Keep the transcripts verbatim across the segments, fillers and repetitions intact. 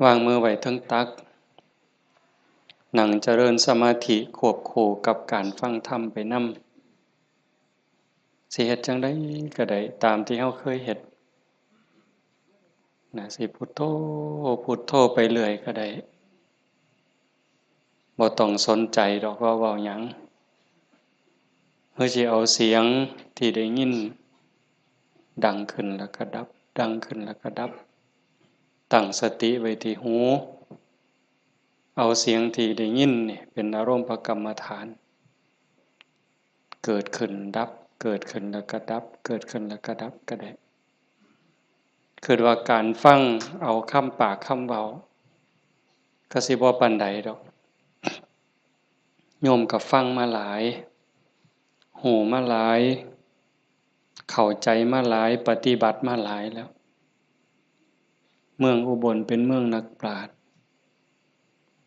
วางมือไว้เทิงตัก นั่งเจริญสมาธิควบคู่กับการฟังธรรมไปนำ สิเฮ็ดจั่งใดก็ได้ ตามที่เฮาเคยเฮ็ด นะ สิพุทโธ พุทโธไปเรื่อยก็ได้ บ่ต้องสนใจดอกว่าเว้าหยัง เฮาสิเอาเสียงที่ได้ยิน ดังขึ้นแล้วก็ดับ ดังขึ้นแล้วก็ดับ ตั้งสติไว้ที่หู เอาเสียงที่ได้ยินนี่เป็นอารมณ์กรรมฐาน เกิดขึ้นดับ เกิดขึ้นแล้วก็ดับ เกิดขึ้นแล้วก็ดับก็ได้ คิดว่าการฟังเอาคำปากคำเว้า ก็สิบ่ปานใดดอก โยมก็ฟังมาหลาย ฮู้มาหลาย เข้าใจมาหลาย ปฏิบัติมาหลายแล้ว เมืองอุบลเป็นเมืองนักปราชญ์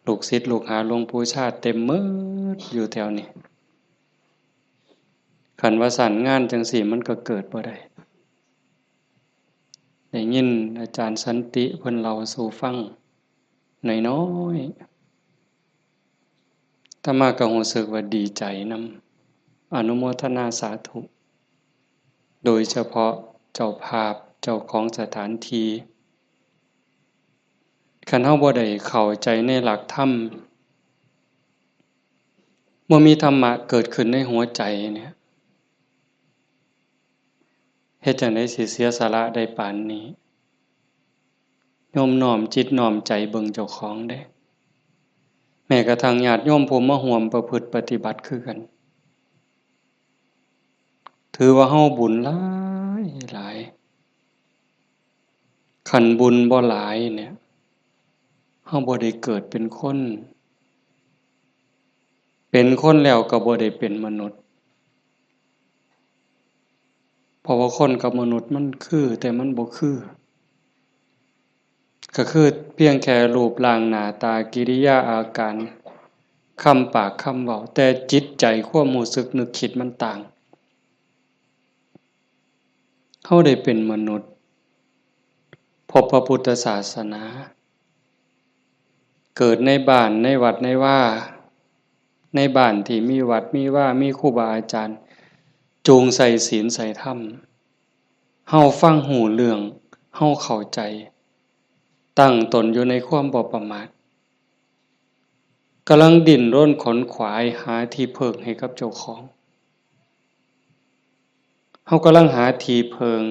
ลูกศิษย์ลูกหาหลวงปู่ชาติเต็มหมดอยู่แถวนี้ คันว่าซั่นงานจั่งซี้มันก็เกิดบ่ได้ ได้ยินอาจารย์สันติเพิ่นเล่าสู่ฟังน้อยๆ อาตมาก็รู้สึกว่าดีใจนำ อนุโมทนาสาธุ โดยเฉพาะเจ้าภาพ เจ้าของสถานที่ คันเฮาบ่ได้เข้าใจในหลักธรรม บ่มีธรรมะเกิดขึ้นในหัวใจเนี่ย เฮ็ดจั่งใดสิเสียสละได้ปานนี้ โยมน้อมจิตน้อมใจเบิ่งเจ้าของเด้ แม้กระทั่งญาติโยมผู้มาร่วมประพฤติปฏิบัติคือกัน ถือว่าเฮาบุญหลายหลาย คันบุญบ่หลายเนี่ย เฮาบ่ได้เกิดเป็นคน เป็นคนแล้วก็บ่ได้เป็นมนุษย์ เพราะว่าคนกับมนุษย์มันคือ แต่มันบ่คือ ก็คือเพียงแค่รูปร่างหน้าตากิริยาอาการ คำปากคำเว้า แต่จิตใจความรู้สึกนึกคิดมันต่าง เฮาได้เป็นมนุษย์ พบพระพุทธศาสนา เกิดในบ้านในวัดในวา ในบ้านที่มีวัดมีวา มีครูบาอาจารย์ จูงใส่ศีลใส่ธรรม เฮาฟังฮู้เรื่อง เฮาเข้าใจ ตั้งตนอยู่ในความบ่ประมาท กำลังดิ้นรนขนขวายหาที่พึ่งให้กับเจ้าของ เฮากำลังหาที่พึ่ง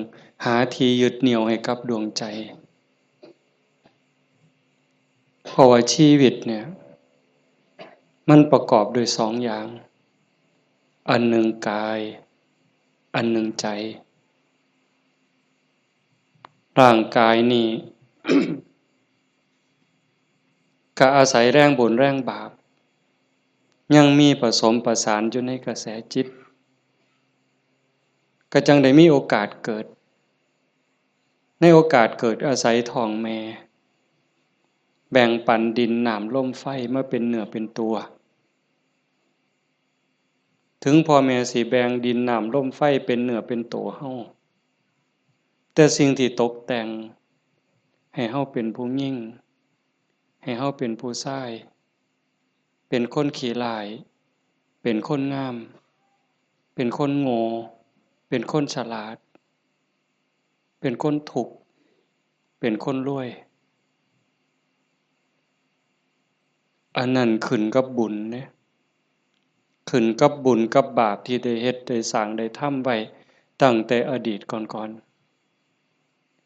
หาที่ยึดเหนี่ยวให้กับดวงใจ เพราะว่าชีวิตเนี่ย มันประกอบด้วยสองอย่าง อันหนึ่งกาย อันหนึ่งใจ ร่างกายนี่ ก็อาศัยแรงบุญแรงบาป ยังมีผสมประสานอยู่ในกระแสจิต ก็จั่งได้มีโอกาสเกิด ในโอกาสเกิดอาศัยท้องแม่ แบ่งปันดินน้ำลมไฟมาเป็นเนื้อเป็นตัว ถึงพ่อแม่สิแบ่งดินน้ำลมไฟเป็นเนื้อเป็นตัวเฮา แต่สิ่งที่ตกแต่งให้เฮาเป็นผู้หญิง ให้เฮาเป็นผู้ชาย เป็นคนขี้ร้าย เป็นคนงาม เป็นคนโง่ เป็นคนฉลาด เป็นคนทุกข์ เป็นคนรวย อันนั้นขึ้นกับบุญเด้ ขึ้นกับบุญกับบาปที่ได้เฮ็ดได้สร้างได้ทำไว้ตั้งแต่อดีตก่อน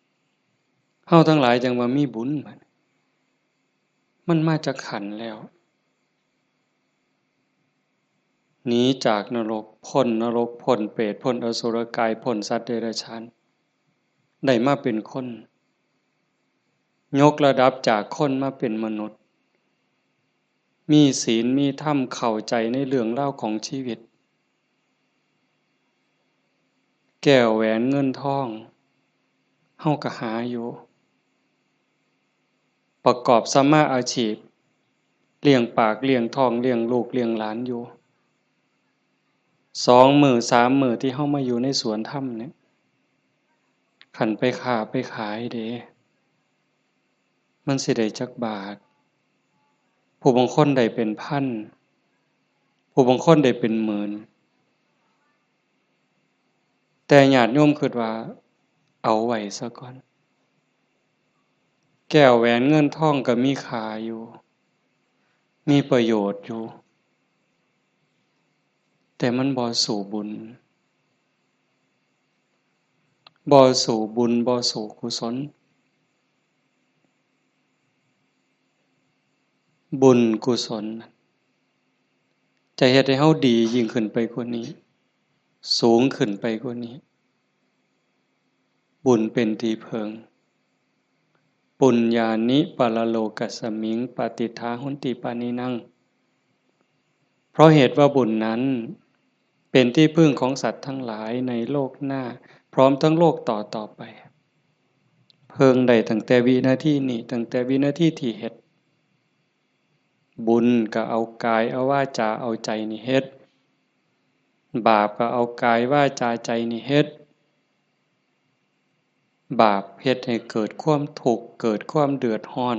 ๆ เฮาทั้งหลายจั่งว่ามีบุญ มันมาจากขันธ์แล้ว หนีจากนรก พ้นนรก พ้นเปรต พ้นอสุรกาย พ้นสัตว์เดรัจฉาน ได้มาเป็นคน ยกระดับจากคนมาเป็นมนุษย์ มีศีล มีธรรม เข้าใจในเรื่องราวของชีวิต แก้วแหวนเงินทอง เฮาก็หาอยู่ ประกอบสัมมาอาชีพ เลี้ยงปาก เลี้ยงท้อง เลี้ยงลูก เลี้ยงหลานอยู่ สองมื้อ สามมื้อที่เฮามาอยู่ในสวนธรรมเนี่ย คันไปค้าไปขายเด้ มันสิได้จักบาท ผู้บางคนได้เป็นพัน ผู้บางคนได้เป็นหมื่น แต่ญาติโยมคิดว่า เอาไว้ซะก่อน แก้วแหวนเงินทองก็มีค่าอยู่ มีประโยชน์อยู่ แต่มันบ่สู้บุญ บ่สู้บุญ บ่สู้กุศล บุญกุศล จะเฮ็ดให้เฮาดียิ่งขึ้นไปกว่านี้ สูงขึ้นไปกว่านี้ บุญเป็นที่เพิ่ง ปุญญานิปรโลกัสมิง ปฏิฏฐาหุนติปานินัง เพราะเหตุว่าบุญนั้นเป็นที่พึ่งของสัตว์ทั้งหลายในโลกหน้า พร้อมทั้งโลกต่อต่อไป เพิ่งได้ตั้งแต่วินาทีนี้ ตั้งแต่วินาทีที่เฮ็ด บุญก็เอากายเอาวาจาเอาใจนี่เฮ็ด บาปก็เอากายวาจาใจนี่เฮ็ด บาปเฮ็ดให้เกิดความทุกข์ เกิดความเดือดร้อน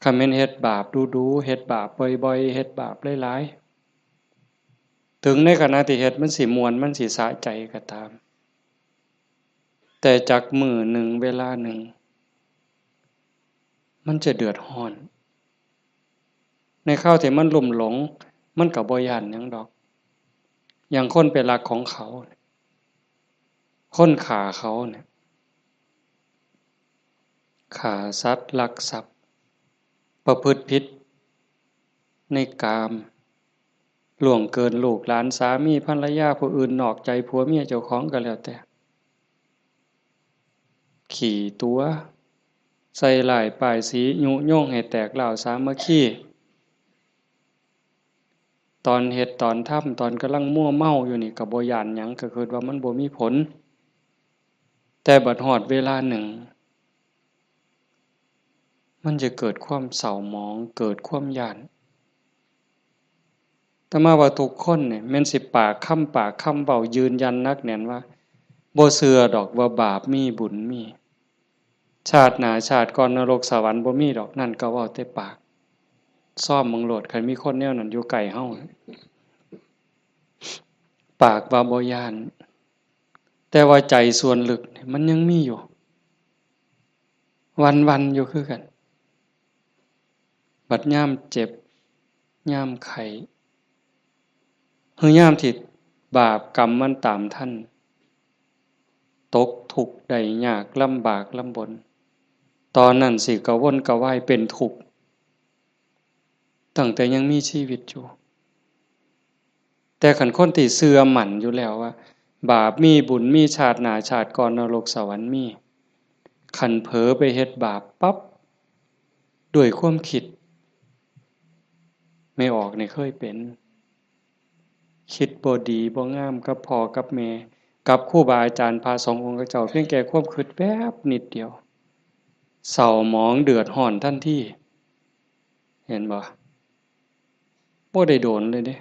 คันแม่นเฮ็ดบาปดูๆ เฮ็ดบาปบ่อยๆ เฮ็ดบาปหลายๆ ถึงในขณะที่เฮ็ดมันสิม่วน มันสิสะใจก็ตาม แต่จักมื้อหนึ่งเวลาหนึ่ง มันจะเดือดร้อน ในคราวที่มันลุ่มหลง มันก็บ่ย้านหยังดอก อย่างคนไปลักของเขา คนฆ่าเขาเนี่ย ฆ่าสัตว์ ลักทรัพย์ ประพฤติผิดในกาม ล่วงเกินลูกหลาน สามีภรรยาผู้อื่น นอกใจผัวเมียเจ้าของก็แล้วแต่ ขี้ตั๋ว ใส่ร้ายป้ายสี ยุยงให้แตกร้าวสามัคคี ตอนเฮ็ดตอนทำ ตอนกำลังมัวเมาอยู่นี่ก็บ่ย้านหยัง ก็คิดว่ามันบ่มีผล แต่บัดฮอดเวลาหนึ่ง มันจะเกิดความเศร้าหมอง เกิดความย้าน อาตมาว่าทุกคนเนี่ย แม่นสิปากคำ ปากคำเว้ายืนยันหนักแน่นว่า บ่เชื่อดอกว่าบาปมีบุญมี ชาติหน้าชาติก่อนนรกสวรรค์บ่มีดอก นั่นก็เว้าแต่ปาก ซ่อมเบิ่งโลด คันมีคนแนวนั้นอยู่ใกล้เฮา ปากว่าบ่ย้าน แต่ว่าใจส่วนลึกเนี่ยมันยังมีอยู่ วันๆ อยู่คือกัน บัดยามเจ็บ ยามไข้ หรือยามที่บาปกรรมมันตามทัน ตกทุกข์ได้ยาก ลำบากลำบน ตอนนั้นสิกระวนกระวายเป็นทุกข์ ตั้งแต่ยังมีชีวิตอยู่ แต่คันคนที่เชื่อมั่นอยู่แล้วว่า บาปมีบุญมี ชาติหน้าชาติก่อนนรกสวรรค์มี คันเผลอไปเฮ็ดบาปปั๊บ ด้วยความคิด แม่ออกนี่เคยเป็น คิดบ่ดีบ่งามกับพ่อกับแม่ กับครูบาอาจารย์พระสงฆ์องค์เจ้า เพียงแค่ความคิดแวบนิดเดียว เศร้าหมองเดือดร้อนทันที เห็นบ่ บ่ได้โดนเลยเด้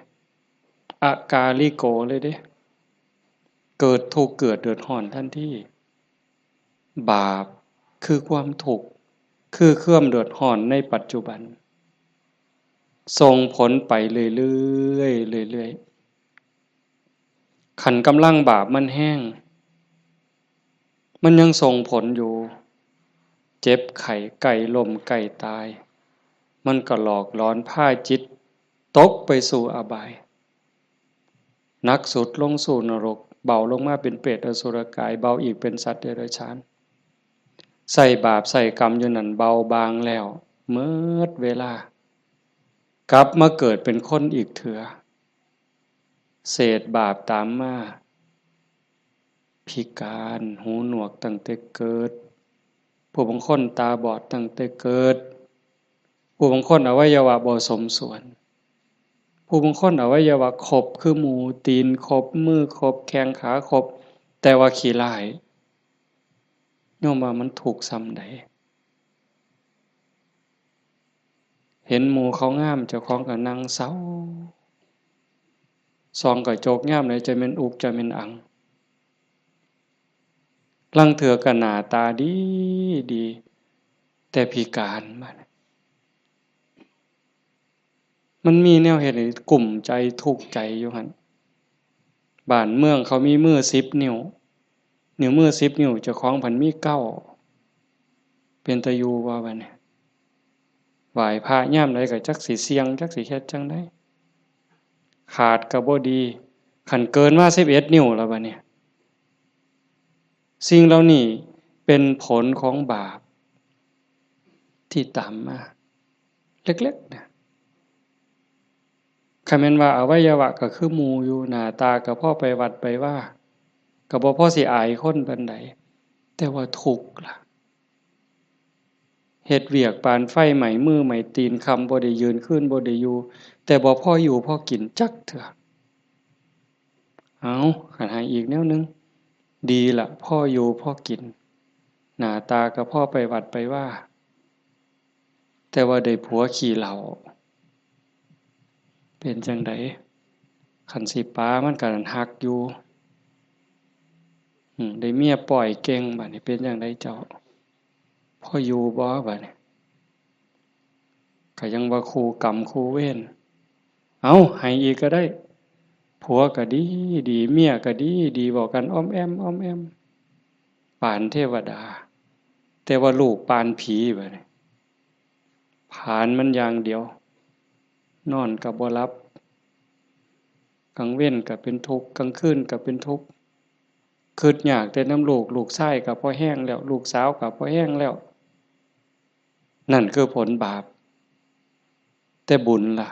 อากาลิโกเลยเด้ เกิดทุกข์เกิดเดือดร้อนทันที บาปคือความทุกข์ คือความเดือดร้อนในปัจจุบัน ส่งผลไปเรื่อยๆ เรื่อยๆ คันกำลังบาปมันแฮง มันยังส่งผลอยู่ เจ็บไข้ ใกล้ล้ม ใกล้ตาย มันก็หลอกหลอนพาจิตตกไปสู่อบาย หนักสุดลงสู่นรก เบาลงมาเป็นเปรตอสุรกาย เบาอีกเป็นสัตว์เดรัจฉาน ใส่บาปใส่กรรมอยู่นั่น เบาบางแล้ว เมิดเวลา กลับมาเกิดเป็นคนอีกเถือ เศษบาปตามมา พิการ หูหนวกตั้งแต่เกิด ผู้บางคนตาบอดตั้งแต่เกิด ผู้บางคนอวัยวะบ่สมส่วน ผู้บางคนอวัยวะครบคือหมู ตีนครบ มือครบ แข้งขาครบ แต่ว่าขี้ร้าย โยมว่ามันทุกข์ส่ำใด เห็นหมู่เขางาม เจ้าของก็นั่งเศร้า ส่องกระจกยามใดจะแม่นอุกจะแม่นอัง ลางเทื่อก็หน้าตาดีดี แต่พิการบัดนี้ มันมีแนวเฮ็ดให้กุ้มใจทุกข์ใจอยู่หั่น บ้านเมืองเขามีมือสิบนิ้ว นิ้วมือสิบนิ้ว เจ้าของพันมีเก้า เป็นตาอยู่บ่บัดนี้ ไหว้พระยามใดก็จักสิเสี่ยง จักสิเฮ็ดจั่งใด ขาดก็บ่ดี คันเกินมาสิบเอ็ดนิ้วแล้วบัดนี้ สิ่งเหล่านี้เป็นผลของบาปที่ตามมา เล็กๆ นะ คันแม่นว่าอวัยวะก็คือหมู่อยู่ หน้าตาก็พอไปวัดไปวา ก็บ่พอสิอายคนปานใด แต่ว่าทุกข์ล่ะ เฮ็ดเวียกปานไฟไหม้มือไหม้ตีน ค่ำบ่ได้ยืน คืนบ่ได้อยู่ แต่บ่พออยู่พอกินจักเทื่อ เอา คันให้อีกแนวหนึ่ง ดีละ พออยู่พอกิน หน้าตาก็พอไปวัดไปวา แต่ว่าได้ผัวขี้เหล้า เป็นจั่งใด คันสิปามันก็ฮักอยู่ อืม ได้เมียป้อยเก่ง บัดนี้เป็นจั่งใดเจ้า พออยู่บ่บัดนี้ ก็ยังว่าคู่กรรมคู่เวร เอา ให้อีกก็ได้ ผัวก็ดีดี เมียก็ดีดี เว้ากันอ้อมแอ้มอ้อมแอ้ม ปานเทวดา แต่ว่าลูกปานผีบัดนี้ ผลาญมันอย่างเดียว นอนก็บ่หลับ กลางเว็นก็เป็นทุกข์ กลางคืนก็เป็นทุกข์ คิดยากแต่นำลูก ลูกชายก็พอแฮงแล้ว ลูกสาวก็พอแฮงแล้ว นั่นคือผลบาป แต่บุญล่ะ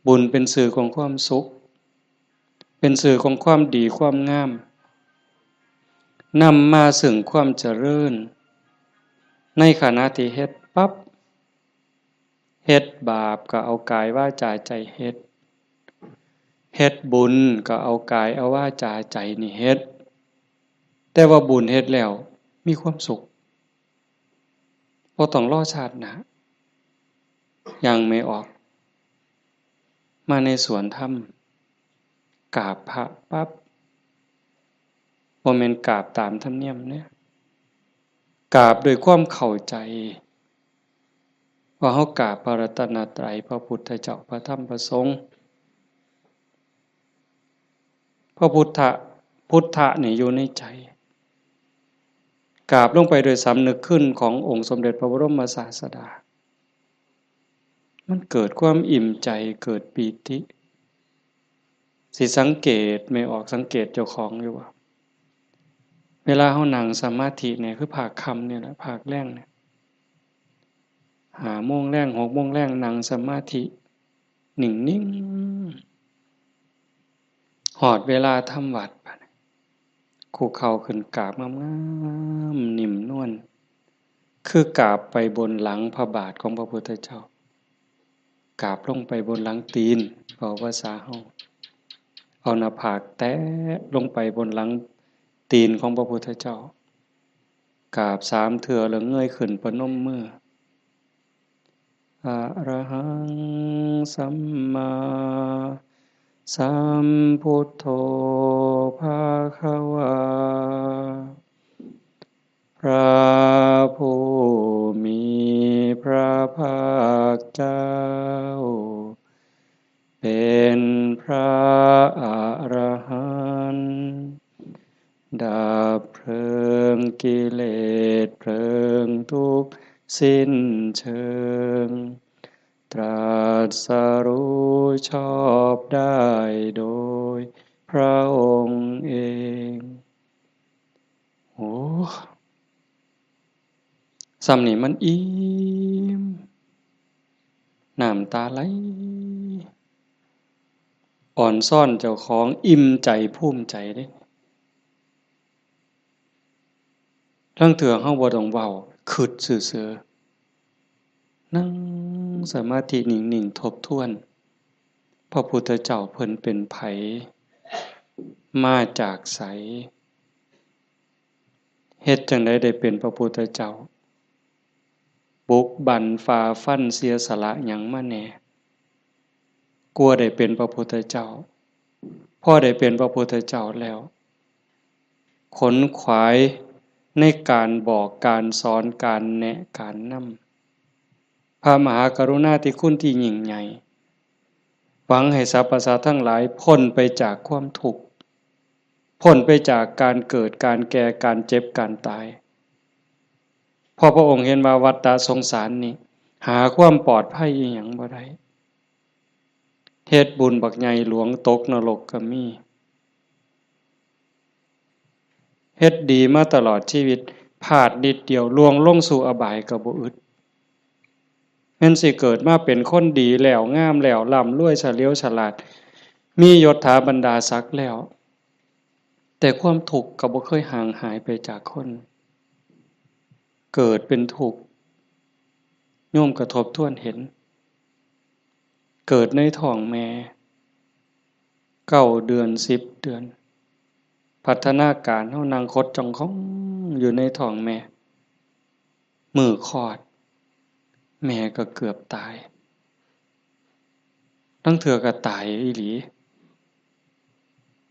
บุญเป็นสื่อของความสุข เป็นสื่อของความดีความงาม นำมาซึ่งความเจริญ ในขณะที่เฮ็ดปั๊บ เฮ็ดบาปก็เอากายวาจาใจเฮ็ด เฮ็ดบุญก็เอากายเอาวาจาใจนี่เฮ็ด แต่ว่าบุญเฮ็ดแล้วมีความสุข บ่ต้องรอชาติหน้า ย่างแม่ออก มาในสวนธรรม กราบพระปั๊บ บ่แม่นกราบตามธรรมเนียมเด้ กราบด้วยความเข้าใจ ว่าเฮากราบพระรัตนตรัย พระพุทธเจ้า พระธรรม พระสงฆ์ พระพุทธะ พุทธะนี่อยู่ในใจ กราบลงไปโดยสำนึกคุณขององค์สมเด็จพระบรมศาสดา มันเกิดความอิ่มใจ เกิดปีติ สิสังเกต แม่ออกสังเกตเจ้าของอยู่ว่า เวลาเฮานั่งสมาธิเนี่ย คือภาคค่ำเนี่ยแหละ ภาคแลงเนี่ย ห้าโมงแลง หกโมงแลง นั่งสมาธิ นิ่งๆ ฮอดเวลาทำวัตร บัดนี้ คุกเข่าขึ้นกราบงามๆ นิ่มนวล คือกราบไปบนหลังพระบาทของพระพุทธเจ้า กราบลงไปบนหลังตีน เว้าภาษาเฮา เอาหน้าผากแตะลงไปบนหลังตีนของพระพุทธเจ้า กราบสามเทื่อแล้วเงยขึ้นประนมมือ อะระหังสัมมาสัมพุทโธภะคะวา พระผู้มีพระภาคเจ้า เป็นพระอรหันต์ ดับเพลิงกิเลสเพลิงทุกข์สิ้นเชิง ตรัสรู้ชอบได้โดยพระองค์เอง โอ้ ส่ำนี่มันอิ่ม น้ำตาไหล อ่อนซ้อนเจ้าของ อิ่มใจภูมิใจเด้ ลางเทื่อเฮาบ่ต้องเว้า คิดซื่อๆ นั่งสมาธินิ่งๆ ทบทวน พระพุทธเจ้าเพิ่นเป็นไผ มาจากไส เฮ็ดจั่งใดได้เป็นพระพุทธเจ้า บุกบั่นฝ่าฟันเสียสละหยังมาแหน่ กว่าได้เป็นพระพุทธเจ้า พอได้เป็นพระพุทธเจ้าแล้ว ขนขวายในการบอก การสอน การแนะ การนำ พระมหากรุณาธิคุณที่ยิ่งใหญ่ หวังให้สรรพสัตว์ทั้งหลายพ้นไปจากความทุกข์ พ้นไปจากการเกิด การแก่ การเจ็บ การตาย เพราะพระองค์เห็นว่าวัฏสงสารนี้ หาความปลอดภัยอีหยังบ่ได้ เฮ็ดบุญบักใหญ่หลวงตกนรกก็มี เฮ็ดดีมาตลอดชีวิต พลาดนิดเดียวล่วงลงสู่อบายก็บ่อึด แม่นสิเกิดมาเป็นคนดีแล้ว งามแล้ว ร่ำรวย เฉลียวฉลาด มียศถาบรรดาศักดิ์แล้ว แต่ความทุกข์ก็บ่เคยห่างหายไปจากคน เกิดเป็นทุกข์ โยมก็ทบทวนเห็น เกิดในท้องแม่ เก้าเดือน สิบเดือน พัฒนาการเฮานั่งขดจ้องของอยู่ในท้องแม่ มื้อคลอด แม่ก็เกือบตาย ลางเทื่อก็ตายอีหลี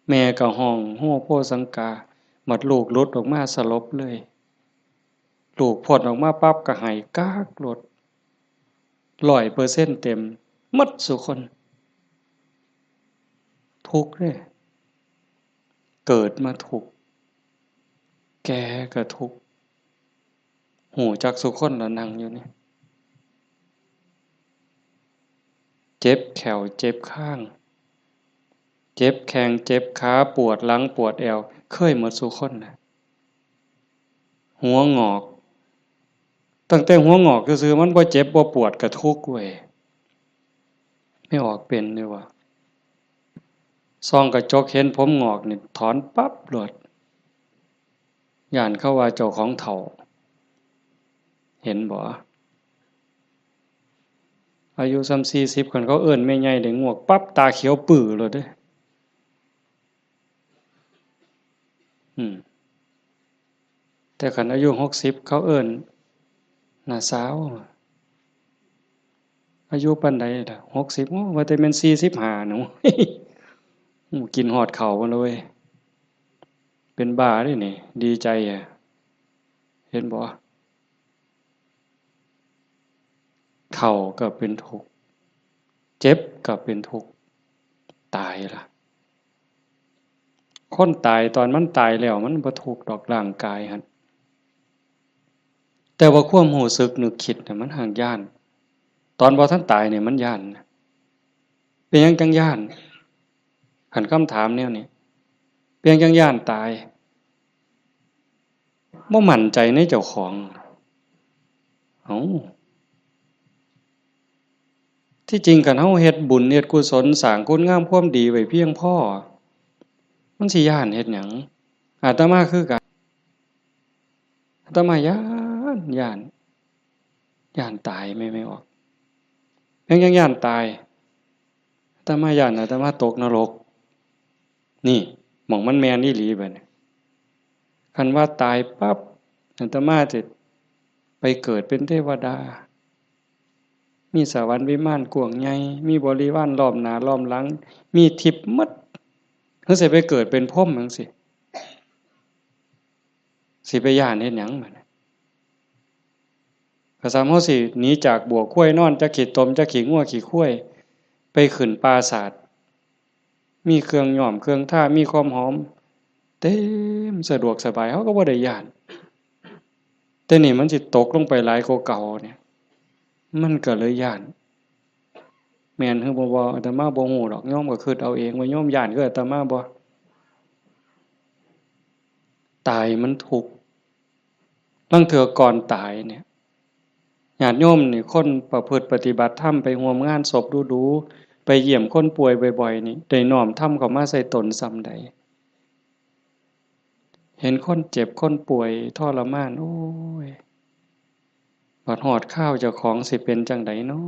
แม่ก็ฮ้องโฮโฮสังกา บัดลูกหลุดออกมาสลบเลย ลูกพ้นออกมาปั๊บก็ไห้ก๊ากโลด ร้อยเปอร์เซ็นต์เต็ม หมดซุคน ทุกข์เด้ เกิดมาทุกข์ แก่ก็ทุกข์ ฮู้จักซุคนละนั่งอยู่นี่ เจ็บแข้ว เจ็บคาง เจ็บแข้ง เจ็บขา ปวดหลัง ปวดแอว เคยหมดซุคนนะ หัวงอก ตั้งแต่หัวงอกซื่อๆ มันบ่เจ็บบ่ปวดก็ทุกข์เว้ย แม่ออกเป็นเด้อวะ ส่องกระจกเห็นผมงอกนี่ถอนปั๊บโลด ย้านเขาว่าเจ้าของเฒ่า เห็นบ่ อายุส่ำสี่สิบ คันเขาเอิ้นแม่ใหญ่ได้งวกปั๊บ ตาเขียวปื้อโลดเด้ อืม แต่คันอายุหกสิบ เขาเอิ้นน้าสาว อายุปานใดล่ะ หกสิบ โอ้ ว่าแต่แม่นสี่สิบห้าหนู โอ้ กินฮอดข้าวหมดเลย เป็นบ้าเด้นี่ ดีใจอะ เห็นบ่ เฒ่าก็เป็นทุกข์ เจ็บก็เป็นทุกข์ ตายล่ะ คนตายตอนมันตายแล้วมันบ่ทุกข์ดอกร่างกายหั่น แต่ว่าความรู้สึกนึกคิดน่ะมันห่างย้าน ตอนบ่ทันตายเนี่ยมันย้านนะ เป็นหยังจั่งย้าน คันคำถามแนวนี้ เป็นหยังจั่งย้านตาย บ่มั่นใจในเจ้าของ เอ้า ที่จริงคันเฮาเฮ็ดบุญเฮ็ดกุศลสร้างคุณงามความดีไว้เพียงพอ มันสิย้านเฮ็ดหยัง อาตมาคือกัน อาตมาย้าน ย้าน ย้านตายแม่ แม่ออก ยัง ยังย้านตาย อาตมาย้านอาตมาตกนรก นี่ หม่องมันแม่นอีหลีบัดนี้ คันว่าตายปั๊บ อาตมาจะไปเกิดเป็นเทวดา มีสวรรค์วิมานกว้างใหญ่ มีบริวารล้อมหน้าล้อมหลัง มีทิพย์หมด คือสิไปเกิดเป็นพรหมจั่งซี้ สิไปย้านเฮ็ดหยังบัดนี้ ก็ส่ำเฮาสิหนีจากบั้วควายนอน จักขี้ตม จักขี้งัวขี้ควาย ไปขึ้นปราสาท มีเครื่องย้อมเครื่องทา มีความหอม เต็มสะดวกสบาย เฮาก็บ่ได้ย้าน แต่นี่มันสิตกลงไปหลายกว่าเก่าเนี่ย มันก็เลยย้าน แม่นหรือบ่ บ่ อาตมาบ่ฮู้ดอก โยมก็คิดเอาเองว่าโยมย้านคืออาตมาบ่ ตายมันทุกข์ ลางเทื่อก่อนตายเนี่ย ญาติโยมนี่ คนประพฤติปฏิบัติธรรม ไปร่วมงานศพดูๆ ไปเยี่ยมคนป่วยบ่อยๆ นี่ ได้น้อมธรรมเข้ามาใส่ตนส่ำใด เห็นคนเจ็บคนป่วยทรมาน โอ้ย บัดฮอดคราวเจ้าของสิเป็นจั่งใดน้อ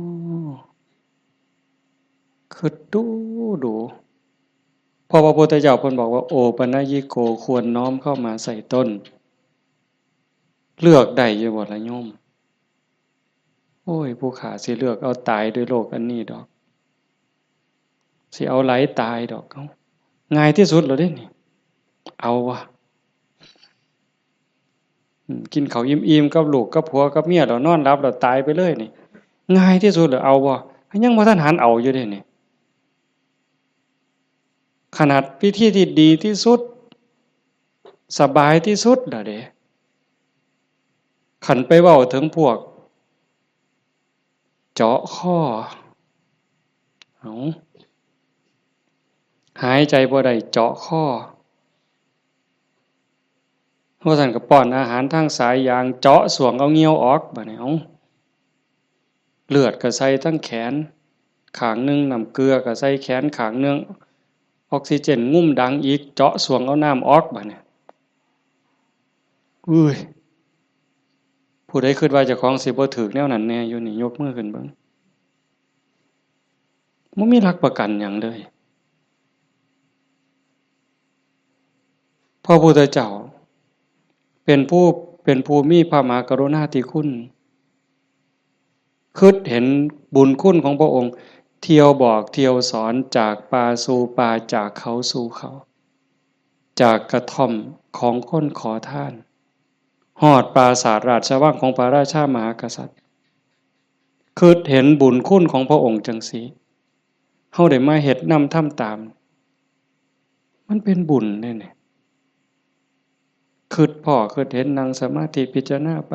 คิดดูดู เพราะพระพุทธเจ้าเพิ่นบอกว่า โอปัญญิโก ควรน้อมเข้ามาใส่ตน เลือกได้อยู่บ่ล่ะโยม โอ้ย ผู้ข้าสิเลือกเอาตายด้วยโรคอันนี้ดอก สิเอาหลายตายดอก เอ้า ง่ายที่สุดแล้วเด้นี่ เอาวะ อืม กินข้าวอิ่มๆ กับลูกกับผัวกับเมีย แล้วนอนหลับ แล้วตายไปเลยนี่ ง่ายที่สุดเลย เอาบ่ ยังบ่ทันหันเอาอยู่เด้นี่ ขนาดวิธีที่ดีที่สุด สบายที่สุดแล้วเด้ คันไปเว้าถึงพวก เจาะคอ เอา หายใจบ่ได้ เจาะคอ ว่าซั่นก็ป้อนอาหารทางสายยาง เจาะส่วงเอาเหงื่อออก บาดนี้ เอา เลือดก็ใส่ทั้งแขนข้างหนึ่ง น้ำเกลือก็ใส่แขนข้างหนึ่ง ออกซิเจนงุ้มดังอีก เจาะส่วงเอาน้ำออก บาดนี้ อุ้ย ผู้ใดคิดว่าเจ้าของสิบ่ถืกแนวนั้นแน่อยู่นี่ ยกมือขึ้นเบิ่ง บ่มีหลักประกันหยังเลย พระพุทธเจ้า เป็นผู้ เป็นผู้มีพระมหากรุณาธิคุณ คิดเห็นบุญคุณของพระองค์ เที่ยวบอกเที่ยวสอน จากป่าสู่ป่า จากเขาสู่เขา จากกระท่อมของคนขอทาน ฮอดปราสาทราชวังของพระราชามหากษัตริย์ คิดเห็นบุญคุณของพระองค์จังซี้ เฮาได้มาเฮ็ดนำทำตาม มันเป็นบุญเด้เนี่ย คิดพ้อคิดเห็น นั่งสมาธิพิจารณาไป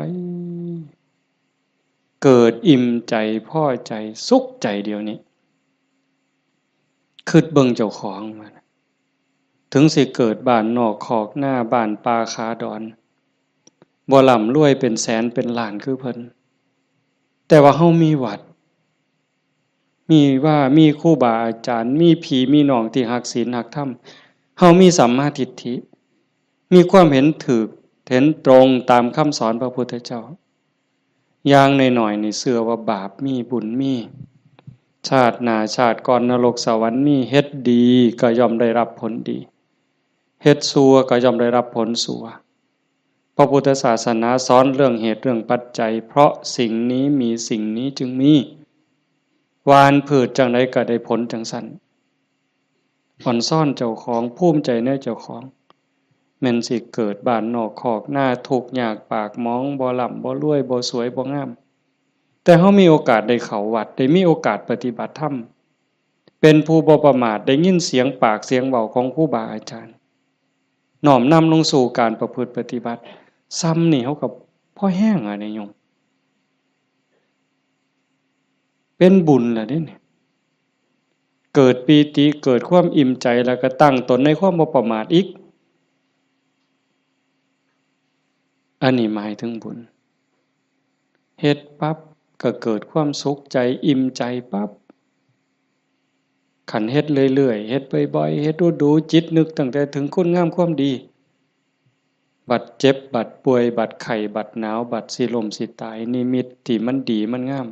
เกิดอิ่มใจ พอใจ สุขใจเดี๋ยวนี้ คิดเบิ่งเจ้าของมัน ถึงสิเกิดบ้านนอกคอกนา บ้านป่าขาดอน บ่ร่ำรวยเป็นแสนเป็นล้านคือเพิ่น แต่ว่าเฮามีวัด มีว่า มีครูบาอาจารย์ มีพี่มีน้องที่ฮักศีลฮักธรรม เฮามีสัมมาทิฏฐิ มีความเห็นถูก เห็นตรงตามคำสอนพระพุทธเจ้า อย่างน้อยๆ นี่เชื่อว่าบาปมี บุญมี ชาติหน้าชาติก่อนนรกสวรรค์มี เฮ็ดดีก็ย่อมได้รับผลดี เฮ็ดชั่วก็ย่อมได้รับผลชั่ว พระพุทธศาสนาสอนเรื่องเหตุเรื่องปัจจัย เพราะสิ่งนี้มีสิ่งนี้จึงมี หว่านพืชจั่งใดก็ได้ผลจั่งซั้น อ่อนซ้อนเจ้าของ ภูมิใจในเจ้าของ แม่นสิเกิดบ้านนอกคอกนา ทุกข์ยากปากหมอง บ่ร่ำบ่รวย บ่สวยบ่งาม แต่เฮามีโอกาสได้เข้าวัด ได้มีโอกาสปฏิบัติธรรม เป็นผู้บ่ประมาท ได้ยินเสียงปากเสียงเว้าของครูบาอาจารย์ น้อมนำลงสู่การประพฤติปฏิบัติ ซ่ำนี่เฮาก็พอแฮงอะเนี่ยโยม เป็นบุญล่ะเด้เนี่ย เกิดปีติ เกิดความอิ่มใจ แล้วก็ตั้งตนในความบ่ประมาทอีก อันนี้หมายถึงบุญ เฮ็ดปั๊บก็เกิดความสุขใจ อิ่มใจปั๊บ คันเฮ็ดเรื่อยๆ เฮ็ดบ่อยๆ เฮ็ดดูๆ จิตนึกตั้งแต่ถึงคุณงามความดี บัดเจ็บ บัดป่วย บัดไข้ บัดหนาว บัดสิล้มสิตาย นิมิตที่มันดีมันงาม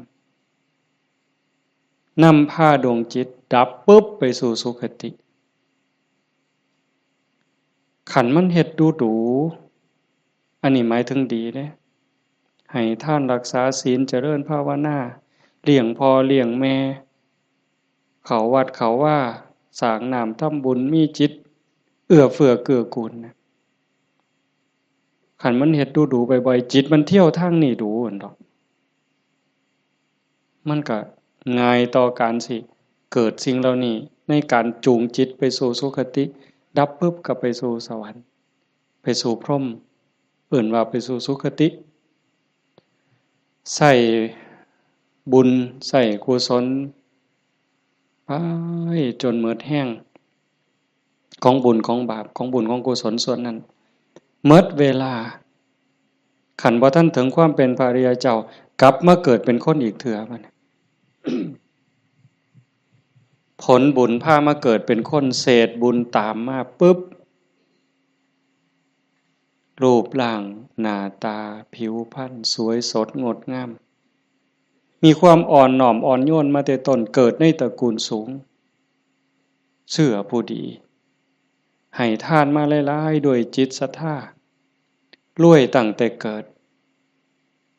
นำพาดวงจิตดับปุ๊บไปสู่สุคติ คันมันเฮ็ดดูดู อันนี้หมายถึงดีเด้ ให้ทานรักษาศีล เจริญภาวนา เลี้ยงพ่อเลี้ยงแม่ เข้าวัดเข้าวา สร้างน้ำทำบุญ มีจิตเอื้อเฟื้อเกื้อกูลนะ คันมันเฮ็ดดูดูบ่อยๆ จิตมันเที่ยวทางนี้ดูหั่นดอก มันก็ง่ายต่อการสิเกิดสิ่งเหล่านี้ ในการจูงจิตไปสู่สุคติ ดับปุ๊บก็ไปสู่สวรรค์ ไปสู่พรหม เอิ้นว่าไปสู่สุคติ ใช้บุญ ใช้กุศล ไปจนหมดแฮง ของบุญของบาป ของบุญของกุศลส่วนนั้น หมดเวลา คันบ่ทันถึงความเป็นพระอริยเจ้า กลับมาเกิดเป็นคนอีกเทื่อบัดนี้ ผลบุญพามาเกิดเป็นคน เศษบุญตามมาปุ๊บ รูปร่างหน้าตาผิวพรรณสวยสดงดงาม มีความอ่อนน้อมอ่อนโยนมาแต่ต้น เกิดในตระกูลสูง เชื่อผู้ดี ให้ทานมาหลายๆ ด้วยจิตศรัทธา รวยตั้งแต่เกิด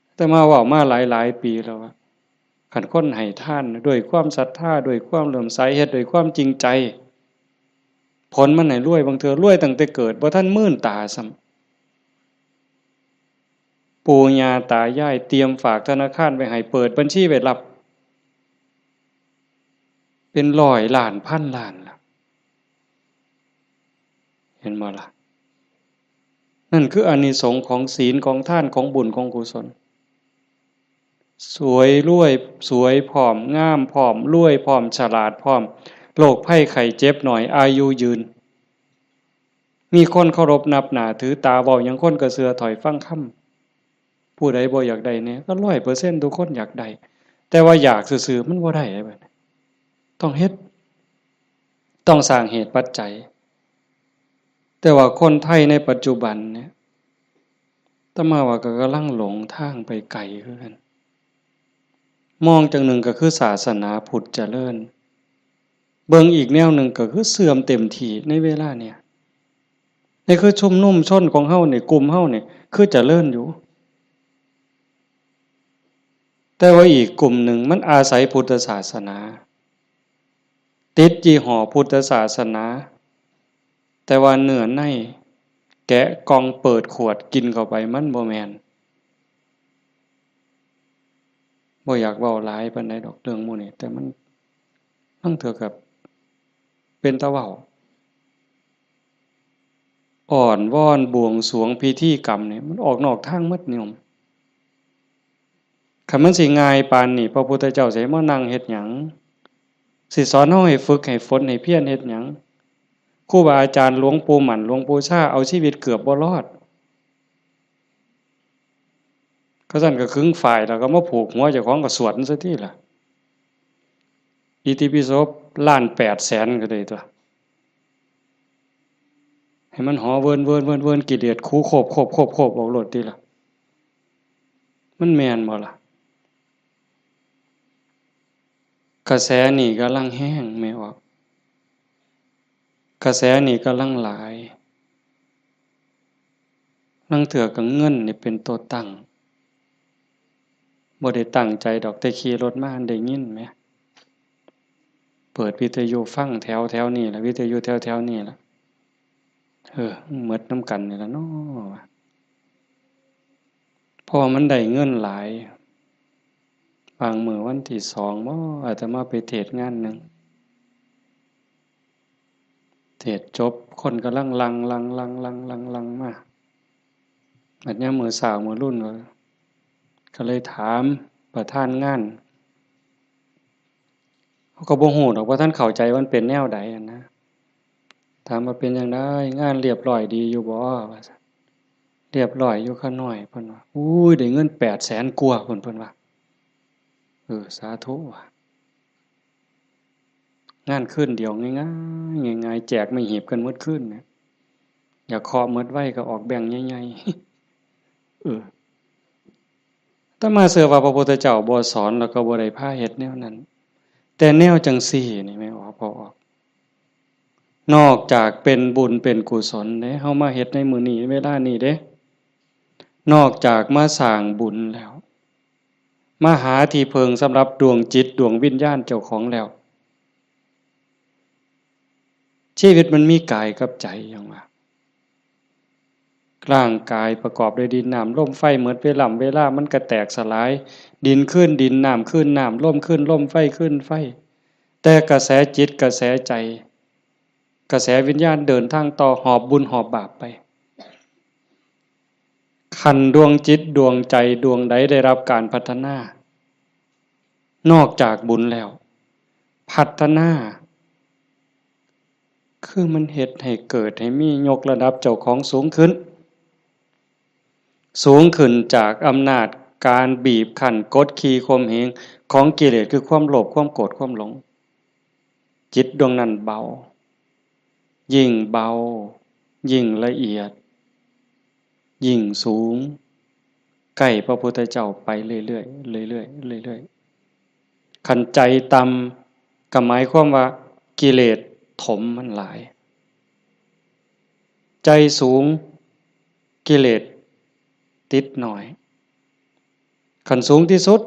อาตมาเว้ามาหลายๆ ปีแล้วว่า คันคนให้ทานด้วยความศรัทธา ด้วยความเลื่อมใส เฮ็ดด้วยความจริงใจ ผลมันให้รวย บางเทื่อรวยตั้งแต่เกิด บ่ทันมื่นตาซ้ำ ปู่ย่าตายายเตรียมฝากธนาคารไว้ให้ เปิดบัญชีไว้รับ เป็นร้อยล้านพันล้านล่ะ เห็นบ่ล่ะ นั่นคืออานิสงส์ของศีล ของทาน ของบุญ ของกุศล สวยรวย สวยพร้อม งามพร้อม รวยพร้อม ฉลาดพร้อม โรคภัยไข้เจ็บน้อย อายุยืน มีคนเคารพนับหน้าถือตา เว้าหยังคนก็เชื่อถ้อยฟังคำ ผู้ใดบ่อยากได้แหน่ ก็ร้อยเปอร์เซ็นต์ทุกคนอยากได้ แต่ว่าอยากซื่อๆมันบ่ได้เด้บัดนี้ ต้องเฮ็ด ต้องสร้างเหตุปัจจัย แต่ว่าคนไทยในปัจจุบันเนี่ย อาตมาว่าก็กำลังหลงทางไปไกลคือกัน มองจั่งหนึ่งก็คือศาสนาพุทธเจริญ เบิ่งอีกแนวหนึ่งก็คือเสื่อมเต็มที่ในเวลาเนี่ย นี่คือชุมนุมชนของเฮานี่ กลุ่มเฮานี่ คือเจริญอยู่ แต่ว่าอีกกลุ่มหนึ่งมันอาศัยพุทธศาสนา ติดยี่ห้อพุทธศาสนา แต่ว่าเนื้อในแกะกล่องเปิดขวดกินเข้าไปมันบ่แม่น บ่อยากเว้าหลายปานใดดอกเรื่องหมู่นี้ แต่มัน ลางเทื่อก็เป็นตาเว้า อ้อนวอนบวงสรวงพิธีกรรมนี่ มันออกนอกทางหมดโยม คันมันสิง่ายปานนี้ พระพุทธเจ้าสิให้มานั่งเฮ็ดหยัง สิสอนเฮาให้ฝึกให้ฝนให้เพียรเฮ็ดหยัง ครูบาอาจารย์หลวงปู่หมั่น หลวงปู่ชา เอาชีวิตเกือบบ่รอด เขาซั่นก็ขึงฝ้ายแล้วก็มาผูกหัวเจ้าของก็สวดมันซะติล่ะ อิติปิโสล้านแปดแสนก็ได้ตั๊ว ให้มันห่อเวินเวินเวินเวิน กิเลสขูโคบโคบโคบโคบออกโลดติล่ะ มันแม่นบ่ล่ะ กระแสนี่กำลังแฮงแม่ออก กระแสนี่กำลังหลาย ลางเทื่อก็เงินนี่เป็นตัวตั้ง บ่ได้ตั้งใจดอก แต่ขี่รถมาได้ยินแหม เปิดวิทยุฟังแถวแถวนี่ล่ะ วิทยุแถวแถวนี่ล่ะ เออ หมดนำกันนี่ล่ะเนาะ เพราะว่ามันได้เงินหลาย บางมื้อวันที่สองบ่ อาตมาไปเทศน์งานหนึ่ง เทศน์จบ คนกำลังหลั่ง หลั่ง หลั่ง หลั่ง หลั่ง หลั่งมา บัดยามมื้อเช้ามื้อรุ่นก็ ก็เลยถามประธานงาน เขาก็บ่ฮู้ดอก ว่าท่านเข้าใจว่ามันเป็นแนวใดหั้นนะ ถามว่าเป็นจั่งใด งานเรียบร้อยดีอยู่บ่ ว่าซั่น เรียบร้อยอยู่ข้าน้อย เพิ่นว่า อุ้ย ได้เงินแปดแสนกว่า เพิ่น เพิ่นว่า เออ สาธุว่ะ งานคืนเดียวง่ายๆ ง่ายๆ แจกไม้หีบกันหมดคืนเนี่ย อยากเคาะหมดไวก็ออกแบงค์ใหญ่ๆ เออ อาตมาเชื่อว่าพระพุทธเจ้าบ่สอนแล้วก็บ่ได้พาเฮ็ดแนวนั้น แต่แนวจั่งซี้นี่แม่นบ่ พอออก นอกจากเป็นบุญเป็นกุศลเด้ เฮามาเฮ็ดในมื้อนี้เวลานี้เด้ นอกจากมาสร้างบุญแล้ว มาหาที่พึ่งสำหรับดวงจิตดวงวิญญาณเจ้าของแล้ว ชีวิตมันมีกายกับใจหยังวะ ร่างกายประกอบด้วยดินน้ำลมไฟ หมดเวลา เวลามันก็แตกสลาย ดินคืนดิน น้ำคืนน้ำ ลมคืนลม ไฟคืนไฟ แต่กระแสจิตกระแสใจ กระแสวิญญาณเดินทางต่อ หอบบุญหอบบาปไป คันดวงจิตดวงใจดวงใดได้รับการพัฒนา นอกจากบุญแล้ว พัฒนา คือมันเฮ็ดให้เกิดให้มี ยกระดับเจ้าของสูงขึ้น สูงขึ้นจากอำนาจการบีบคั้นกดขี่ข่มเหงของกิเลส คือความโลภ ความโกรธ ความหลง จิตดวงนั้นเบา ยิ่งเบา ยิ่งละเอียด ยิ่งสูง ใกล้พระพุทธเจ้าไปเรื่อยๆ เรื่อยๆ เรื่อยๆ คันใจต่ำก็หมายความว่ากิเลสถมมันหลาย ใจสูง กิเลสติดน้อย คันสูงที่สุด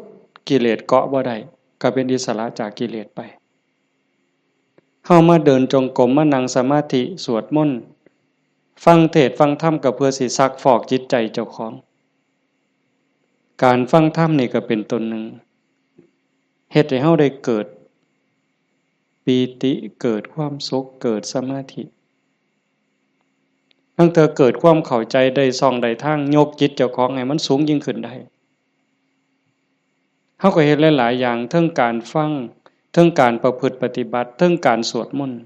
กิเลสเกาะบ่ได้ ก็เป็นอิสระจากกิเลสไป เฮามาเดินจงกรม มานั่งสมาธิ สวดมนต์ ฟังเทศน์ฟังธรรม ก็เพื่อสิซักฟอกจิตใจเจ้าของ การฟังธรรมนี่ก็เป็นต้นหนึ่ง เฮ็ดให้เฮาได้เกิดปีติ เกิดความสุข เกิดสมาธิ ตั้งแต่เกิดความเข้าใจได้ช่องได้ทาง ยกจิตเจ้าของให้มันสูงยิ่งขึ้นได้ เฮาก็เฮ็ดหลายๆ อย่าง เทิงการฟัง เทิงการประพฤติปฏิบัติ เทิงการสวดมนต์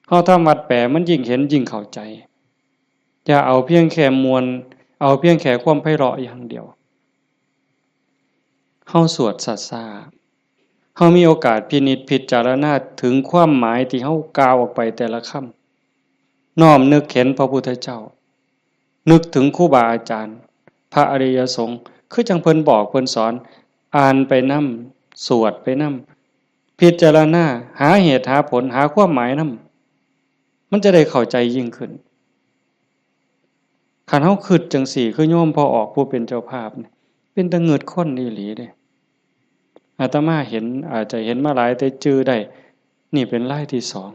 เฮาทำวัดแปลมันยิ่งเห็นยิ่งเข้าใจ อย่าเอาเพียงแค่ม่วน เอาเพียงแค่ความไพเราะอย่างเดียว เฮาสวดช้าๆ เฮามีโอกาสพินิจพิจารณาถึงความหมายที่เฮากล่าวออกไปแต่ละคำ น้อมนึกเห็นพระพุทธเจ้า นึกถึงครูบาอาจารย์ พระอริยสงฆ์ คือจั่งเพิ่นบอกเพิ่นสอน อ่านไปนำ สวดไปนำ พิจารณา หาเหตุหาผล หาความหมายนำ มันจะได้เข้าใจยิ่งขึ้น คันเฮาคิดจั่งซี้ คือโยมพ่อออกผู้เป็นเจ้าภาพนี่ เป็นตาเงิดคนอีหลีเด้ อาตมาเห็น อาจจะเห็นมาหลายแต่จื่อได้ นี่เป็นรายที่สอง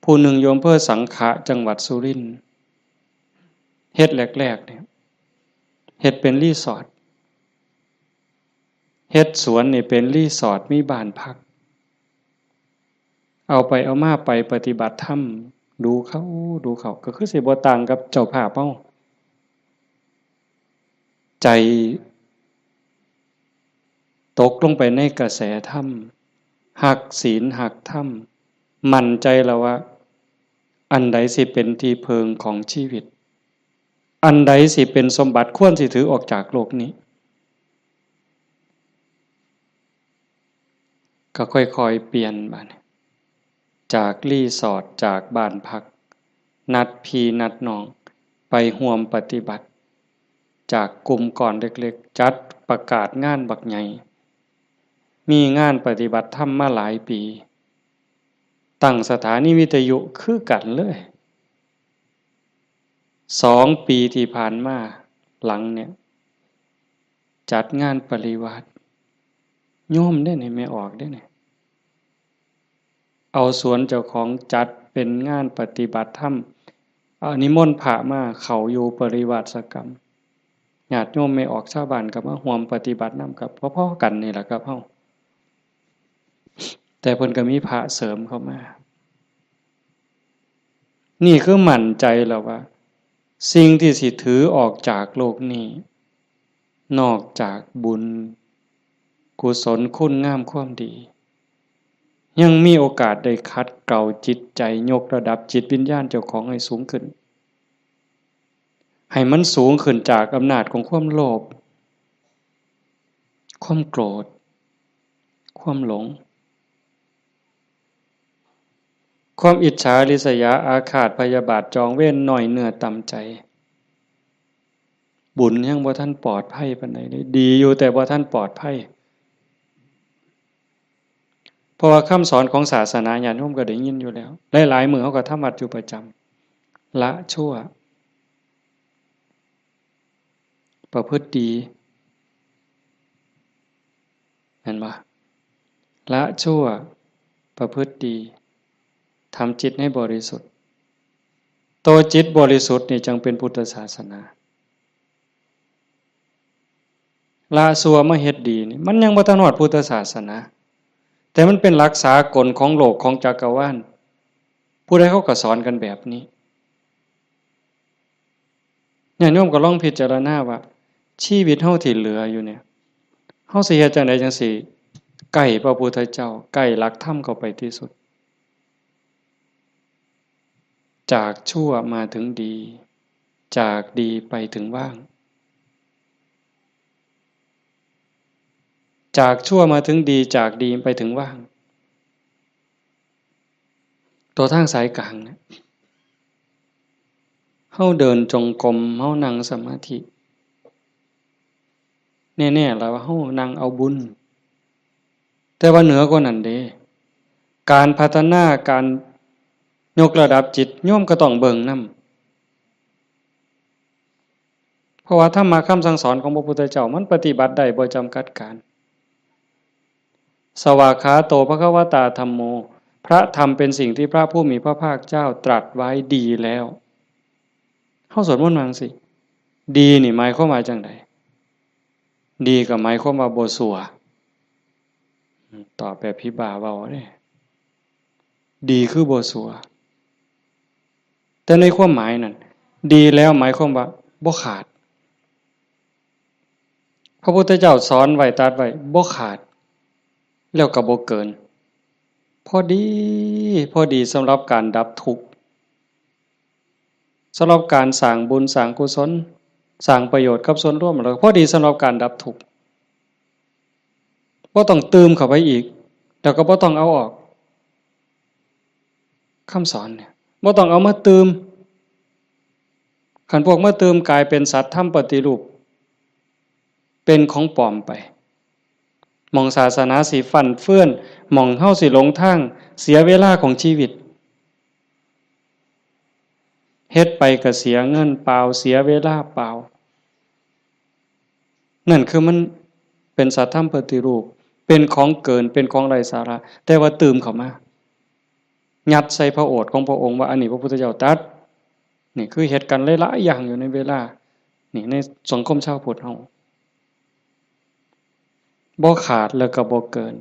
ผู้หนึ่งอยู่อำเภอสังขะ จังหวัดสุรินทร์ เฮ็ดแรกๆ เนี่ย เฮ็ดเป็นรีสอร์ท เฮ็ดสวนนี่เป็นรีสอร์ท มีบ้านพัก เอาไปเอามาไปปฏิบัติธรรม ดูเข้า ดูเข้า ก็คือสิบ่ต่างกับเจ้าภาพเฮา ใจตกลงไปในกระแสธรรม ฮักศีลฮักธรรม มั่นใจแล้วว่า อันใดสิเป็นที่เพิ่งของชีวิต อันใดสิเป็นสมบัติควรสิถือออกจากโลกนี้ ก็ค่อยๆ เปลี่ยนบัดนี้ จากรีสอร์ท จากบ้านพัก นัดพี่นัดน้อง ไปร่วมปฏิบัติ จากกลุ่มก้อนเล็กๆ จัดประกาศงานบักใหญ่ มีงานปฏิบัติธรรมมาหลายปี ตั้งสถานีวิทยุคือกันเลย สองปีที่ผ่านมาหลังเนี่ย จัดงานปริวาส โยมเด้นี่ แม่ออกเด้นี่ เอาสวนเจ้าของจัดเป็นงานปฏิบัติธรรม เอานิมนต์พระมาเข้าอยู่ปริวาสกรรม ญาติโยมแม่ออกชาวบ้านก็มาร่วมปฏิบัตินำ กับพอๆ กันนี่แหละครับเฮา แต่เพิ่นก็มีพระเสริมเข้ามา นี่คือมั่นใจแล้วว่า สิ่งที่สิถือออกจากโลกนี้ นอกจากบุญ กุศลคุณงามความดี ยังมีโอกาสได้ขัดเกลาจิตใจ ยกระดับจิตวิญญาณเจ้าของให้สูงขึ้น ให้มันสูงขึ้นจากอำนาจของความโลภ ความโกรธ ความหลง ความอิจฉาริษยาอาฆาตพยาบาทจองเวรน้อยเนื้อต่ำใจ บุญยังบ่ทันปลอดภัยปานใดเลย ดีอยู่แต่บ่ทันปลอดภัย เพราะว่าคำสอนของศาสนาญาติโยมก็ได้ยินอยู่แล้ว หลายๆ มื้อเฮาก็ทำวัดอยู่ประจำ ละชั่ว ประพฤติดี แม่นบ่ ละชั่ว ประพฤติดี ทำจิตให้บริสุทธิ์ ตัวจิตบริสุทธิ์นี่จั่งเป็นพุทธศาสนา ละชั่วมาเฮ็ดดีนี่ มันยังบ่ทันฮอดพุทธศาสนา แต่มันเป็นหลักสากลของโลกของจักรวาล ผู้ใดเขาก็สอนกันแบบนี้ ญาติโยมก็ลองพิจารณาว่า ชีวิตเฮาที่เหลืออยู่เนี่ย เฮาสิเฮ็ดจั่งใดจั่งสิใกล้พระพุทธเจ้า ใกล้หลักธรรมเข้าไปที่สุด จากชั่วมาถึงดี จากดีไปถึงว่าง จากชั่วมาถึงดี จากดีไปถึงว่าง ตัวทางสายกลางเนี่ย เฮาเดินจงกรม เฮานั่งสมาธิ แน่ๆ แล้วว่าเฮานั่งเอาบุญ แต่ว่าเหนือกว่านั้นเด้ การพัฒนา การยกระดับจิต โยมก็ต้องเบิ่งนำ เพราะว่าธรรมะคำสั่งสอนของพระพุทธเจ้ามันปฏิบัติได้บ่จำกัดการ สวากขาโตภควตาธัมโม พระธรรมเป็นสิ่งที่พระผู้มีพระภาคเจ้าตรัสไว้ดีแล้ว เฮาสวดมนต์ว่าจั่งซี้ ดีนี่หมายความว่าจั่งใด ดีก็หมายความว่าบ่ซัว ตอบแบบผีบ้าเว้าเด้ ดีคือบ่ซัว แต่ในความหมายนั่น ดีแล้วหมายความว่าบ่ขาด พระพุทธเจ้าสอนไว้ตรัสไว้บ่ขาด แล้วก็บ่เกิน พอดี พอดีสำหรับการดับทุกข์ สำหรับการสร้างบุญสร้างกุศล สร้างประโยชน์กับส่วนรวม แล้วพอดีสำหรับการดับทุกข์ บ่ต้องตื่มเข้าไปอีก แล้วก็บ่ต้องเอาออก คำสอนเนี่ย บ่ต้องเอามาตื่ม คันพวกมาตื่มกลายเป็นสัตว์ธรรมปฏิรูป เป็นของปลอมไป หม่องศาสนาสิฟั่นเฟือน หม่องเฮาสิหลงทาง เสียเวลาของชีวิต เฮ็ดไปก็เสียเงินเปล่า เสียเวลาเปล่า นั่นคือมันเป็นสัตว์ธรรมปฏิรูป เป็นของเกิน เป็นของไร้สาระ แต่ว่าตื่มเข้ามา ยัดใส่พระโอษฐ์ของพระองค์ว่าอันนี้พระพุทธเจ้าตรัส นี่คือเฮ็ดกันหลายๆอย่างอยู่ในเวลา นี่ในสังคมชาวพุทธเฮา บ่ขาดแล้วก็บ่เกิน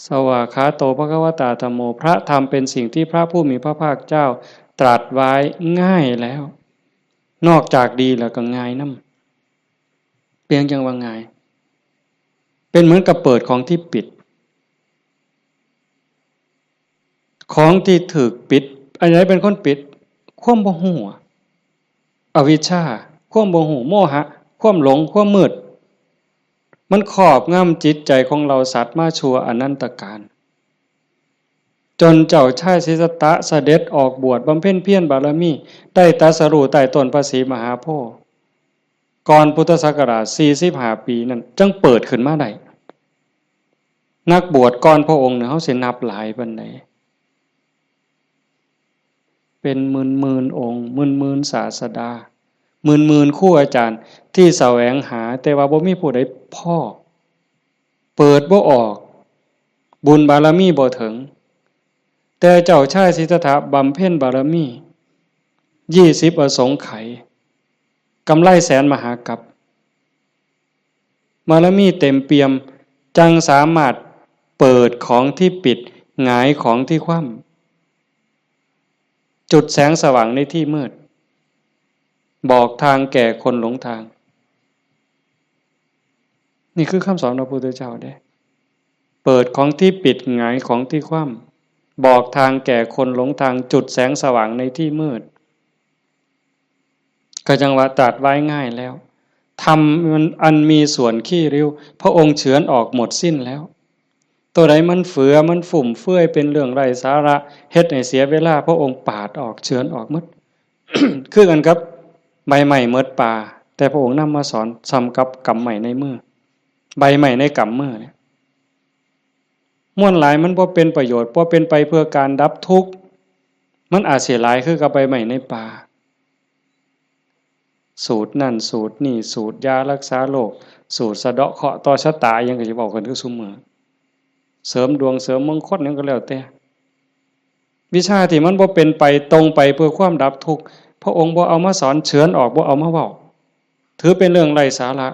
สวากขาโต ภควตา ธัมโม พระธรรมเป็นสิ่งที่พระผู้มีพระภาคเจ้าตรัสไว้ง่ายแล้ว นอกจากดีแล้วก็ง่ายนำ เพียงจั่งว่าง่าย เป็นเหมือนกับเปิดของที่ปิด ของที่ถูกปิด อันใดเป็นคนปิด ความบ่ฮู้ อวิชชา ความบ่ฮู้ โมหะ ความหลง ความมืด มันครอบงำจิตใจของเราสัตว์มาชั่วอนันตกาล จนเจ้าชายสิทธัตถะเสด็จออกบวชบำเพ็ญเพียรบารมี ได้ตรัสรู้ใต้ต้นพระศรีมหาโพธิ์ ก่อนพุทธศักราชสี่สิบห้าปีนั่น จั่งเปิดขึ้นมาได้ นักบวชก่อนพระองค์เนี่ย เฮาสินับหลายปานใด เป็นหมื่นๆองค์ หมื่นๆศาสดา หมื่นๆครูอาจารย์ที่แสวงหา แต่ว่าบ่มีผู้ใดพ้อ เปิดบ่ออก บุญบารมีบ่ถึง แต่เจ้าชายสิทธัตถะบำเพ็ญบารมี ยี่สิบอสงไขย กำไรแสนมหากัป บารมีเต็มเปี่ยม จั่งสามารถเปิดของที่ปิด หงายของที่คว่ำ จุดแสงสว่างในที่มืด บอกทางแก่คนหลงทาง นี่คือคำสอนพระพุทธเจ้าเด้ เปิดของที่ปิด หงายของที่คว่ำ บอกทางแก่คนหลงทาง จุดแสงสว่างในที่มืด ก็จั่งว่าตรัสไว้ง่ายแล้ว ธรรมมันอันมีส่วนขี้ริ้ว พระองค์เฉือนออกหมดสิ้นแล้ว ตัวใดมันเฟือ มันฟุ่มเฟือย เป็นเรื่องไร้สาระ เฮ็ดให้เสียเวลา พระองค์ปาดออก เฉือนออกหมด คือกันกับใบไม้หมดป่า แต่พระองค์นำมาสอนส่ำกับกำไม้ในมือ ใบไม้ในกำมือเนี่ย มวลหลายมันบ่เป็นประโยชน์ บ่เป็นไปเพื่อการดับทุกข์ มันอาจสิหลายคือกับใบไม้ในป่า สูตรนั่นสูตรนี่ สูตรยารักษาโรค สูตรสะเดาะเคราะห์ต่อชะตา อิหยังก็สิเว้ากันคือซุมื้อ เสริมดวงเสริมมงคลหยังก็แล้วแต่ วิชาที่มันบ่เป็นไปตรงไปเพื่อความดับทุกข์ พระองค์บ่เอามาสอน เฉือนออก บ่เอามาเว้า ถือเป็นเรื่องไร้สาระ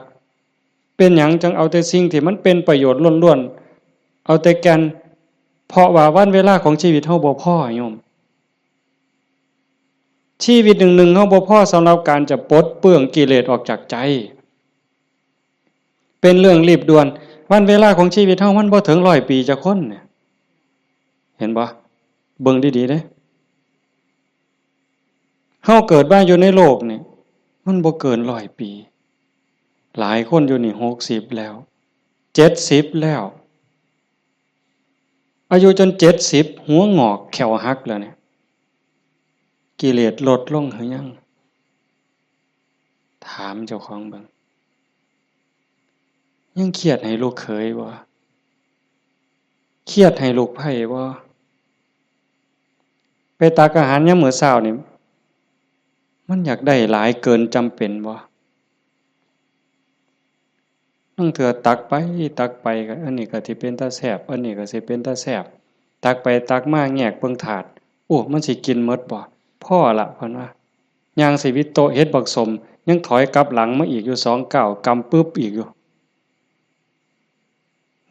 เป็นหยังจั่งเอาแต่สิ่งที่มันเป็นประโยชน์ล้วนๆ เอาแต่แก่น เพราะว่าวันเวลาของชีวิตเฮาบ่พอโยม ชีวิตหนึ่งๆ เฮาบ่พอสำหรับการจะปลดเปลื้องกิเลสออกจากใจ เป็นเรื่องรีบด่วน วันเวลาของชีวิตเฮามันบ่ถึงร้อยปีจักคนเนี่ย เห็นบ่ เบิ่งดีๆ เด้ เฮาเกิดมาอยู่ในโลกนี่ มันบ่เกินร้อยปี หลายคนอยู่นี่หกสิบแล้ว เจ็ดสิบแล้ว อายุจนเจ็ดสิบ หัวงอกแข้วหักแล้วเนี่ย กิเลสลดลงหรือยัง ถามเจ้าของเบิ่ง ยังเครียดให้ลูกเขยบ่ เครียดให้ลูกไพร่บ่ ไปตักอาหารยามมื้อเช้านี่ มันอยากได้หลายเกินจำเป็นบ่ ลางเทื่อตักไปตักไปก็ อันนี้ก็สิเป็นตาแซ่บ อันนี้ก็สิเป็นตาแซ่บ ตักไปตักมาแงกเบิ่งถาด โอ้ มันสิกินหมดบ่ พอละ เพิ่นว่า ย่างสิวิดโต๊ะเฮ็ดบักสม ยังถอยกลับหลังมาอีกอยู่สองก้าว กำปึ๊บอีกอยู่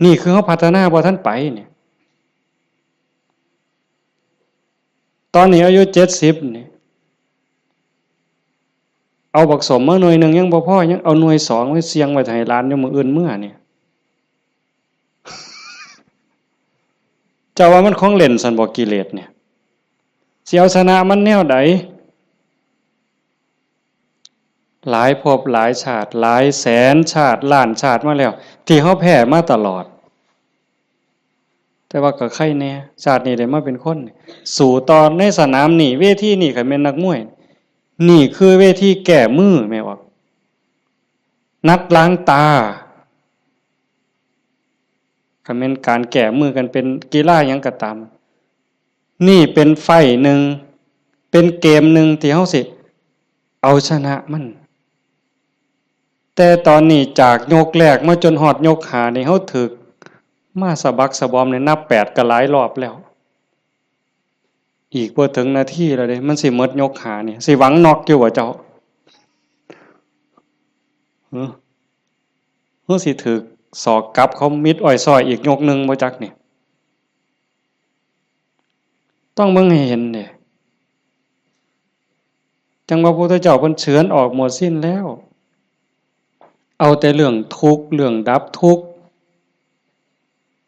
นี่คือเฮาพัฒนาบ่ทันไปเนี่ย ตอนนี้อายุเจ็ดสิบนี่ เอาบักสมมาหน่วยหนึ่งยังบ่พอ ยังเอาหน่วยสองไว้เสี่ยงไว้ให้หลานอยู่มื้ออื่นเมือเนี่ย เจ้าว่ามันของเล่นซั่นบ่ กิเลสเนี่ย สิเอาชนะมันแนวใด หลายภพหลายชาติ หลายแสนชาติ ล้านชาติมาแล้ว ที่เฮาแพ้มาตลอด แต่ว่าก็ไคแน่ ชาตินี้ได้มาเป็นคน สู้ต่อในสนามนี่ เวทีนี่ คันแม่นนักมวย นี่คือเวทีแก้มือ แม่นบ่ นัดล้างตา คันแม่นการแก้มือกันเป็นกีฬาหยังก็ตาม นี่เป็นไฟต์หนึ่ง เป็นเกมหนึ่งที่เฮาสิเอาชนะมัน แต่ตอนนี้จากยกแรกมาจนฮอดยกห้านี่ เฮาถูกมาสะบักสะบอมนี่ นับแปดก็หลายรอบแล้ว อีกบ่ถึงนาทีแล้วเด้ มันสิหมดยกห้านี่ สิหวังน็อกอยู่บ่เจ้า หึ หรือสิถูกศอกกลับเขามิดอ้อยซ้อยอีกยกหนึ่งบ่จักนี่ ต้องเบิ่งให้เห็นเด้ จั่งว่าพระพุทธเจ้าเพิ่นเฉือนออกหมดสิ้นแล้ว เอาแต่เรื่องทุกข์ เรื่องดับทุกข์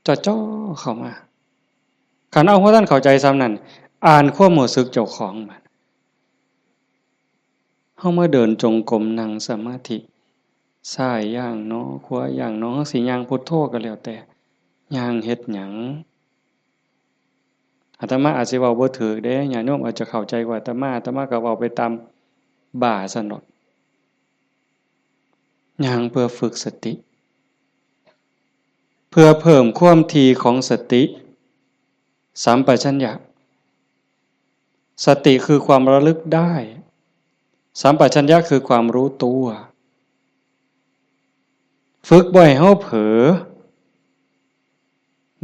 จ่อๆเข้ามา คันเอาบ่ทันเข้าใจส่ำนั้น อ่านความรู้สึกเจ้าของบัด เฮามาเดินจงกรม นั่งสมาธิ ซ้ายย่างหนอ ขวาย่างหนอ เฮาสิย่างพุทโธก็แล้วแต่ ย่างเฮ็ดหยัง อาตมาอาจสิเว้าบ่ถูกเด้ ญาติโยมอาจจะเข้าใจกว่าอาตมา อาตมาก็เว้าไปตามบ้าซั่นดอก ย่างเพื่อฝึกสติ เพื่อเพิ่มความถี่ของสติ สัมปชัญญะ สติคือความระลึกได้ สัมปชัญญะคือความรู้ตัว ฝึกบ่ให้เฮาเผลอ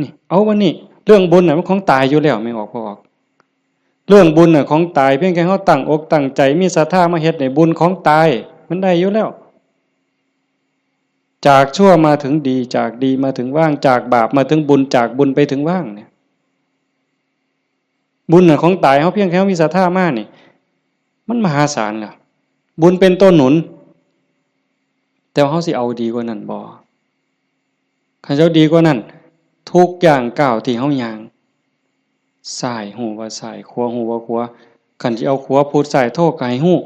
นี่ เอาวันนี้ เรื่องบุญน่ะมันของตายอยู่แล้ว แม่นออกบ่ออก เรื่องบุญน่ะของตาย เพียงแค่เฮาตั้งอกตั้งใจ มีศรัทธามาเฮ็ดนี่ บุญของตาย มันได้อยู่แล้ว จากชั่วมาถึงดี จากดีมาถึงว่าง จากบาปมาถึงบุญ จากบุญไปถึงว่างเนี่ย บุญน่ะของตาย เฮาเพียงแค่เฮามีศรัทธามานี่ มันมหาศาลแล้ว บุญเป็นตัวหนุน แต่ว่าเฮาสิเอาดีกว่านั้นบ่ คันเฮาดีกว่านั้น ทุกย่างก้าวที่เฮาย่าง ซ้ายฮู้ว่าซ้าย ขวาฮู้ว่าขวา คันสิเอาขวาพุทซ้ายโธก็ให้ฮู้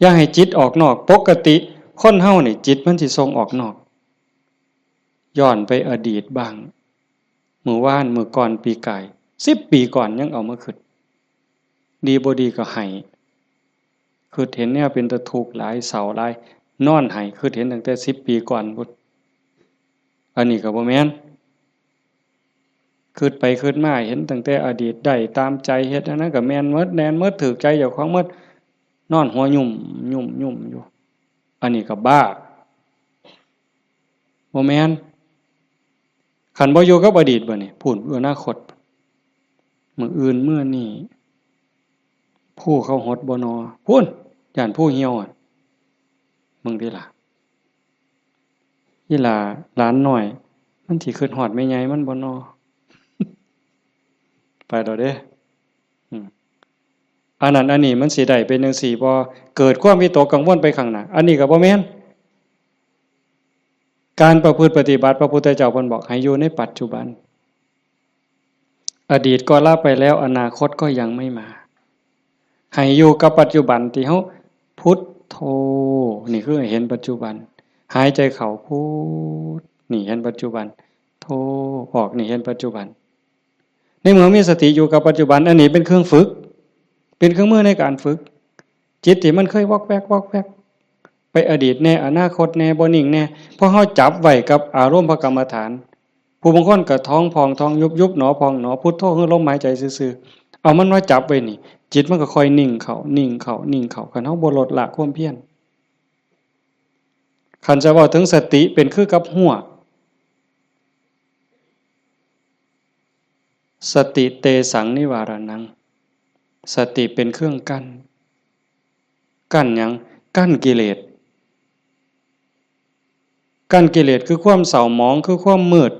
อย่าให้จิตออกนอก ปกติคนเฮานี่จิตมันสิส่งออกนอก ย้อนไปอดีตบ้าง มื้อวาน มื้อก่อน ปีกาย สิบปีก่อนยังเอามาคิด ดีบ่ดีก็ไห้ คิดเห็นแนวเป็นตาทุกข์หลาย เศร้าหลาย นอนไห้ คิดเห็นตั้งแต่สิบปีก่อนพุ้น อันนี้ก็บ่แม่น คิดไปคิดมาเห็นตั้งแต่อดีต ได้ตามใจ เฮ็ดอันนั้นก็แม่นหมด แม่นหมด ถูกใจเจ้าของหมด นอนหัวยุ่ม ยุ่ม ยุ่มอยู่ อันนี้ก็บ้า บ่แม่น คันบ่อยู่กับอดีตบัดนี้ พู้น อนาคต มื้ออื่นมื้อนี้ ภูเขาหดบ่นอ พู้น ย้านภูเหี่ยวอะ มึงติล่ะ อีหล่าหลานน้อย มันสิคิดฮอดแม่ใหญ่มันบ่นอ ไปแล้วเด้ อืม อันนั้นอันนี้มันสิได้เป็นจั่งซี้บ่ เกิดความวิตกกังวลไปข้างหน้า อันนี้ก็บ่แม่น การประพฤติปฏิบัติ พระพุทธเจ้าเพิ่นบอกให้อยู่ในปัจจุบัน อดีตก็ละไปแล้ว อนาคตก็ยังไม่มา ให้อยู่กับปัจจุบันที่เฮาพุทโธ นี่คือให้เห็นปัจจุบัน หายใจเข้าพุท นี่เห็นปัจจุบัน โธ ออก นี่เห็นปัจจุบัน ในเมื่อมีสติอยู่กับปัจจุบัน อันนี้เป็นเครื่องฝึก เป็นเครื่องมือในการฝึก จิตที่มันเคยวอกแวกวอกแวก ไปอดีตแน่ อนาคตแน่ บ่นิ่งแน่ พอเฮาจับไว้กับอารมณ์พระกรรมฐาน ผู้บางคนก็ท้องพองท้องยุบ ยุบหนอพองหนอ พุทโธคือลมหายใจซื่อๆ เอามันมาจับไว้นี่ จิตมันก็ค่อยนิ่งเข้า นิ่งเข้า นิ่งเข้า คันเฮาบ่ลดละความเพียร คันจะเว้าถึงสติเป็นคือกับฮั้ว สติเตสังนิวารณัง สติเป็นเครื่องกั้น กั้นหยัง? กั้นกิเลส กั้นกิเลสคือความเศร้าหมอง คือความมืด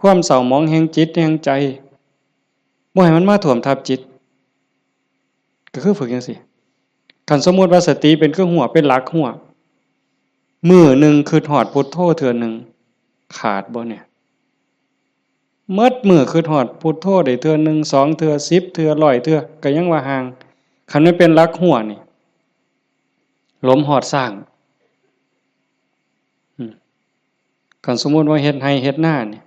ความเศร้าหมองแห่งจิตแห่งใจ บ่ให้มันมาท่วมทับจิต ก็คือฝึกจั่งซี้ คันสมมุติว่าสติเป็นคือฮั้ว เป็นหลักฮั้ว มื้อหนึ่งคิดฮอดพุทโธเทื่อหนึ่ง ขาดบ่เนี่ย? หมดมื้อคิดฮอดพุทโธได้เทื่อหนึ่ง สองเทื่อ สิบเทื่อ ร้อยเทื่อ ก็ยังว่าห่าง คันมันเป็นหลักฮั้วนี่ หลมฮอดซ้าง อืม คันสมมุติว่าเฮ็ดไร่เฮ็ดนานี่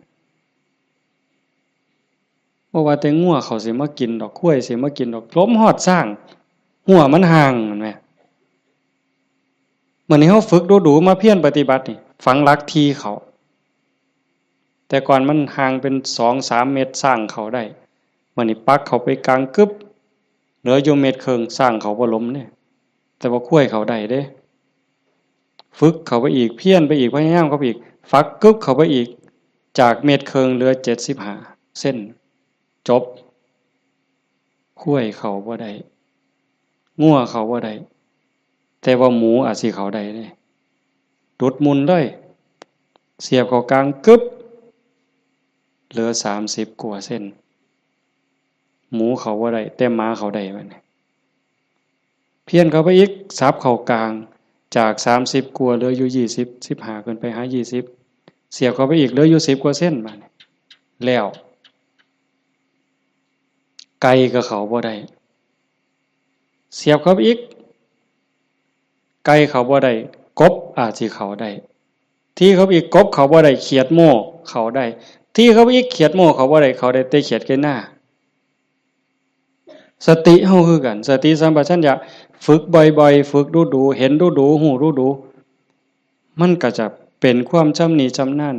บ่ว่าแต่งัวเขาสิมากินดอก ควายสิมากินดอก หลมฮอดซ้าง ฮั้วมันห่าง แม่นบ่? มื้อนี้เฮาฝึกดูๆ มาเพียรปฏิบัตินี่ ฝังหลักถี่เข้า แต่ก่อนมันห่างเป็นสองสามเมตร ซ้างเข้าได้ มื้อนี้ปักเข้าไปกลางกึบ เหลืออยู่เมตรครึ่ง ซ้างเข้าบ่หลมเด้ แต่ว่าควายเข้าได้เด้ ฝึกเข้าไปอีก เพียรไปอีก พยายามเข้าไปอีก ฝักกึบเข้าไปอีก จากเมตรครึ่งเหลือเจ็ดสิบห้าเซน จบ ควายเข้าบ่ได้ งัวเข้าบ่ได้ แต่ว่าหมูอาจสิเข้าได้เด้ ดุดมุ่นเลย เสียบเข้ากลางกึบ เหลือสามสิบกว่าเซน หมูเข้าบ่ได้ แต่หมาเข้าได้บัดนี้ เพี้ยนเข้าไปอีก สับเข้ากลาง จากสามสิบกว่าเหลืออยู่ยี่สิบ สิบห้าขึ้นไปหายี่สิบ เสียบเข้าไปอีกเหลืออยู่สิบกว่าเซนบัดนี้ แล้ว ไก่ก็เข้าบ่ได้ เสียบเข้าไปอีก ไก่เข้าบ่ได้ กบอาจสิเข้าได้ ถี่เข้าไปอีก กบเข้าบ่ได้ เขียดโม่เข้าได้ ถี่เข้าไปอีก เขียดโม่เข้าบ่ได้ เข้าได้แต่เขียดไก่นา สติเฮาคือกัน สติสัมปชัญญะ ฝึกบ่อยๆ ฝึกดูๆ เห็นดูๆ ฮู้ดูๆ มันก็จะเป็นความชำนิชำนาญ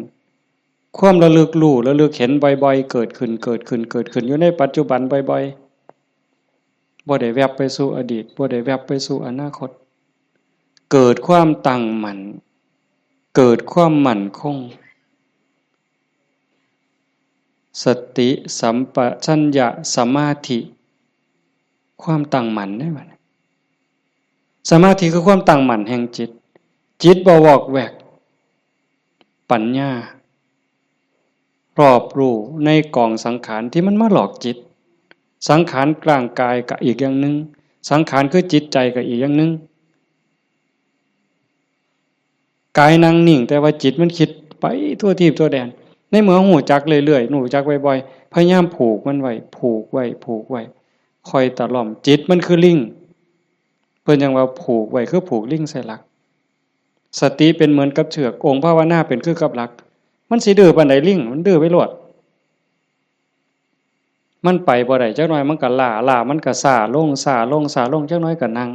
ความระลึกรู้ระลึกเห็นบ่อยๆ เกิดขึ้น เกิดขึ้น เกิดขึ้น อยู่ในปัจจุบันบ่อยๆ บ่ได้แวบไปสู่อดีต บ่ได้แวบไปสู่อนาคต เกิดความตั้งมั่น เกิดความมั่นคง สติสัมปชัญญะสมาธิ ความตั้งมั่นเด้บัดนี้ สมาธิคือความตั้งมั่นแห่งจิต จิตบ่วอกแวก ปัญญา รอบรู้ในกองสังขารที่มันมาหลอกจิต สังขารร่างกายก็อีกอย่างหนึ่ง สังขารคือจิตใจก็อีกอย่างหนึ่ง กายนั่งนิ่ง แต่ว่าจิตมันคิดไปทั่วทีปทั่วแดน ในเมื่อฮู้จักเรื่อยๆ ฮู้จักบ่อยๆ พยายามผูกมันไว้ ผูกไว้ ผูกไว้ ค่อยตะล่อม จิตมันคือลิง เพิ่นจั่งว่าผูกไว้คือผูกลิงใส่หลัก สติเป็นเหมือนกับเชือก องค์ภาวนาเป็นคือกับหลัก มันสิดื้อปานใดลิง มันดื้อไปโลด มันไปบ่ได้ จักหน่อยมันก็ล้า ล้ามันก็ซ้าลง ซ้าลง ซ้าลง จักหน่อยก็นั่ง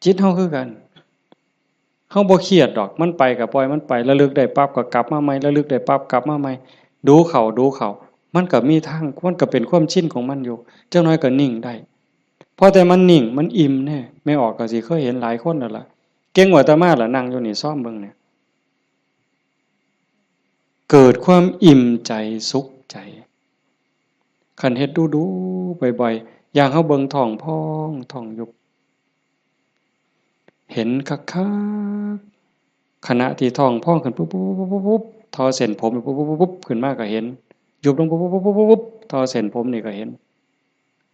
จิตเฮาคือกัน เฮาบ่เครียดดอก มันไปก็ปล่อยมันไป ระลึกได้ปั๊บก็กลับมาใหม่ ระลึกได้ปั๊บกลับมาใหม่ ดูเข้า ดูเข้า มันก็มีทาง มันก็เป็นความชินของมันอยู่ จักหน่อยก็นิ่งได้ พอแต่มันนิ่ง มันอิ่มแน่ แม่ออกก็สิเคยเห็นหลายคนแล้วล่ะ เก่งกว่าอาตมาล่ะ นั่งอยู่นี่ ซอมเบิ่งเนี่ย เกิดความอิ่มใจสุขใจ คันเฮ็ดดูๆ บ่อยๆ อย่างเฮาเบิ่งท้องพองท้องยุบ เห็นคักๆ ขณะที่ท้องพองขึ้นปุ๊บๆๆๆๆ ทอเส้นผมปุ๊บๆๆๆ ขึ้นมาก็เห็น ยุบลงปุ๊บๆๆๆๆ ทอเส้นผมนี่ก็เห็น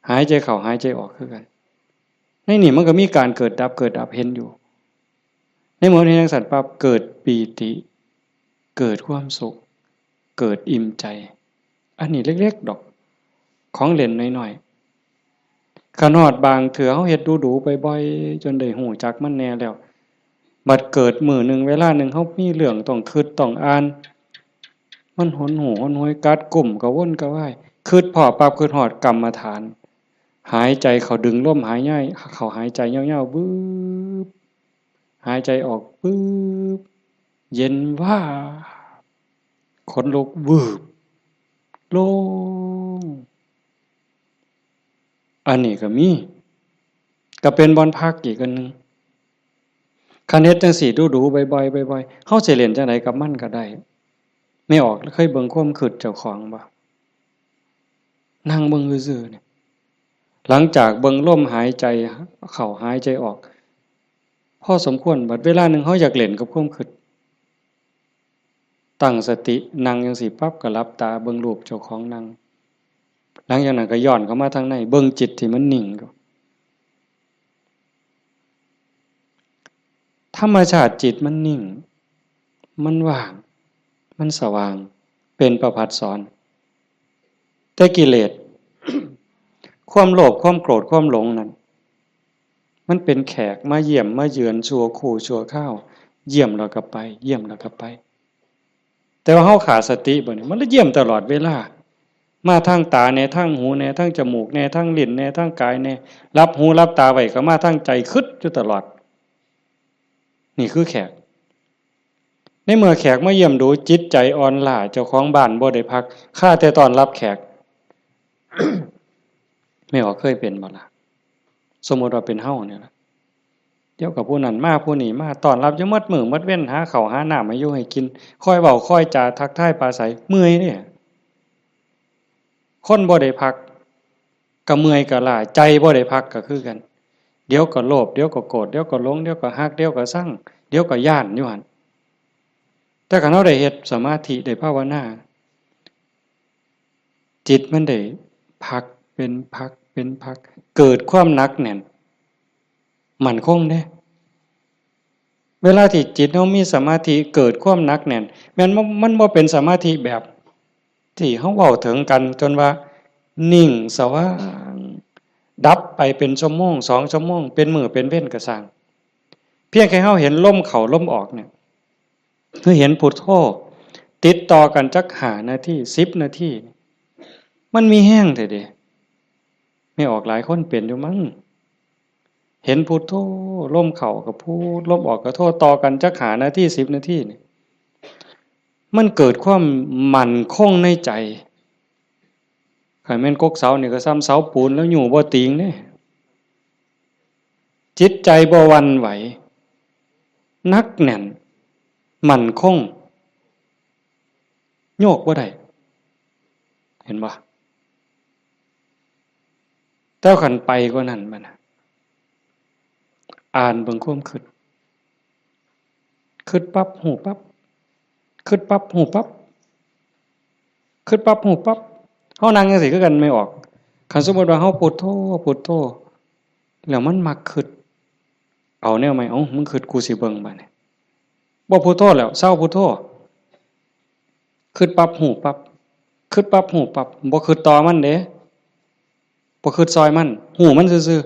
หายใจเข้าหายใจออกคือกัน ในนี่มันก็มีการเกิดดับ เกิดดับเห็นอยู่ ในเมื่อเห็นจั่งซั้นปั๊บ เกิดปีติ เกิดความสุข เกิดอิ่มใจ อันนี้เล็กๆ ดอก ของเล่นน้อยๆ คันฮอดบางเทื่อเฮาเฮ็ดดูๆ บ่อยๆ จนได้ฮู้จักมันแน่แล้ว บัดเกิดมื้อหนึ่งเวลาหนึ่งเฮามีเรื่องต้องคิดต้องอ่าน มันหนหูหนหวย กัดกุ้มกระวนกระวาย คิดพ้อปั๊บ คิดฮอดกรรมฐาน หายใจเข้า ดึงลมหายใจเข้า หายใจยาวๆ วืบ หายใจออก วืบ เย็นวาบ ขนลุก วืบ โล่ง อันนี้ก็มี ก็เป็นบ่อนพักอีกอันหนึ่ง คันเฮ็ดจั่งซี้ดูๆ บ่อยๆ บ่อยๆ เฮาสิเล่นจั่งใดกับมันก็ได้ แม่ออกเคยเบิ่งความคิดเจ้าของบ่? นั่งเบิ่งซื่อๆ นี่ หลังจากเบิ่งลมหายใจเข้าหายใจออก พอสมควร บัดเวลาหนึ่งเฮาอยากเล่นกับความคิด ตั้งสตินั่งจั่งซี้ปั๊บ ก็หลับตาเบิ่งรูปเจ้าของนั่ง หลังจากนั้นก็ย้อนเข้ามาทางใน เบิ่งจิตที่มันนิ่งอยู่ ธรรมชาติจิตมันนิ่ง มันว่าง มันสว่าง เป็นประภัสสร แต่กิเลส ความโลภ ความโกรธ ความหลงนั่น มันเป็นแขกมาเยี่ยมมาเยือนชั่วครู่ชั่วคราว เยี่ยมแล้วก็ไป เยี่ยมแล้วก็ไป แต่ว่าเฮาขาดสติบัดนี้ มันเลยเยี่ยมตลอดเวลา มาทางตาแหน่ ทางหูแหน่ ทางจมูกแหน่ ทางลิ้นแหน่ ทางกายแหน่ หลับหูหลับตาไว้ก็มาทางใจ คิดอยู่ตลอด นี่คือแขก ในเมื่อแขกมาเยี่ยมดู จิตใจอ่อนล้า เจ้าของบ้านบ่ได้พัก คาแต่ต้อนรับแขก แม่ออกเคยเป็นบ่ล่ะ สมมุติว่าเป็นเฮาเนี่ยล่ะ เดี๋ยวก็ผู้นั้นมาผู้นี้มา ต้อนรับอยู่หมดมื้อหมดเว็น หาข้าวหาน้ำให้อยู่ให้กิน คอยเว้าคอยจาทักทายปราศรัย เมื่อยเด้ คนบ่ได้พัก ก็เมื่อยก็ล้า ใจบ่ได้พักก็คือกัน เดี๋ยวก็โลภ เดี๋ยวก็โกรธ เดี๋ยวก็หลง เดี๋ยวก็ฮัก เดี๋ยวก็ซัง เดี๋ยวก็ย้านอยู่หั่น แต่คันเฮาได้เฮ็ดสมาธิ ได้ภาวนา จิตมันได้พักเป็นพักเป็นพัก เกิดความหนักแน่น มั่นคงเด้ เวลาที่จิตเฮามีสมาธิ เกิดความหนักแน่น แม่นบ่ มันบ่เป็นสมาธิแบบที่เฮาเว้าถึงกัน จนว่านิ่งสว่าง ดับไปเป็นชั่วโมง สองชั่วโมง เป็นมื้อเป็นเว็นก็ซ่าง เพียงแค่เฮาเห็นลมเข้าลมออกเนี่ย คือเห็นพุทโธ ติดต่อกันจักห้านาที สิบนาที มันมีแฮงแท้เด้ แม่ออกหลายคนเป็นอยู่มั้ง เห็นพุทโธ ลมเข้าก็พุท ลมออกก็โธ ต่อกันจักห้านาที สิบนาทีนี่ มันเกิดความมั่นคงในใจ คันแม่นกกเสานี่ก็ส่ำเสาปูนแล้วอยู่บ่ติงเด้ จิตใจบ่หวั่นไหว หนักแน่น มั่นคง โยกบ่ได้ เห็นบ่ แต่คันไปกว่านั้นบัดน่ะ อ่านเบิ่งความคิด คิดปั๊บ ฮู้ปั๊บ คิดปั๊บ ฮู้ปั๊บ คิดปั๊บ ฮู้ปั๊บ เฮานั่งจั่งซี้คือกัน แม่ออก คันสมมุติว่าเฮาพุทโธ พุทโธ แล้วมันมักคิด เอาแนวใหม่ เอ้า มึงคิดกูสิเบิ่งบัดนี้ บ่พุทโธแล้ว เซาพุทโธ คิดปั๊บ ฮู้ปั๊บ คิดปั๊บ ฮู้ปั๊บ บ่คิดต่อมันเด้ บ่คิดซอยมัน ฮู้มันซื่อ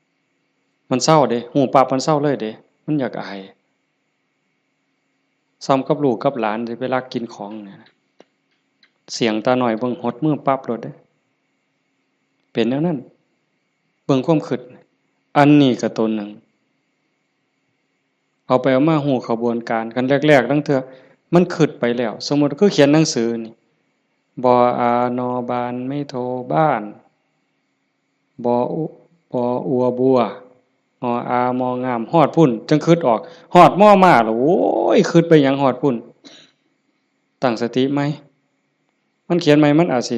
ๆ มันเซาเด้ ฮู้ปั๊บมันเซาเลยเด้ มันอยากอาย ส่ำกับลูกกับหลานสิไปลักกินของเนี่ย เสี้ยงตาน้อยเบิ่งหดมือปั๊บโลดเด้ เป็นแนวนั้น เบิ่งความคิด อันนี้ก็ตัวหนึ่ง เอาไปเอามาฮู้ขบวนการ คันแรกๆ ลางเทื่อมันคิดไปแล้ว สมมุติคือเขียนหนังสือนี่ บออา นอบาน ไม้โท บ้าน บออุ บออัว บัว งออา มองาม ฮอดพุ้น จั่งคิดออก ฮอดมอม้าแล้ว โอ้ย คิดไปหยังฮอดพุ้น ตั้งสติใหม่ มันเขียนใหม่ มันอาจสิ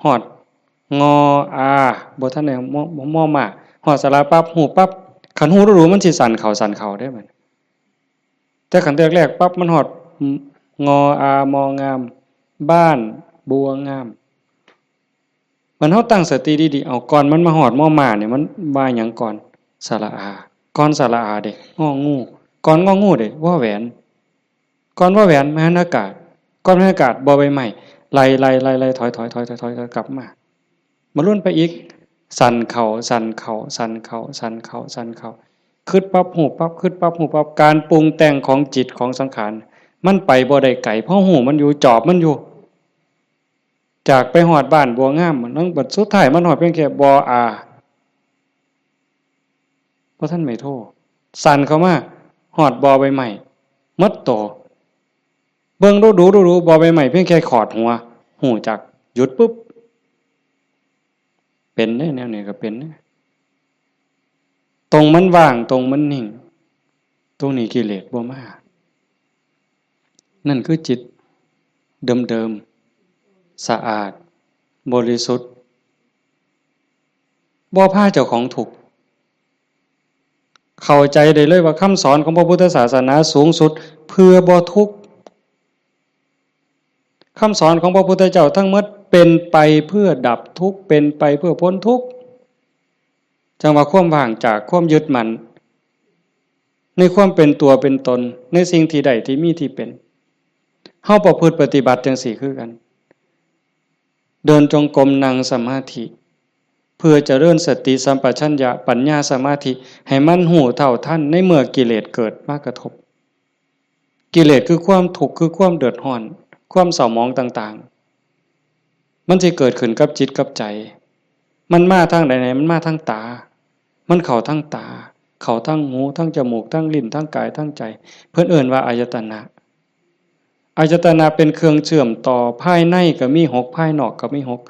ฮอด งออา บ่ทันได้ มอ มอม้า ฮอดสระปั๊บ ฮู้ปั๊บ คันฮู้ดูๆ มันสิสั่นเข้าสั่นเข้าเด้บัด แต่คันแรกๆ ปั๊บ มันฮอด งออา มองาม บ้าน บัวงาม มันเฮาตั้งสติดีๆ เอา ก่อนมันมาฮอดมอม้าเนี่ย มันว่าหยังก่อน สระอา ก่อนสระอาเด้ งองู ก่อนงองูเด้ วอแหวน ก่อนวอแหวน มหันอากาศ ก่อนมหันอากาศ บอใบไม้ ไล่ๆๆๆ ถอยๆๆๆ กลับมา มาลุ้นไปอีก สั่นเข้า สั่นเข้า สั่นเข้า สั่นเข้า สั่นเข้า คิดปั๊บ ฮู้ปั๊บ คิดปั๊บ ฮู้ปั๊บ การปรุงแต่งของจิตของสังขาร มันไปบ่ได้ไกล เพราะฮู้มันอยู่ จอบมันอยู่ จากไปฮอดบ้านบัวงาม มันบัดสุดท้ายมันฮอดเพียงแค่บออา บ่ทันไม้โท สั่นเข้ามา ฮอดบอใบไม้ หมดโต เบิ่งดูๆๆ บอใบไม้เพียงแค่ขอดหัว ฮู้จัก หยุดปุ๊บ เป็นเด้ แนวนี้ก็เป็นเด้ ตรงมันว่าง ตรงมันนิ่ง ตรงนี้กิเลสบ่มา นั่นคือจิตเดิมๆ สะอาด บริสุทธิ์ บ่พาเจ้าของทุกข์ เข้าใจได้เลยว่าคำสอนของพระพุทธศาสนาสูงสุดเพื่อบ่ทุกข์ คำสอนของพระพุทธเจ้าทั้งหมดเป็นไปเพื่อดับทุกข์ เป็นไปเพื่อพ้นทุกข์ จั่งว่าความว่างจากความยึดมั่น ในความเป็นตัวเป็นตน ในสิ่งที่ได้ที่มีที่เป็น เฮาประพฤติปฏิบัติจั่งซี้คือกัน เดินจงกรม นั่งสมาธิ เพื่อเจริญสติสัมปชัญญะปัญญาสมาธิ ให้มันรู้เท่าทันในเมื่อกิเลสเกิดมากระทบ กิเลสคือความทุกข์ คือความเดือดร้อน ความเศร้าหมองต่างๆ มันสิเกิดขึ้นกับจิตกับใจ มันมาทางใดเนี่ย มันมาทางตา มันเข้าทางตา เข้าทางหู ทางจมูก ทางลิ้น ทางกาย ทางใจ เพิ่นเอิ้นว่าอายตนะ อายตนะเป็นเครื่องเชื่อมต่อ ภายในก็มีหก ภายนอกก็มีหก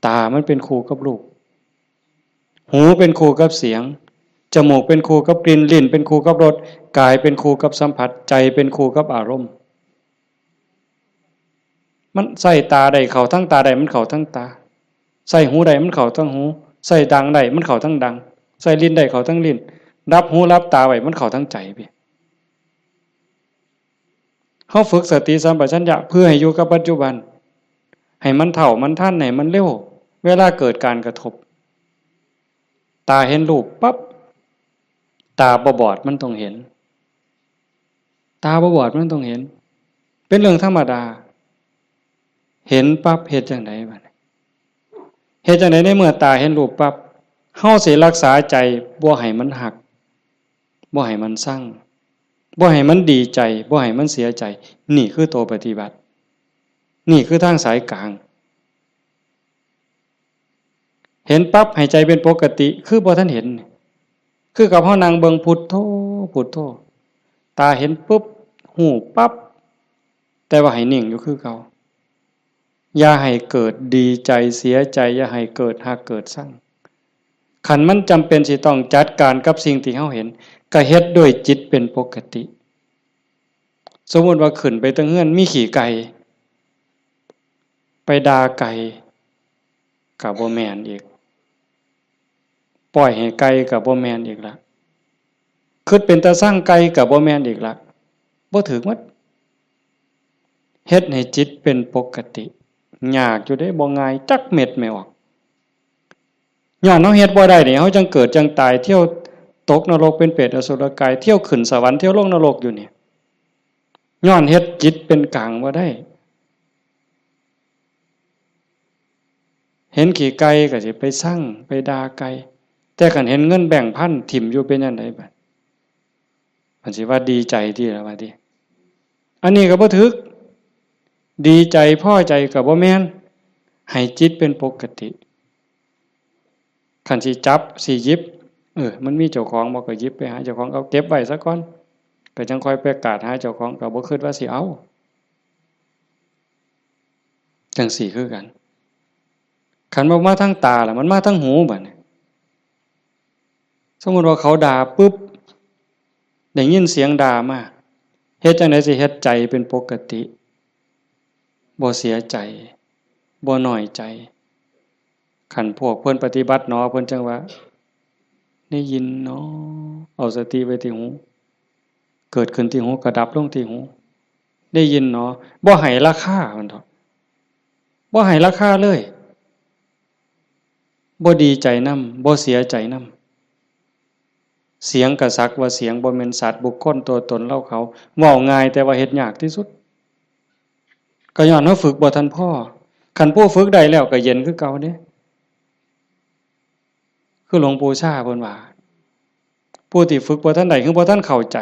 ตามันเป็นคู่กับรูป หูเป็นคู่กับเสียง จมูกเป็นคู่กับกลิ่น ลิ้นเป็นคู่กับรส กายเป็นคู่กับสัมผัส ใจเป็นคู่กับอารมณ์ มันใส่ตาได้เข้าทางตาได้ มันเข้าทางตา ใส่หูได้มันเข้าทางหู ใส่ดังได้มันเข้าทางดัง ใส่ลิ้นได้เข้าทางลิ้น รับหูรับตาไว้มันเข้าทางใจพี่ เฮาฝึกสติสัมปชัญญะเพื่อให้อยู่กับปัจจุบัน ให้มันเท่ามันทัน ให้มันเร็ว เวลาเกิดการกระทบ ตาเห็นรูปปั๊บ ตาบ่บอดมันต้องเห็น ตาบ่บอดมันต้องเห็น เป็นเรื่องธรรมดา เห็นปั๊บเฮ็ดจั่งใดบัดนี้ เฮ็ดจั่งใดในเมื่อตาเห็นรูปปั๊บ เฮาสิรักษาใจบ่ให้มันฮัก บ่ให้มันซัง บ่ให้มันดีใจ บ่ให้มันเสียใจ นี่คือตัวปฏิบัติ นี่คือทางสายกลาง เห็นปั๊บให้ใจเป็นปกติ คือบ่ทันเห็น คือกับเฮานั่งเบิ่งพุทโธ พุทโธ ตาเห็นปุ๊บ ฮู้ปั๊บ แต่ว่าให้นิ่งอยู่คือเก่า อย่าให้เกิดดีใจเสียใจ อย่าให้เกิดฮักเกิดซัง คันมันจำเป็นสิต้องจัดการกับสิ่งที่เฮาเห็น ก็เฮ็ดด้วยจิตเป็นปกติ สมมุติว่าขึ้นไปเทิงเฮือนมีขี้ไก่ ไปด่าไก่ ก็บ่แม่นอีก ปล่อยให้ไก่ก็บ่แม่นอีกละ คิดเป็นตาซังไก่ก็บ่แม่นอีกละ บ่ถืกหมด เฮ็ดให้จิตเป็นปกติ ยากอยู่เด้ บ่ง่ายจักเม็ดแม่ออก ย้อนเฮาเฮ็ดบ่ได้นี่ เฮาจั่งเกิดจั่งตาย เที่ยวตกนรกเป็นเปรตอสุรกาย เที่ยวขึ้นสวรรค์ เที่ยวลงนรกอยู่นี่ ย้อนเฮ็ดจิตเป็นกลางบ่ได้ เห็นขี้ไก่ก็สิไปซัง ไปด่าไก่ แต่คันเห็นเงินแบงค์พันถิ่มอยู่เป็นจั่งใดบัด มันสิว่าดีใจติล่ะว่าติ อันนี้ก็บ่ถืก ดีใจพอใจก็บ่แม่น ให้จิตเป็นปกติ คันสิจับสิหยิบ เออ มันมีเจ้าของบ่ ก็หยิบไปหาเจ้าของ เอาเก็บไว้ซะก่อน ก็จั่งค่อยไปกาดหาเจ้าของ ก็บ่คิดว่าสิเอา จั่งซี้คือกัน คันบ่มาทางตาล่ะ มันมาทางหูบัดนี้ สมมุติว่าเขาด่าปุ๊บ ได้ยินเสียงด่ามา เฮ็ดจั่งใดสิเฮ็ดใจเป็นปกติ บ่เสียใจ บ่น้อยใจ คันพวกเพิ่นปฏิบัติหนอ เพิ่นจั่งว่า ได้ยินหนอ เอาสติไว้ที่หู เกิดขึ้นที่หู ก็ดับลงที่หู ได้ยินหนอ บ่ให้ราคามันดอก บ่ให้ราคาเลย บ่ดีใจนำ บ่เสียใจนำ เสียงก็สักว่าเสียง บ่แม่นสัตว์บุคคลตัวตนเราเขา เว้าง่ายแต่ว่าเฮ็ดยากที่สุด ก็ย้อนว่าฝึกบ่ทันพอ คันผู้ฝึกได้แล้วก็เย็นคือเก่าเด้ คือหลวงปู่ชาเพิ่นว่า ผู้ที่ฝึกบ่ทันได้ คือบ่ทันเข้าใจ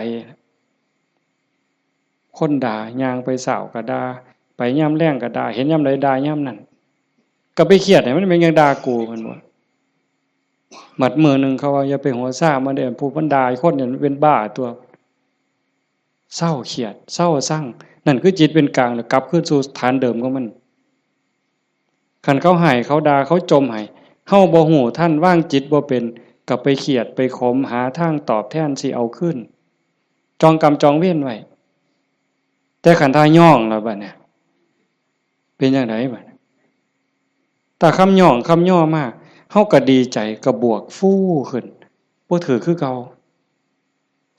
คนด่า ย่างไปเช้าก็ด่า ไปยามแลงก็ด่า เห็นยามใดด่ายามนั้น ก็ไปเครียดให้มันเป็นหยังด่ากู เพิ่นว่า บัดมื้อหนึ่งเขาว่า อย่าไปหัวซ่ามันเด้อ ผู้มันด่าคนเนี่ยมันเป็นบ้าตัว เซาเครียด เซาซัง นั่นคือจิตเป็นกลาง แล้วกลับคืนสู่ฐานเดิมของมัน คันเขาให้ เขาด่า เขาจ่มให้ เฮาบ่ฮู้ทัน วางจิตบ่เป็น ก็ไปเครียด ไปขม หาทางตอบแทนสิเอาคืน จองกรรมจองเวรไว้ แต่คันถ้าย้องแล้วบัดเนี่ย เป็นจั่งใดบัดเนี่ย ถ้าคำย้องคำย่อมา เฮาก็ดีใจ ก็บวกฟูขึ้น บ่ถืกคือเก่า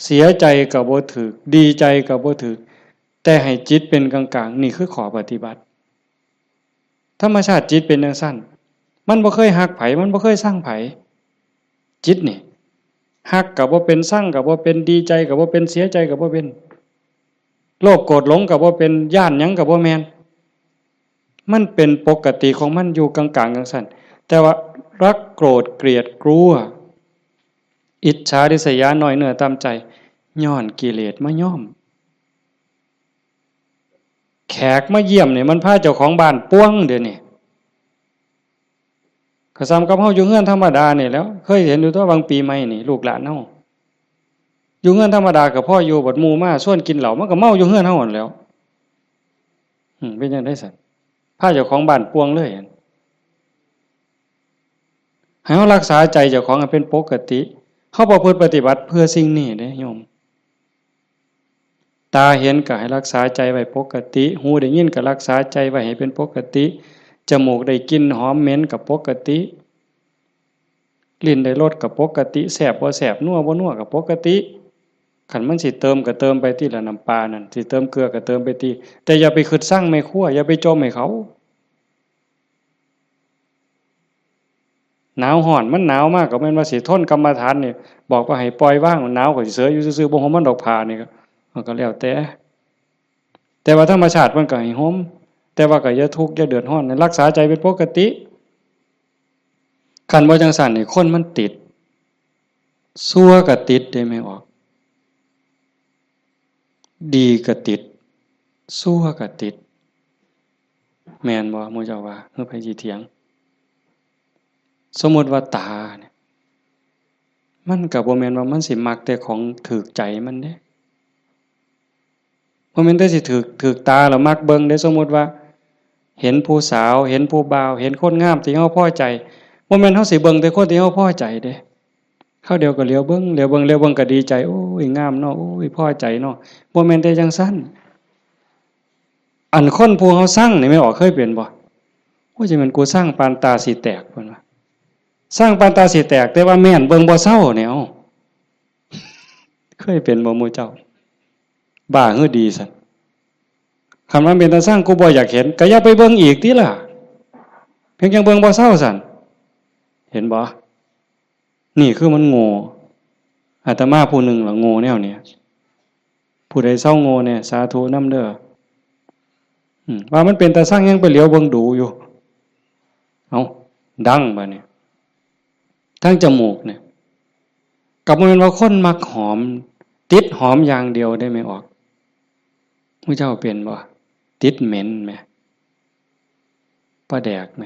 เสียใจก็บ่ถืก ดีใจก็บ่ถืก แต่ให้จิตเป็นกลางๆ นี่คือข้อปฏิบัติ ธรรมชาติจิตเป็นจั่งซั้น มันบ่เคยฮักไผ มันบ่เคยซังไผ จิตนี่ ฮักก็บ่เป็น ซังก็บ่เป็น ดีใจก็บ่เป็น เสียใจก็บ่เป็น โลภโกรธหลงก็บ่เป็น ย้านหยังก็บ่แม่น มันเป็นปกติของมันอยู่กลางๆ จั่งซั้น แต่ว่ารักโกรธเกลียดกลัว อิจฉาริษยาน้อยเนื้อต่ำใจ ย้อนกิเลสมาย้อม แขกมาเยี่ยมนี่มันพาเจ้าของบ้านป่วงเดี๋ยวนี้ ก็ส่ำกับเฮาอยู่เฮือนธรรมดานี่แหล้ว เคยเห็นอยู่ตั๊ว บางปีใหม่นี่ ลูกหลานเฮา อยู่เฮือนธรรมดาก็พออยู่ บัดหมู่มาชวนกินเหล้า มันก็เมาอยู่เฮือนเฮาหั้นแหล้ว อืม เป็นจั่งใดซั้น พาเจ้าของบ้านป่วงเลย ให้เฮารักษาใจเจ้าของให้เป็นปกติ เฮาประพฤติปฏิบัติเพื่อสิ่งนี้เด้โยม ตาเห็นก็ให้รักษาใจไว้ปกติ หูได้ยินก็รักษาใจไว้ให้เป็นปกติ จมูกได้กลิ่นหอมเหม็นก็ปกติ ลิ้นได้รสก็ปกติ แซ่บบ่แซ่บ นัวบ่นัวก็ปกติ คันมันสิเติมก็เติมไปติละ น้ำปลานั่น สิเติมเกลือก็เติมไปติ แต่อย่าไปคิดซังแม่ครัว อย่าไปจ่มให้เขา หนาวร้อน มันหนาวมากก็แม่นว่าสิทนกรรมฐานนี่ บอกว่าให้ปล่อยวาง หนาวก็สิเสยอยู่ซื่อๆ บ่ห่มมันดอกผ้านี่ก็ มันก็แล้วแต่ แต่ว่าธรรมชาติมันก็ให้ห่ม แต่ว่าก็อย่าทุกข์อย่าเดือดร้อน รักษาใจเป็นปกติ คันบ่จั่งซั้นนี่คนมันติด ชั่วก็ติดเด้แม่ออก ดีก็ติด ชั่วก็ติด แม่นบ่ หมู่เจ้าว่า คือไผสิเถียง สมมุติว่าตาเนี่ย มันก็บ่แม่นว่ามันสิมักแต่ของถูกใจมันเด้ บ่แม่นแต่สิถูก ถูกตาแล้วมักเบิ่งเด้ สมมุติว่า เห็นผู้สาว เห็นผู้บ่าว เห็นคนงามที่เฮาพอใจ บ่แม่นเฮาสิเบิ่งแต่คนที่เฮาพอใจเด้ คราวเดียวก็เหลียวเบิ่ง เหลียวเบิ่ง เหลียวเบิ่งก็ดีใจ โอ้ย งามเนาะ โอ้ย พอใจเนาะ บ่แม่นแต่จั่งซั้น อันคนผู้เฮาซังนี่แม่ออกเคยเป็นบ่ โอ้ย จะแม่นกูซังปานตาสิแตก เพิ่นว่า ซังปานตาสิแตก แต่ว่าแม่นเบิ่งบ่เซาเนี่ย เอ้า เคยเป็นบ่หมู่เจ้า บ้าหือดีซั้น คันมันเป็นตาซัง กูบ่อยากเห็น ก็อย่าไปเบิ่งอีกติล่ะ เพียงจั่งเบิ่งบ่เซาซั้น เห็นบ่ นี่คือมันโง่ อาตมาผู้หนึ่งล่ะโง่แนวเนี้ย ผู้ใดเซาโง่แน่ สาธุนำเด้อ อืม ว่ามันเป็นตาซังยังไปเหลียวเบิ่งดูอยู่ เอ้า ดังบาดนี้ ทางจมูกเนี่ย ก็บ่แม่นว่าคนมักหอม ติดหอมอย่างเดียวเด้แม่ออก หมู่เจ้าเป็นบ่ ติดเหม็นแหม ปลาแดกแหม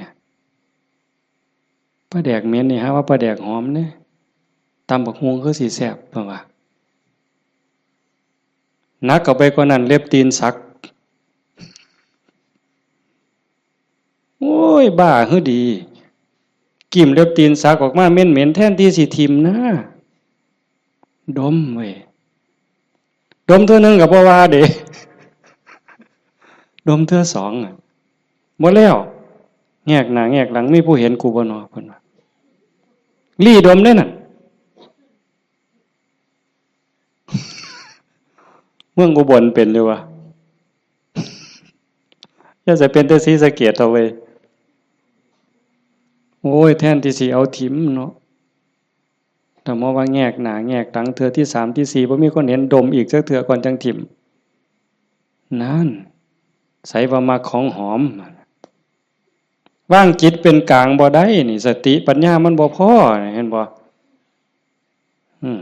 ปลาแดกเหม็นนี่หาว่าปลาแดกหอมเด้ ตำบักหุ่งคือสิแซ่บ เพิ่นว่า หนักเข้าไปกว่านั้น เล็บตีนสัก โอ้ย บ้าหือดี กลิ่มเล็บตีนสักออกมาเหม็นๆ แทนที่สิถิ่มนะ ดมเว้ย ดมเทื่อหนึ่งก็บ่ว่าเด้ ดมเทื่อสองอะ บ่แล้ว แงกหน้าแงกหลัง มีผู้เห็นกูบ่นอ เพิ่นว่า ลี้ดมเด้นั่น เมืองอุบลเป็นอยู่วะ อย่าจะเป็นแต่ศรีสะเกษเอาเว้ย โอ้ย แทนที่สิเอาถิ่มเนาะ แต่มาว่าแงกหน้าแงกหลังเทื่อที่สามที่สี่ บ่มีคนเห็น ดมอีกจักเทื่อก่อนจั่งถิ่ม นั่น ไสว่ามักของหอม วางจิตเป็นกลางบ่ได้นี่ สติปัญญามันบ่พอนี่ เห็นบ่ อืม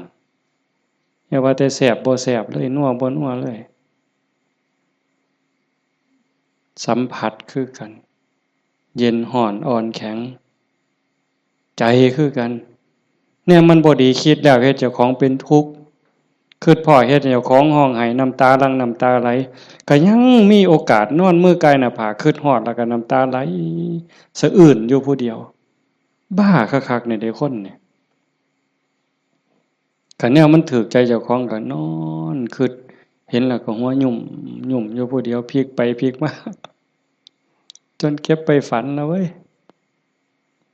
อย่าว่าแต่แซ่บบ่แซ่บเลย นัวบ่นัวเลย สัมผัสคือกัน เย็นร้อนอ่อนแข็ง ใจคือกัน เนี่ยมันบ่ดี คิดแล้วเฮ็ดเจ้าของเป็นทุกข์ คิดพ้อเฮ็ดให้เจ้าของร้องไห้ น้ำตาหลั่งน้ำตาไหล ก็ยังมีโอกาสนอนมือกายหน้าผาก คิดฮอดแล้วก็น้ำตาไหลสะอื้นอยู่ผู้เดียว บ้าคักๆ นี่เด้คนนี่ คันแนวมันถูกใจเจ้าของก็นอนคิด เห็นแล้วก็หัวยุ่มยุ่มอยู่ผู้เดียว พลิกไปพลิกมา จนเก็บไปฝันนะเว้ย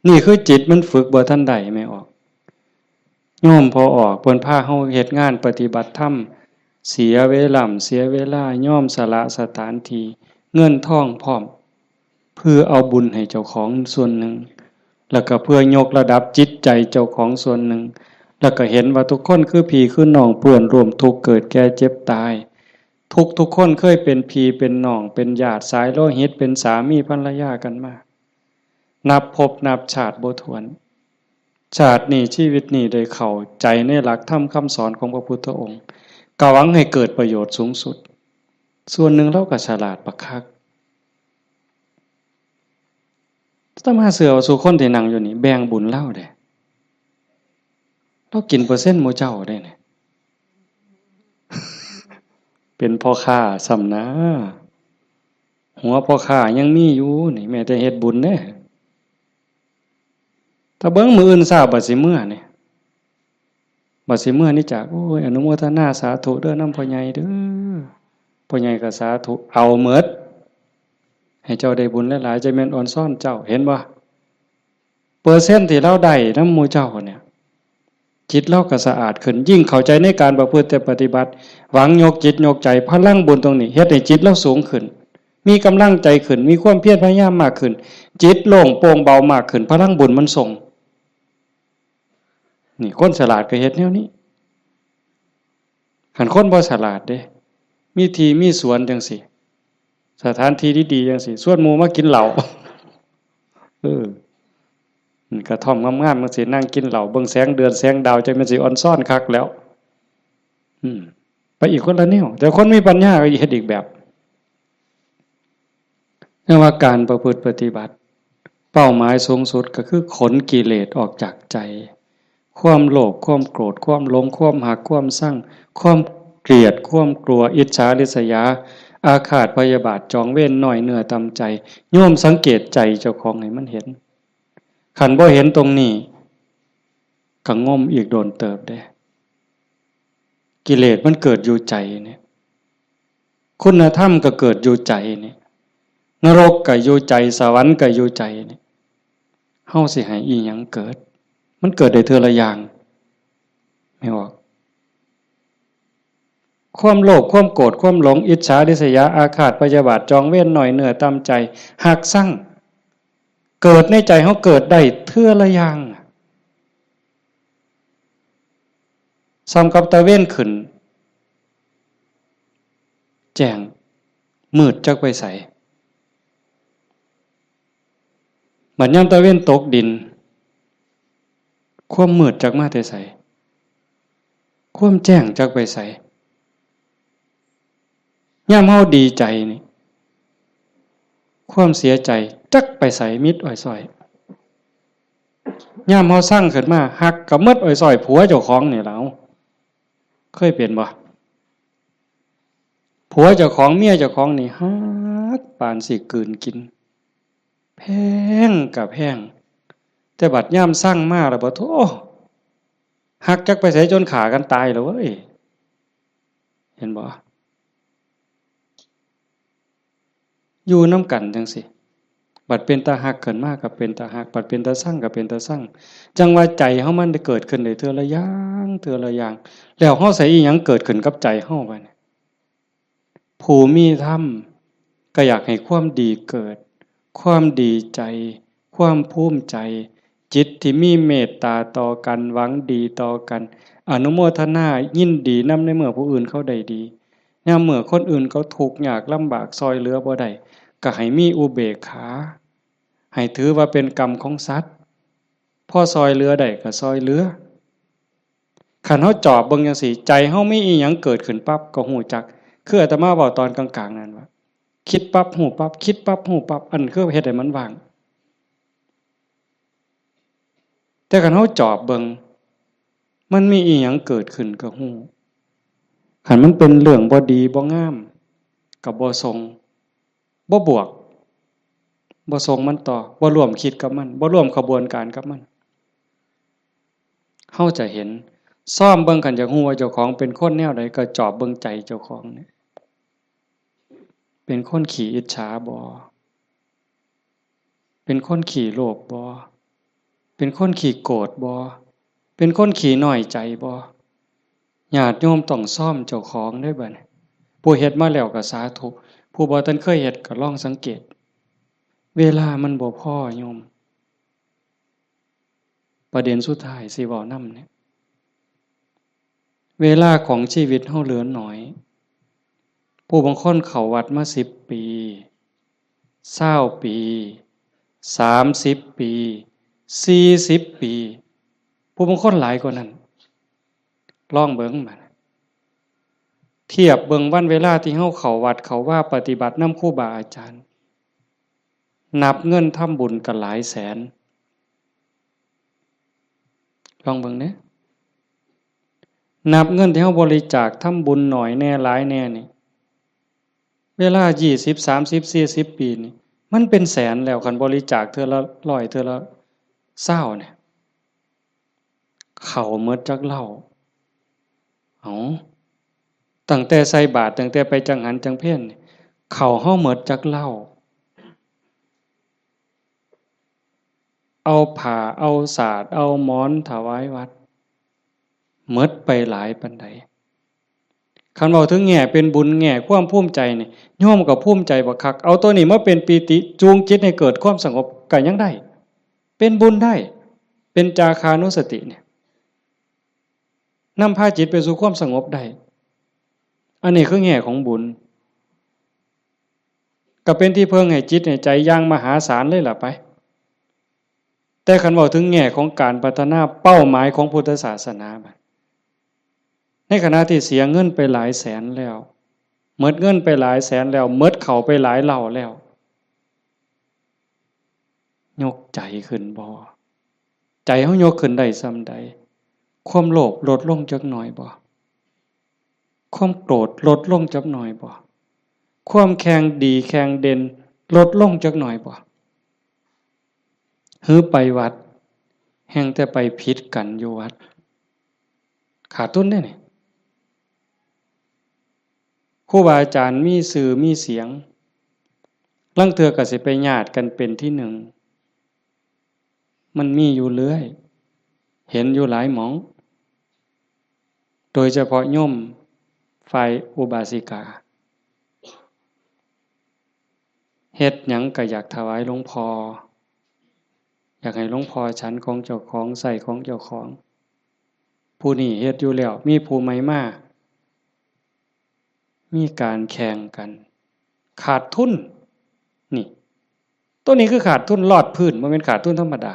นี่คือจิตมันฝึกบ่ทันได้ แม่ออก โยมพ่อออก เพิ่นพาเฮาเฮ็ดงานปฏิบัติธรรม เสียเวลา เสียเวลา ยอมสละสถานที่ เงินทองพร้อม เพื่อเอาบุญให้เจ้าของส่วนหนึ่ง แล้วก็เพื่อยกระดับจิตใจเจ้าของส่วนหนึ่ง แล้วก็เห็นว่าทุกคนคือพี่คือน้อง เพื่อนร่วมทุกข์เกิดแก่เจ็บตาย ทุกทุกคนเคยเป็นพี่เป็นน้อง เป็นญาติสายโลหิต เป็นสามีภรรยากันมา นับภพนับชาติบ่ถ้วน ชาตินี้ชีวิตนี้ได้เข้าใจในหลักธรรมคำสอนของพระพุทธองค์ ก็หวังให้เกิดประโยชน์สูงสุด ส่วนหนึ่งลาวก็ฉลาดบักคัก อาตมาเชื่อว่าซุคนที่นั่งอยู่นี่แบ่งบุญลาวเด้ ลาวกินเปอร์เซ็นต์หมู่เจ้าเด้นี่ เป็นพ่อค้าซ้ำนะ หัวพ่อค้ายังมีอยู่นี่ แม้แต่เฮ็ดบุญเด้ ถ้าเบิ่งมื้ออื่นเช้าบัดสิเมือนี่ บัดสิเมือนี่จาก โอ้ย อนุโมทนาสาธุเด้อนำพ่อใหญ่เด้อ พ่อใหญ่ก็สาธุ เอาหมด ให้เจ้าได้บุญหลายๆ จะแม่นออนซ่อนเจ้า เห็นบ่ เปอร์เซ็นต์ที่ลาวได้นำหมู่เจ้าเนี่ย จิตลาวก็สะอาดขึ้น ยิ่งเข้าใจในการประพฤติปฏิบัติ หวังยกจิตยกใจ พลังบุญตรงนี้ เฮ็ดให้จิตลาวสูงขึ้น มีกำลังใจขึ้น มีความเพียรพยายามมากขึ้น จิตโล่งโปร่งเบามากขึ้น พลังบุญมันส่ง นี่คนฉลาดก็เฮ็ดแนวนี้ คันคนบ่ฉลาดเด้ มีที่มีสวนจังซี้ สถานที่ดีๆจังซี้ ชวนหมู่มากินเหล้า เออ กระท่อมงามๆจังซี้ นั่งกินเหล้า เบิ่งแสงเดือนแสงดาว จั่งแม่นสิออนซ่อนคักแล้ว อืม ไปอีกคนละแนว แต่คนมีปัญญาก็เฮ็ดอีกแบบ เรียกว่าการประพฤติปฏิบัติ เป้าหมายสูงสุดก็คือขนกิเลสออกจากใจ ความโลภ ความโกรธ ความหลง ความฮัก ความซัง ความเกลียด ความกลัว อิจฉาริษยา อาฆาตพยาบาท จองเวร น้อยเนื้อต่ำใจ โยมสังเกตใจเจ้าของให้มันเห็น คันบ่เห็นตรงนี้ ก็งมอีกโดนเติบเด้ กิเลสมันเกิดอยู่ใจเนี่ย คุณธรรมก็เกิดอยู่ใจเนี่ย นรกก็อยู่ใจ สวรรค์ก็อยู่ใจเนี่ย เฮาสิให้อีหยังเกิด มันเกิดได้เทื่อละอย่าง แม่นบ่ ความโลภ ความโกรธ ความหลง อิจฉาริษยา อาฆาตพยาบาท จองเวร น้อยเนื้อต่ำใจ ฮักซัง เกิดในใจเฮาเกิดได้เทื่อละอย่าง ส่ำกับตะเวนขึ้น แจ้ง มืดจักไปไส บัดยามตะเวนตกดิน ความมืดจักมาแต่ไส ความแจ้งจักไปไส ยามเฮาดีใจนี่ ความเสียใจจักไปไส มิดอ้อยซ้อย ยามเฮาซังขึ้นมา ฮักก็หมดอ้อยซ้อย ผัวเจ้าของนี่ล่ะ เคยเป็นบ่ ผัวเจ้าของ เมียเจ้าของนี่ฮักปานสิกลืนกิน แพงก็แพง แต่บัดยามซังมาแล้วบ่ โธ่ ฮักจักไปไส จนฆ่ากันตายแล้วเว้ย เห็นบ่ อยู่นำกันจั่งซี้ บัดเป็นตาฮักขึ้นมาก็เป็นตาฮัก บัดเป็นตาซังก็เป็นตาซัง จั่งว่าใจเฮามันได้เกิดขึ้นได้เทื่อละอย่าง เทื่อละอย่าง แล้วเฮาใส่อีหยังเกิดขึ้นกับใจเฮาบัดนี้ ผู้มีธรรมก็อยากให้ความดีเกิด ความดีใจ ความภูมิใจ จิตที่มีเมตตาต่อกัน หวังดีต่อกัน อนุโมทนายินดีนำในเมื่อผู้อื่นเขาได้ดี ยามเมื่อคนอื่นเขาทุกข์ยากลำบากซ่อยเหลือบ่ได้ ก็ให้มีอุเบกขา ให้ถือว่าเป็นกรรมของสัตว์ พอซ่อยเหลือได้ก็ซ่อยเหลือ คันเฮาจอบเบิ่งจั่งซี้ ใจเฮามีอีหยังเกิดขึ้นปั๊บก็ฮู้จัก คืออาตมาเว้าตอนกลางๆนั่นว่า คิดปั๊บฮู้ปั๊บ คิดปั๊บฮู้ปั๊บ อันคือเฮ็ดให้มันว่าง แต่คันเฮาจอบเบิ่ง มันมีอีหยังเกิดขึ้นก็ฮู้ คันมันเป็นเรื่องบ่ดีบ่งาม ก็บ่ส่ง บ่บวก บ่ส่งมันต่อ บ่ร่วมคิดกับมัน บ่ร่วมขบวนการกับมัน เฮาจะเห็น ซ่อมเบิ่ง คันอยากฮู้ว่าเจ้าของเป็นคนแนวใด ก็จอบเบิ่งใจเจ้าของเนี่ย เป็นคนขี้อิจฉาบ่ เป็นคนขี้โลภบ่ เป็นคนขี้โกรธบ่ เป็นคนขี้น้อยใจบ่ ญาติโยมต้องซ่อมเจ้าของเด้อบัดนี้ ผู้เฮ็ดมาแล้วก็สาธุ ผู้บ่ทันเคยเฮ็ดก็ลองสังเกต เวลามันบ่พอโยม ประเด็นสุดท้ายสิเว้านำเนี่ย เวลาของชีวิตเฮาเหลือน้อย ผู้บางคนเข้าวัดมาสิบปี ซาวปี สามสิบปี สี่สิบปี ผู้บางคนหลายกว่านั้น ลองเบิ่งบัด เทียบเบิ่งวันเวลาที่เฮาเข้าวัดเข้าวาปฏิบัตินำครูบาอาจารย์ นับเงินทำบุญก็หลายแสน ลองเบิ่งเด้ นับเงินที่เฮาบริจาคทำบุญน้อยแหน่หลายแหน่นี่ เวลายี่สิบ สามสิบ สี่สิบปีนี่ มันเป็นแสนแล้ว คันบริจาคเทื่อละร้อย เทื่อละซาวเนี่ย เข้าหมดจักเหล้า เอ้า ตั้งแต่ใส่บาตร ตั้งแต่ไปจังหันจังเพลนี่ เข้าเฮาหมดจักเหล้า เอาผ้า เอาสาด เอาหมอนถวายวัด หมดไปหลายปานใด คันเว้าถึงแง่เป็นบุญ แง่ความภูมิใจนี่ โยมก็ภูมิใจบักคัก เอาตัวนี้มาเป็นปีติ จูงจิตให้เกิดความสงบก็ยังได้ เป็นบุญได้ เป็นจาคานุสติเนี่ย นำพาจิตไปสู่ความสงบได้ อันนี้คือแง่ของบุญ ก็เป็นที่เพิ่งให้จิตให้ใจอย่างมหาศาลเลยล่ะไป แต่คันเว้าถึงแง่ของการพัฒนาเป้าหมายของพุทธศาสนาบัด ในขณะที่เสียเงินไปหลายแสนแล้ว หมดเงินไปหลายแสนแล้ว หมดเข้าไปหลายเหล้าแล้ว ยกใจขึ้นบ่ ใจเฮายกขึ้นได้ส่ำใด ความโลภลดลงจักหน่อยบ่ ความโกรธลดลงจักหน่อยบ่ ความแข่งดีแข่งเด่นลดลงจักหน่อยบ่ หือไปวัด แฮ่งแต่ไปผิดกันอยู่วัด ขาดทุนเด้นี่ ครูบาอาจารย์มีชื่อมีเสียง ลางเทื่อก็สิไปญาติกันเป็นที่หนึ่ง มันมีอยู่เรื่อย เห็นอยู่หลายหม่อง โดยเฉพาะโยมฝ่ายอุบาสิกา เฮ็ดหยังก็อยากถวายหลวงพ่อ อยากให้หลวงพ่อฉันของเจ้าของ ใช้ของเจ้าของ ผู้นี้เฮ็ดอยู่แล้ว มีผู้ใหม่มา มีการแข่งกัน ขาดทุน นี่ ตัวนี้คือขาดทุนลอดพื้น บ่แม่นขาดทุนธรรมดา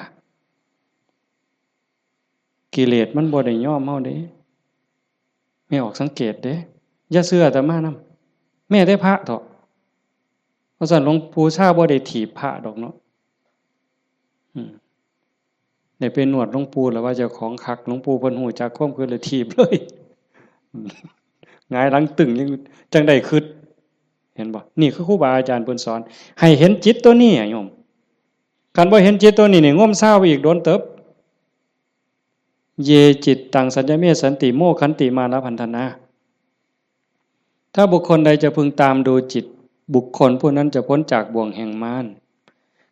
กิเลสมันบ่ได้ยอมเฮาเด้ แม่ออกสังเกตเด้ อย่าเชื่ออาตมานำ แม้แต่พระเถาะ ว่าซั่นหลวงปู่ชาบ่ได้ถีบพระดอกเนาะ อืม ได้ไปนวดหลวงปู่แล้วว่าเจ้าของคัก หลวงปู่เพิ่นฮู้จักความคิดเลยถีบเลย หงายหลังตึงยังจั่งได้คิด เห็นบ่ นี่คือครูบาอาจารย์เพิ่นสอน ให้เห็นจิตตัวนี้อะโยม คันบ่เห็นจิตตัวนี้นี่ งมซาวอีกโดนเติบ เย จิตตัง สัญญเม สันติ โม ขันติ มานะ พันธนา ถ้าบุคคลใดจะพึงตามดูจิต บุคคลผู้นั้นจะพ้นจากบ่วงแห่งมาร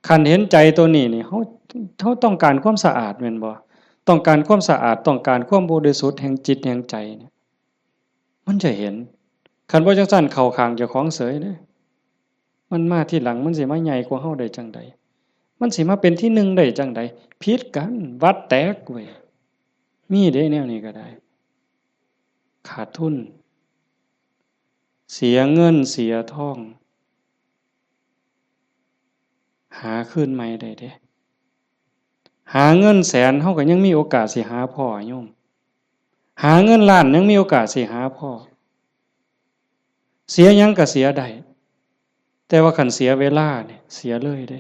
คันเห็นใจตัวนี้นี่ เฮา เฮาต้องการความสะอาดแม่นบ่ ต้องการความสะอาด ต้องการความบริสุทธิ์แห่งจิตแห่งใจเนี่ย มันจะเห็น คันบ่จั่งซั้นเข้าข้างเจ้าของเสยเด้ มันมาทีหลัง มันสิมาใหญ่กว่าเฮาได้จั่งใด มันสิมาเป็นที่หนึ่งได้จั่งใด ผิดกัน วัดแตกเว้ย มีเด้แนวนี้ก็ได้ ขาดทุน เสียเงินเสียทอง หาคืนใหม่ได้เด้ หาเงินแสนเฮาก็ยังมีโอกาสสิหาพ้อโยม หาเงินล้านยังมีโอกาสสิหาพ้อ เสียหยังก็เสียได้ แต่ว่าคันเสียเวลาเนี่ย เสียเลยเด้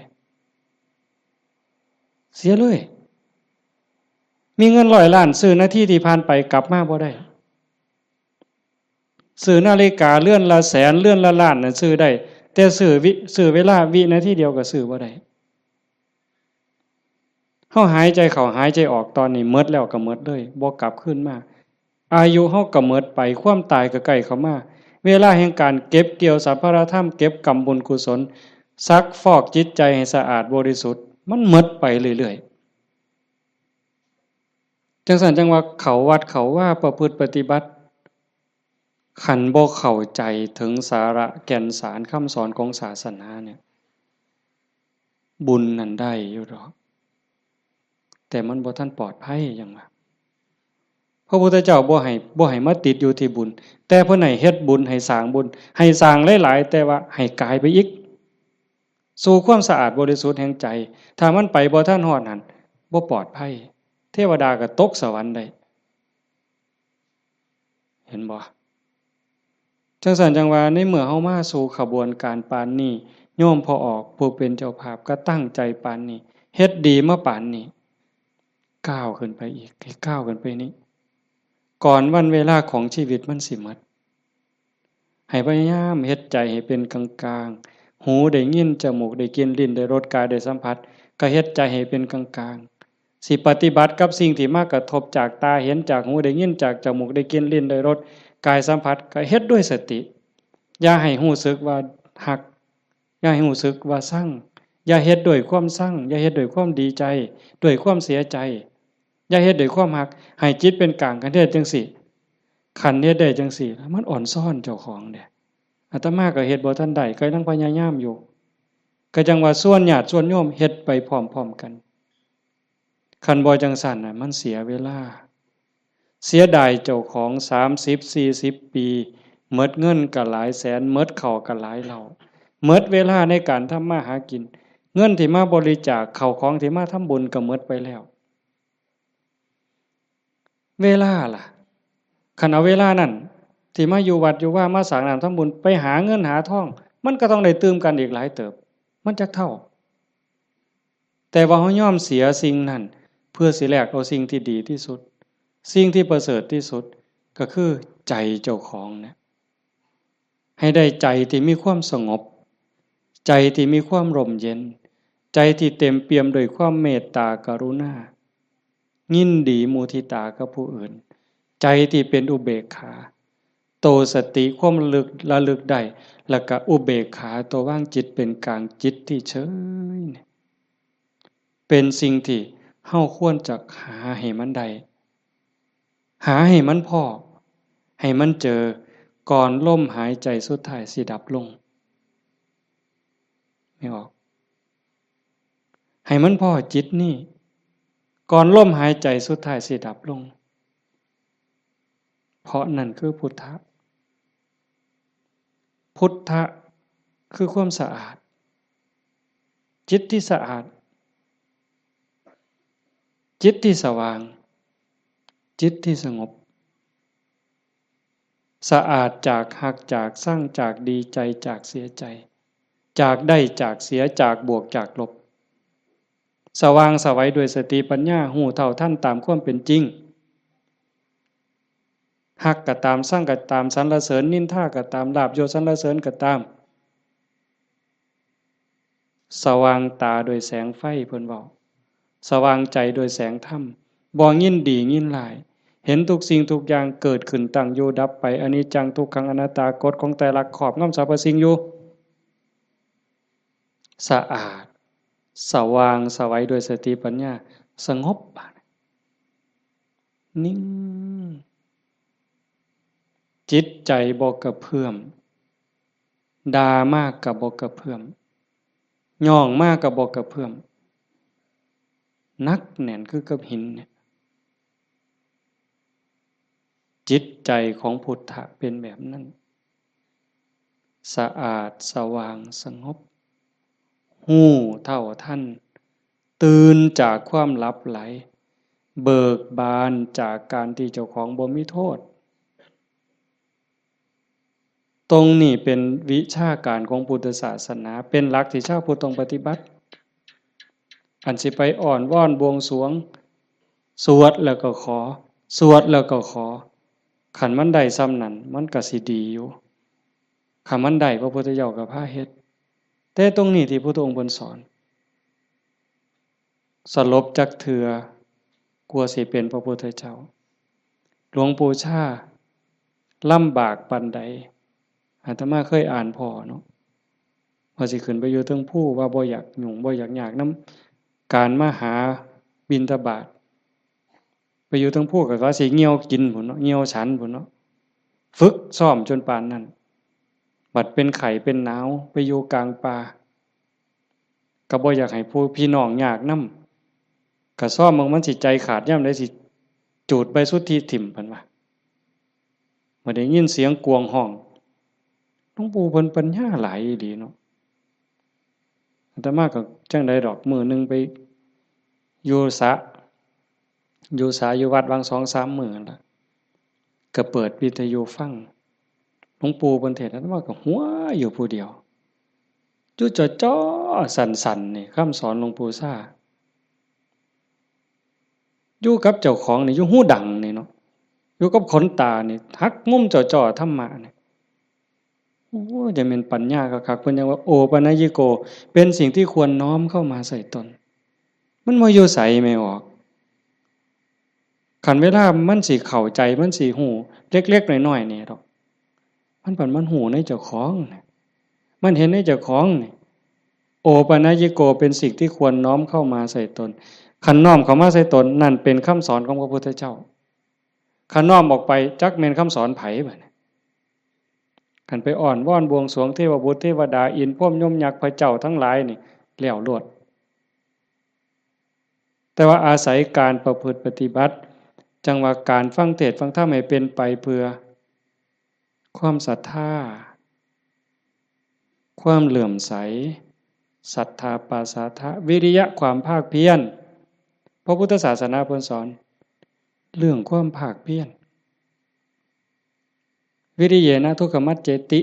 เสียเลย มีเงินร้อยล้าน ซื้อนาทีที่ผ่านไปกลับมาบ่ได้ ซื้อนาฬิกาเรือนละแสน เรือนละล้านน่ะซื้อได้ แต่ซื้อวิ ซื้อเวลาวินาทีเดียวก็ซื้อบ่ได้ เฮาหายใจเข้าหายใจออกตอนนี้หมดแล้วก็หมดเลย บ่กลับคืนมา อายุเฮาก็หมดไป ความตายก็ใกล้เข้ามา เวลาแห่งการเก็บเกี่ยวสรรพธรรม เก็บกำบุญกุศล ซักฟอกจิตใจให้สะอาดบริสุทธิ์ มันหมดไปเรื่อยๆ จั่งซั้นจั่งว่าเข้าวัดเข้าวาประพฤติปฏิบัติ คันบ่เข้าใจถึงสาระแก่นสารคำสอนของศาสนาเนี่ย บุญนั่นได้อยู่ดอก แต่มันบ่ทันปลอดภัยหยังว่า พระพุทธเจ้าบ่ให้ บ่ให้มาติดอยู่ที่บุญ แต่เพิ่นให้เฮ็ดบุญ ให้สร้างบุญ ให้สร้างหลายๆ แต่ว่าให้กายไปอีก สู่ความสะอาดบริสุทธิ์แห่งใจ ถ้ามันไปบ่ทันฮอดหั่น บ่ปลอดภัย เทวดาก็ตกสวรรค์ได้ เห็นบ่? จั่งซั้นจั่งว่าในเมื่อเฮามาสู่ขบวนการปานนี้ โยมพ่อออกผู้เป็นเจ้าภาพก็ตั้งใจปานนี้ เฮ็ดดีมาปานนี้ ก้าวขึ้นไปอีก ให้ก้าวขึ้นไปนี้ ก่อนวันเวลาของชีวิตมันสิหมด ให้พยายามเฮ็ดใจให้เป็นกลางๆ หูได้ยิน จมูกได้กลิ่น ลิ้นได้รส กายได้สัมผัส ก็เฮ็ดใจให้เป็นกลางๆ สิปฏิบัติกับสิ่งที่มากระทบจากตาเห็น จากหูได้ยิน จากจมูกได้กลิ่น ลิ้นได้รส กายสัมผัส ก็เฮ็ดด้วยสติ อย่าให้รู้สึกว่าฮัก อย่าให้รู้สึกว่าซัง อย่าเฮ็ดด้วยความซัง อย่าเฮ็ดด้วยความดีใจ ด้วยความเสียใจ อย่าเฮ็ดด้วยความฮัก ให้จิตเป็นกลาง คันเฮ็ดจั่งซี้ คันเฮ็ดได้จั่งซี้ มันอ่อนซ้อนเจ้าของเด้ อาตมาก็เฮ็ดบ่ทันได้ ก็ยังพยายามอยู่ ก็จั่งว่าชวนญาติชวนโยมเฮ็ดไปพร้อมๆ กัน คันบ่จั่งซั้นน่ะ มันเสียเวลา เสียดายเจ้าของ สามสิบ สี่สิบ ปี หมดเงินก็หลายแสน หมดข้าวก็หลายเหล้า หมดเวลาในการทำมาหากิน เงินที่มาบริจาค ข้าวของที่มาทำบุญก็หมดไปแล้ว เวลาล่ะ คันเอาเวลานั้นที่มาอยู่วัดอยู่วา มาสร้างน้ำทำบุญ ไปหาเงินหาทอง มันก็ต้องได้ตื่มกันอีกหลายเติบ มันจักเท่า แต่ว่าเฮายอมเสียสิ่งนั้น เพื่อสิแลกเอาสิ่งที่ดีที่สุด สิ่งที่ประเสริฐที่สุด ก็คือใจเจ้าของเนี่ย ให้ได้ใจที่มีความสงบ ใจที่มีความร่มเย็น ใจที่เต็มเปี่ยมด้วยความเมตตากรุณา ยินดีมุทิตากับผู้อื่น ใจที่เป็นอุเบกขา โตสติความระลึก ระลึกได้ แล้วก็อุเบกขา ตัววางจิตเป็นกลาง จิตที่เฉยเนี่ย เป็นสิ่งที่เฮาควรจะหาให้มันได้ หาให้มันพ้อ ให้มันเจอ ก่อนลมหายใจสุดท้ายสิดับลง ไม่ออก ให้มันพ้อจิตนี่ ก่อนลมหายใจสุดท้ายสิดับลง เพราะนั่นคือพุทธะ พุทธะคือความสะอาด จิตที่สะอาด จิตที่สว่าง จิตที่สงบ สะอาดจากฮัก จากซัง จากดีใจ จากเสียใจ จากได้ จากเสีย จากบวก จากลบ สว่างไสวด้วยสติปัญญา ฮู้เท่าทันตามความเป็นจริง ฮักก็ตาม ซังก็ตาม สรรเสริญนินทาก็ตาม ลาภยศสรรเสริญก็ตาม สว่างตาโดยแสงไฟ เพิ่นเว้า สว่างใจโดยแสงธรรม บ่ยินดียินร้าย เห็นทุกสิ่งทุกอย่างเกิดขึ้น ตั้งอยู่ ดับไป อนิจจัง ทุกขัง อนัตตา กฎของไตรลักษณ์ครอบงำสรรพสิ่งอยู่ สะอาด สว่างไสวด้วยสติปัญญา สงบ บาดนี้ นิ่ง จิตใจบ่กระเพื่อม ด่ามากก็บ่กระเพื่อม ย่องมากก็บ่กระเพื่อม หนักแน่นคือกับหินเนี่ย จิตใจของพุทธะเป็นแบบนั้น สะอาด สว่าง สงบ ฮู้เท่าทัน ตื่นจากความหลับไหล เบิกบานจากการที่เจ้าของบ่มีโทษ ตรงนี้เป็นวิชาการของพุทธศาสนา เป็นหลักที่ชาวพุทธต้องปฏิบัติ อันสิไปอ้อนวอนบวงสรวง สวดแล้วก็ขอ สวดแล้วก็ขอ คันมันได้ส่ำนั้น มันก็สิดีอยู่ คันมันได้ พระพุทธเจ้าก็พาเฮ็ด แต่ตรงนี้ที่พุทธองค์เพิ่นสอน สลบจักเทื่อ กว่าสิเป็นพระพุทธเจ้า หลวงปู่ชาลำบากปานใด อาตมาเคยอ่านพ้อเนาะ ว่าสิขึ้นไปอยู่เทิงภู ว่าบ่อยากยุ่ง บ่อยากยากนำการมาหาบิณฑบาต ไปอยู่เทิงภูก็ว่าสิเหี่ยวกินพุ้นเนาะ เหี่ยวฉันพุ้นเนาะ ฝึกซ้อมจนปานนั้น บัดเป็นไข้เป็นหนาว ไปอยู่กลางป่า ก็บ่อยากให้ผู้พี่น้องยากนำ ก็ซ้อมเบิ่งมันสิใจขาดยามใด สิจูดใบสุทธิถิ่ม เพิ่นว่า บ่ได้ยินเสียงกวงฮ้อง หลวงปู่เพิ่นปัญญาหลายอีหลีเนาะ อาตมาก็จั่งใดดอก มื้อหนึ่งไปอยู่สระ อยู่สระอยู่วัดหว่างสองสามมื้อนั่นล่ะ ก็เปิดวิทยุฟัง หลวงปู่เพิ่นเทศน์ อาตมาก็หัวอยู่ผู้เดียว อยู่จ่อๆ สั่นๆ นี่ คำสอนหลวงปู่ซ่า อยู่กับเจ้าของนี่ อยู่หูดังนี่เนาะ อยู่กับขนตานี่ หักมุมจ่อๆ ธรรมะนี่ โอ้ จะเป็นปัญญาคักๆ เพิ่นยังว่า โอปัญญิโก เป็นสิ่งที่ควรน้อมเข้ามาใส่ตน มันบ่อยู่ไสแม่ออก คันเวลามันสิเข้าใจ มันสิฮู้ เล็กๆ น้อยๆ นี่ดอก มันบัดมันฮู้ในเจ้าของน่ะ มันเห็นในเจ้าของนี่ โอปัญญิโก เป็นสิ่งที่ควรน้อมเข้ามาใส่ตน คันน้อมเข้ามาใส่ตน นั่นเป็นคำสอนของพระพุทธเจ้า คันน้อมออกไป จักแม่นคำสอนไผบัดนี้ คันไปอ้อนวอนบวงสรวงเทวบุตรเทวดา อินทร์พรหมยมยักษ์พระเจ้าทั้งหลายนี่ แล้วโลด แต่ว่าอาศัยการประพฤติปฏิบัติ จั่งว่าการฟังเทศน์ฟังธรรมให้เป็นไปเพื่อ ความศรัทธา ความเลื่อมใส ศรัทธาปาสาทะ วิริยะ ความภาคเพียร พระพุทธศาสนาเพิ่นสอน เรื่องความภาคเพียร วิริเยนะทุกขมัจเจติ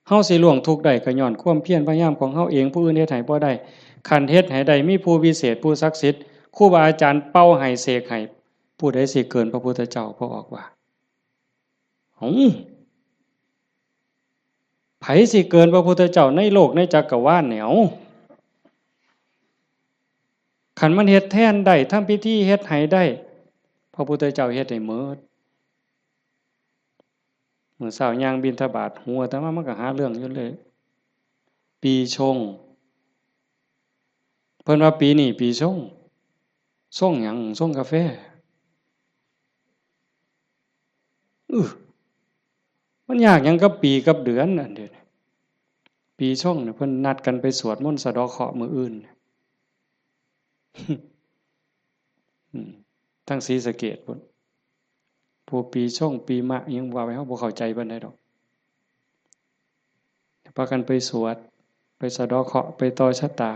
เฮาสิล่วงทุกข์ได้ก็ย้อนความเพียรพยายามของเฮาเอง ผู้อื่นเฮ็ดให้บ่ได้ คันเฮ็ดให้ได้ มีผู้วิเศษ ผู้ศักดิ์สิทธิ์ ครูบาอาจารย์เป่าให้เสกให้ ผู้ใดสิเกินพระพุทธเจ้า พระออกว่า เอ้า ไผสิเกินพระพุทธเจ้าในโลกในจักรวาลเนี่ย เอ้า คันมันเฮ็ดแทนได้ ทำพิธีเฮ็ดให้ได้ พระพุทธเจ้าเฮ็ดให้หมด มื้อเช้าย่างบิณฑบาต หูอาตมามันก็หาเรื่องอยู่เลย ปีชง เพิ่นว่าปีนี้ปีชง ชงหยัง ชงกาแฟ อื้อ มันยากหยังกับปีกับเดือนอันเดียวนี้ ปีชงเนี่ยเพิ่นนัดกันไปสวดมนต์สะเดาะเคราะห์มื้ออื่น อืม ทั้งศรีสะเกษพุ้น ผู้ปีชงปีมะอิหยังว่าไป เฮาบ่เข้าใจปานใดดอก พากันไปสวด ไปสะเดาะเคราะห์ ไปต่อชะตา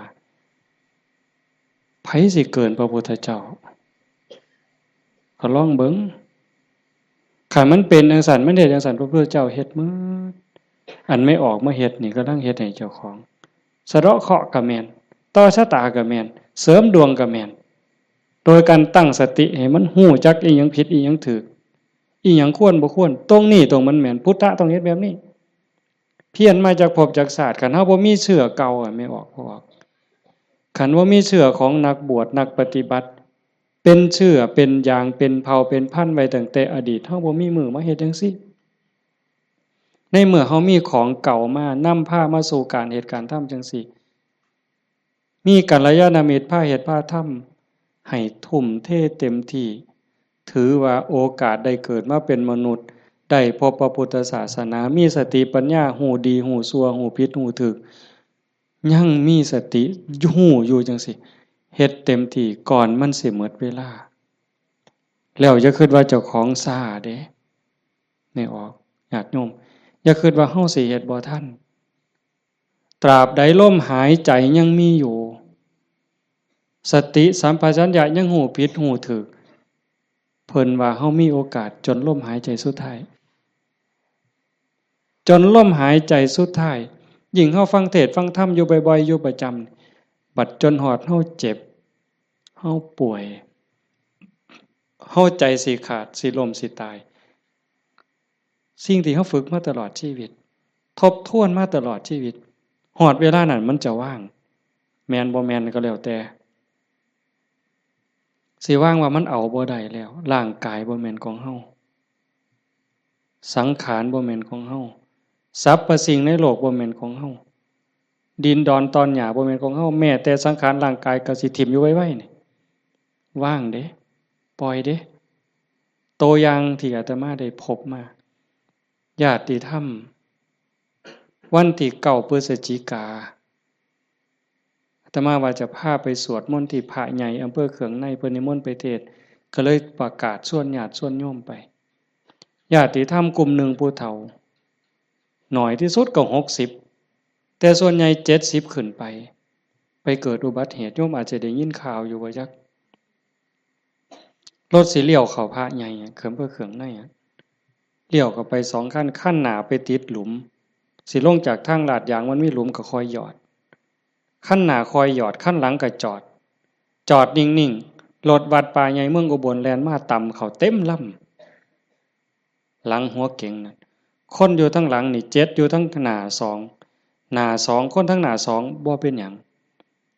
ไผสิเกินพระพุทธเจ้า ก็ลองเบิ่ง คันมันเป็นจั่งซั้น มันเฮ็ดจั่งซั้น พระพุทธเจ้าเฮ็ดหมด อันไม่ออกมาเฮ็ดนี่ กำลังเฮ็ดให้เจ้าของ สะเดาะเคราะห์ก็แม่น ต่อชะตาก็แม่น เสริมดวงก็แม่น โดยการตั้งสติให้มันฮู้จักอิหยังผิดอิหยังถูก อิหยังควรบ่ควร ตรงนี้ตรงมันแม่น พุทธะต้องเฮ็ดแบบนี้ เพี้ยนมาจากภพจากชาติ คันเฮาบ่มีเชื้อเก่าอะ ไม่ออก บ่ออก คันบ่มีเชื้อของนักบวชนักปฏิบัติ เป็นเชื้อเป็นยางเป็นเผ่าเป็นพันธุ์ไว้ตั้งแต่อดีต เฮาบ่มีมื้อมาเฮ็ดจั่งซี้ ในเมื่อเฮามีของเก่ามานำพามาสู่การเฮ็ดการทำจั่งซี้ มีกัลยาณมิตรพาเฮ็ดพาทำ ให้ทุ่มเทเต็มที่ ถือว่าโอกาสได้เกิดมาเป็นมนุษย์ ได้พบพระพุทธศาสนา มีสติปัญญา ฮู้ดีฮู้ชั่ว ฮู้ผิดฮู้ถูก ยังมีสติฮู้อยู่จั่งซี้ เฮ็ดเต็มที่ก่อนมันสิหมดเวลา แล้วอย่าคิดว่าเจ้าของช้าเด้ นี่ออก ญาติโยม อย่าคิดว่าเฮาสิเฮ็ดบ่ทัน ตราบใดลมหายใจยังมีอยู่ สติสัมปชัญญะยังฮู้ผิดฮู้ถูก เพิ่นว่าเฮามีโอกาสจนลมหายใจสุดท้าย จนลมหายใจสุดท้าย ยิ่งเฮาฟังเทศน์ฟังธรรมอยู่บ่อยๆ อยู่ประจำ บัดจนฮอดเฮาเจ็บ เฮาป่วย เฮาใจสิขาด สิล้ม สิตาย สิ่งที่เฮาฝึกมาตลอดชีวิต ทบทวนมาตลอดชีวิต ฮอดเวลานั้นมันจะว่าง แม่นบ่แม่นก็แล้วแต่ สิว่างว่ามันเอาบ่ได้แล้ว ร่างกายบ่แม่นของเฮา สังขารบ่แม่นของเฮา สรรพสิ่งในโลกบ่แม่นของเฮา ดินดอนตอนหญ้าบ่แม่นของเฮา แม้แต่สังขารร่างกายก็สิถิ่มอยู่ไวๆ นี่ ว่างเด้ ปล่อยเด้ ตัวอย่างที่อาตมาได้พบมา ญาติธรรม วันที่เก้าพฤศจิกา อาตมาว่าจะพาไปสวดมนต์ที่พระใหญ่อำเภอเขืองใน เพิ่นนิมนต์ไปเทศน์ ก็เลยประกาศชวนญาติชวนโยมไป ญาติธรรมกลุ่มหนึ่งผู้เฒ่า น้อยที่สุดก็หกสิบ แต่ส่วนใหญ่เจ็ดสิบขึ้นไป ไปเกิดอุบัติเหตุ โยมอาจจะได้ยินข่าวอยู่ว่าจัก รถสิเลี้ยวเข้าพระใหญ่อะ เขืองเพื่อเขืองในอะ เลี้ยวเข้าไปสองคัน คันหน้าไปติดหลุม สิลงจากทางลาดยางมันมีหลุมก็คอยหยอด คันหน้าคอยหยอด คันหลังก็จอด จอดนิ่งๆ รถวัดป่าใหญ่เมืองอุบลแล่นมาตำเข้าเต็มลำ หลังหัวเก๋งน่ะ คนอยู่ทางหลังนี่เจ็ด อยู่ทางหน้าสอง หน้าสอง คนทางหน้าสองบ่เป็นหยัง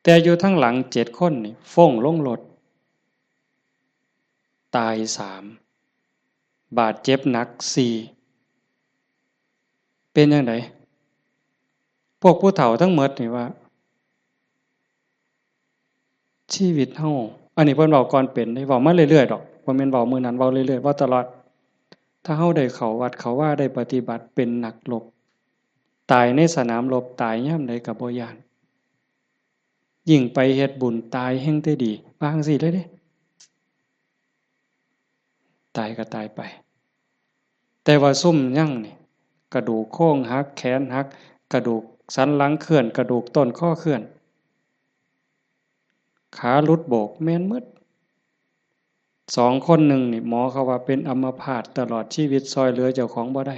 แต่อยู่ทางหลังเจ็ดคนนี่ฟ้งลงรถ ตายสาม บาดเจ็บหนักสี่ เป็นจั่งใด พวกผู้เฒ่าทั้งหมดนี่ว่า ชีวิตเฮา อันนี้เพิ่นเว้าก่อนเป็นเด้ เว้ามาเรื่อยๆดอก บ่แม่นเว้ามื้อนั้น เว้าเรื่อยๆ เว้าตลอด ถ้าเฮาได้เข้าวัดเข้าวา ได้ปฏิบัติ เป็นนักรบ ตายในสนามรบ ตายยามใดก็บ่ย้าน ยิ่งไปเฮ็ดบุญ ตายแฮ่งแต่ดี ว่าจั่งซี้เลยเด้ ตายก็ตายไป แต่ว่าซุมยังนี่ กระดูกโครงหัก แขนหัก กระดูกสันหลังเคลื่อน กระดูกต้นคอเคลื่อน ขาหลุดโบก แม่นหมด สองคนหนึ่งนี่ หมอเขาว่าเป็นอัมพาตตลอดชีวิต ซ่อยเหลือเจ้าของบ่ได้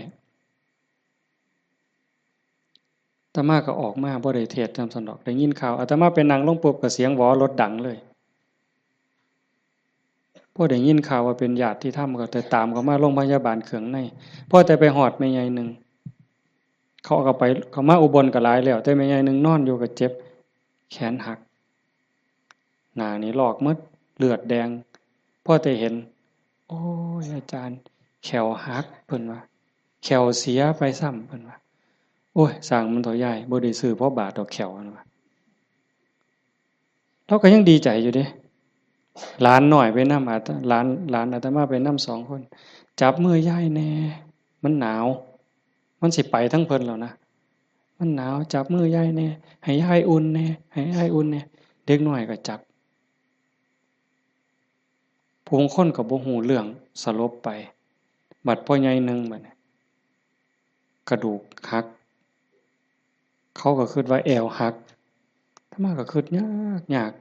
อาตมาก็ออกมา บ่ได้เทศน์นำซั้นดอก ได้ยินข่าว อาตมาไปนั่งลงปุ๊บก็เสียงหวอรถดังเลย พอได้ยินข่าวว่าเป็นญาติธรรมก็แต่ตามเขามาโรงพยาบาลเขืองใน พอแต่ไปฮอดแม่ใหญ่หนึ่ง เขาก็ไป เขามาอุบลก็หลายแล้ว แต่แม่ใหญ่หนึ่งนอนอยู่ก็เจ็บ แขนหัก หน้านี่ลอกหมด เลือดแดง พอแต่เห็น โอ้ย อาจารย์ แข้วหัก เพิ่นว่า แข้วเสียไปซ้ำ เพิ่นว่า โอ้ย ซ่างมันเถาะยาย บ่ได้ซื้อพอบาทดอกแข้ว เพิ่นว่า ลาวก็ยังดีใจอยู่เด้ หลานน้อยไปนำ อาต- หลาน หลานอาตมาไปนำสองคน จับมือยายแหน่ มันหนาว มันสิไปทางเพิ่นแล้วนะ มันหนาว จับมือยายแหน่ ให้ยายอุ่นแหน่ ให้ยายอุ่นแหน่ เด็กน้อยก็จับ ผู้คนก็บ่ฮู้เรื่อง สลบไป บัดพ่อใหญ่หนึ่งบัดนี้ กระดูกหัก เขาก็คิดว่าแอวหัก อาตมาก็คิดยากยาก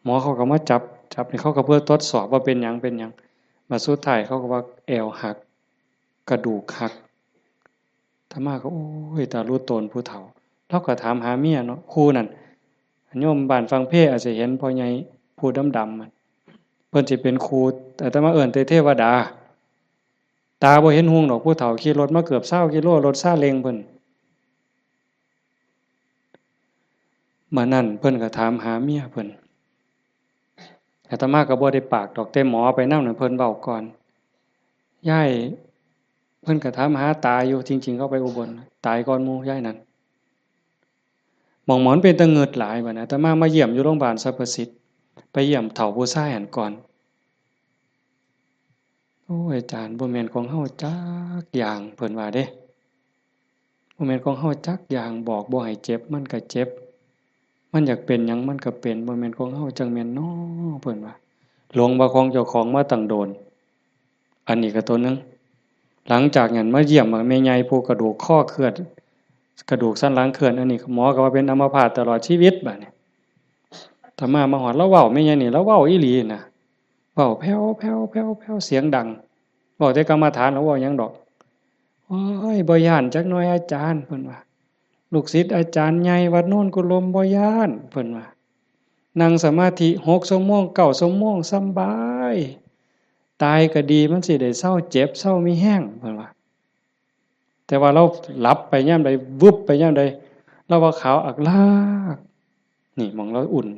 หมอเขาก็มาจับ จับนี่เขาก็เพื่อทดสอบว่าเป็นหยัง เป็นหยัง บัดสุดท้ายเขาก็ว่าแอวหัก กระดูกหัก อาตมาก็ โอ้ย ตาลุโตนผู้เฒ่า ลาวก็ถามหาเมียเนาะ คู่นั่น โยมบ้านฝั่งเพอาจจะเห็นพ่อใหญ่ผู้ดำๆ มัน เพิ่นสิเป็นครู อาตมาเอิ้นแต่เทวดา ตาบ่เห็นฮุงดอก ผู้เฒ่าขี่รถมาเกือบซาวกิโล รถซาเล้งเพิ่น มื้อนั้นเพิ่นก็ถามหาเมียเพิ่น อาตมาก็บ่ได้ปากดอก แต่หมอไปนำน่ะเพิ่นเว้าก่อน ยาย เพิ่นก็ถามหาตาอยู่ จริงๆ เขาไปอุบล ตายก่อนหมู่ยายนั่น หม่องหมอนเป็นตาเงิดหลายบัดนี้ อาตมามาเยี่ยมอยู่โรงพยาบาลสรรพสิทธิ์ ไปเยี่ยมเฒ่าผู้ชายหั้นก่อน โอ้ย อาจารย์ บ่แม่นของเฮาจักอย่าง เพิ่นว่าเด้ บ่แม่นของเฮาจักอย่าง บอกบ่ให้เจ็บ มันก็เจ็บ มันอยากเป็นหยังมันก็เป็น บ่แม่นของเฮาจั่งแม่นน้อ เพิ่นว่า หลงว่าของเจ้าของมาตั้งโดน อันนี้ก็ตัวหนึ่ง หลังจากนั้นมาเยี่ยมแม่ใหญ่ผู้กระดูกคอเคลื่อน กระดูกสันหลังเคลื่อน อันนี้หมอก็ว่าเป็นอัมพาตตลอดชีวิตบัดนี้ อาตมามาฮอด ลาวเว้าแม่ใหญ่นี่ ลาวเว้าอีหลีนะ เว้าแผ่วๆๆๆ เสียงดัง เว้าแต่กรรมฐาน ลาวเว้าหยังดอก โอ้ย บ่ย้านจักหน่อยอาจารย์ เพิ่นว่า ลูกศิษย์อาจารย์ใหญ่วัดโนนกุลมบ่ย้าน เพิ่นว่า นั่งสมาธิหกชั่วโมง เก้าชั่วโมง สำบาย ตายก็ดี มันสิได้เซาเจ็บ เซามีแฮง เพิ่นว่า แต่ว่าลาวหลับไปยามใด วึบไปยามใด ลาวว่าขาวอักลาก นี่หม่องลาวอุ่น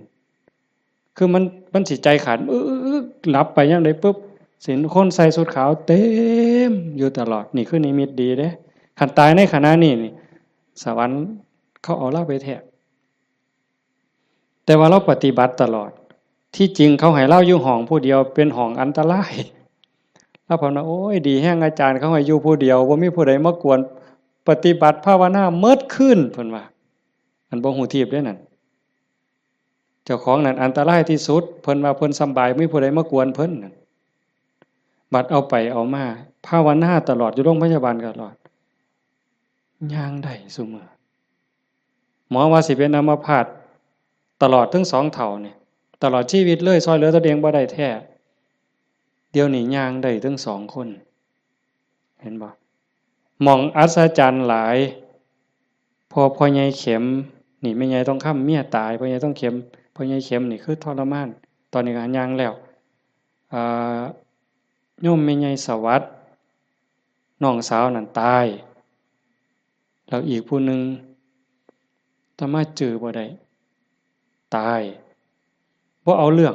คือมัน มันสิใจขาด อึ๊กๆๆ หลับไปยามใดปุ๊บ สิเห็นคนใส่ชุดขาวเต็มอยู่ตลอด นี่คือนิมิตดีเด้ คันตายในขณะนี้นี่ สวรรค์เขาเอาลาวไปแท้ แต่ว่าลาวปฏิบัติตลอด ที่จริงเขาให้ลาวอยู่ห้องผู้เดียว เป็นห้องอันตราย แล้วเพิ่นว่า โอ้ย ดีแฮง อาจารย์เขาให้อยู่ผู้เดียว บ่มีผู้ใดมากวน ปฏิบัติภาวนาเมิดคืน เพิ่นว่า อันบ่ฮู้ทีบเด้นั่น เจ้าของนั่นอันตรายที่สุด เพิ่นว่าเพิ่นสำบาย บ่มีผู้ใดมากวนเพิ่นนั่น บัดเอาไปเอามา ภาวนาตลอด อยู่โรงพยาบาลตลอด ย่างได้ซุมื้อ หมอว่าสิเป็นอัมพาตตลอดทั้งสองเฒ่านี่ ตลอดชีวิตเลย ซ่อยเหลือตนเองบ่ได้แท้ เดี๋ยวนี้ย่างได้ทั้งสองคน เห็นบ่ หม่องอัศจรรย์หลาย พอพ่อใหญ่เข็ม นี่แม่ใหญ่ทองคำเมียตาย พ่อใหญ่ทองเข็ม พ่อใหญ่เข็มนี่คือทรมาน ตอนนี้ก็ย่างแล้ว อ่า โยมแม่ใหญ่สวัสดิ์ น้องสาวนั่นตาย แล้วอีกผู้หนึ่ง อาตมาจื่อบ่ได้ ตาย บ่เอาเรื่อง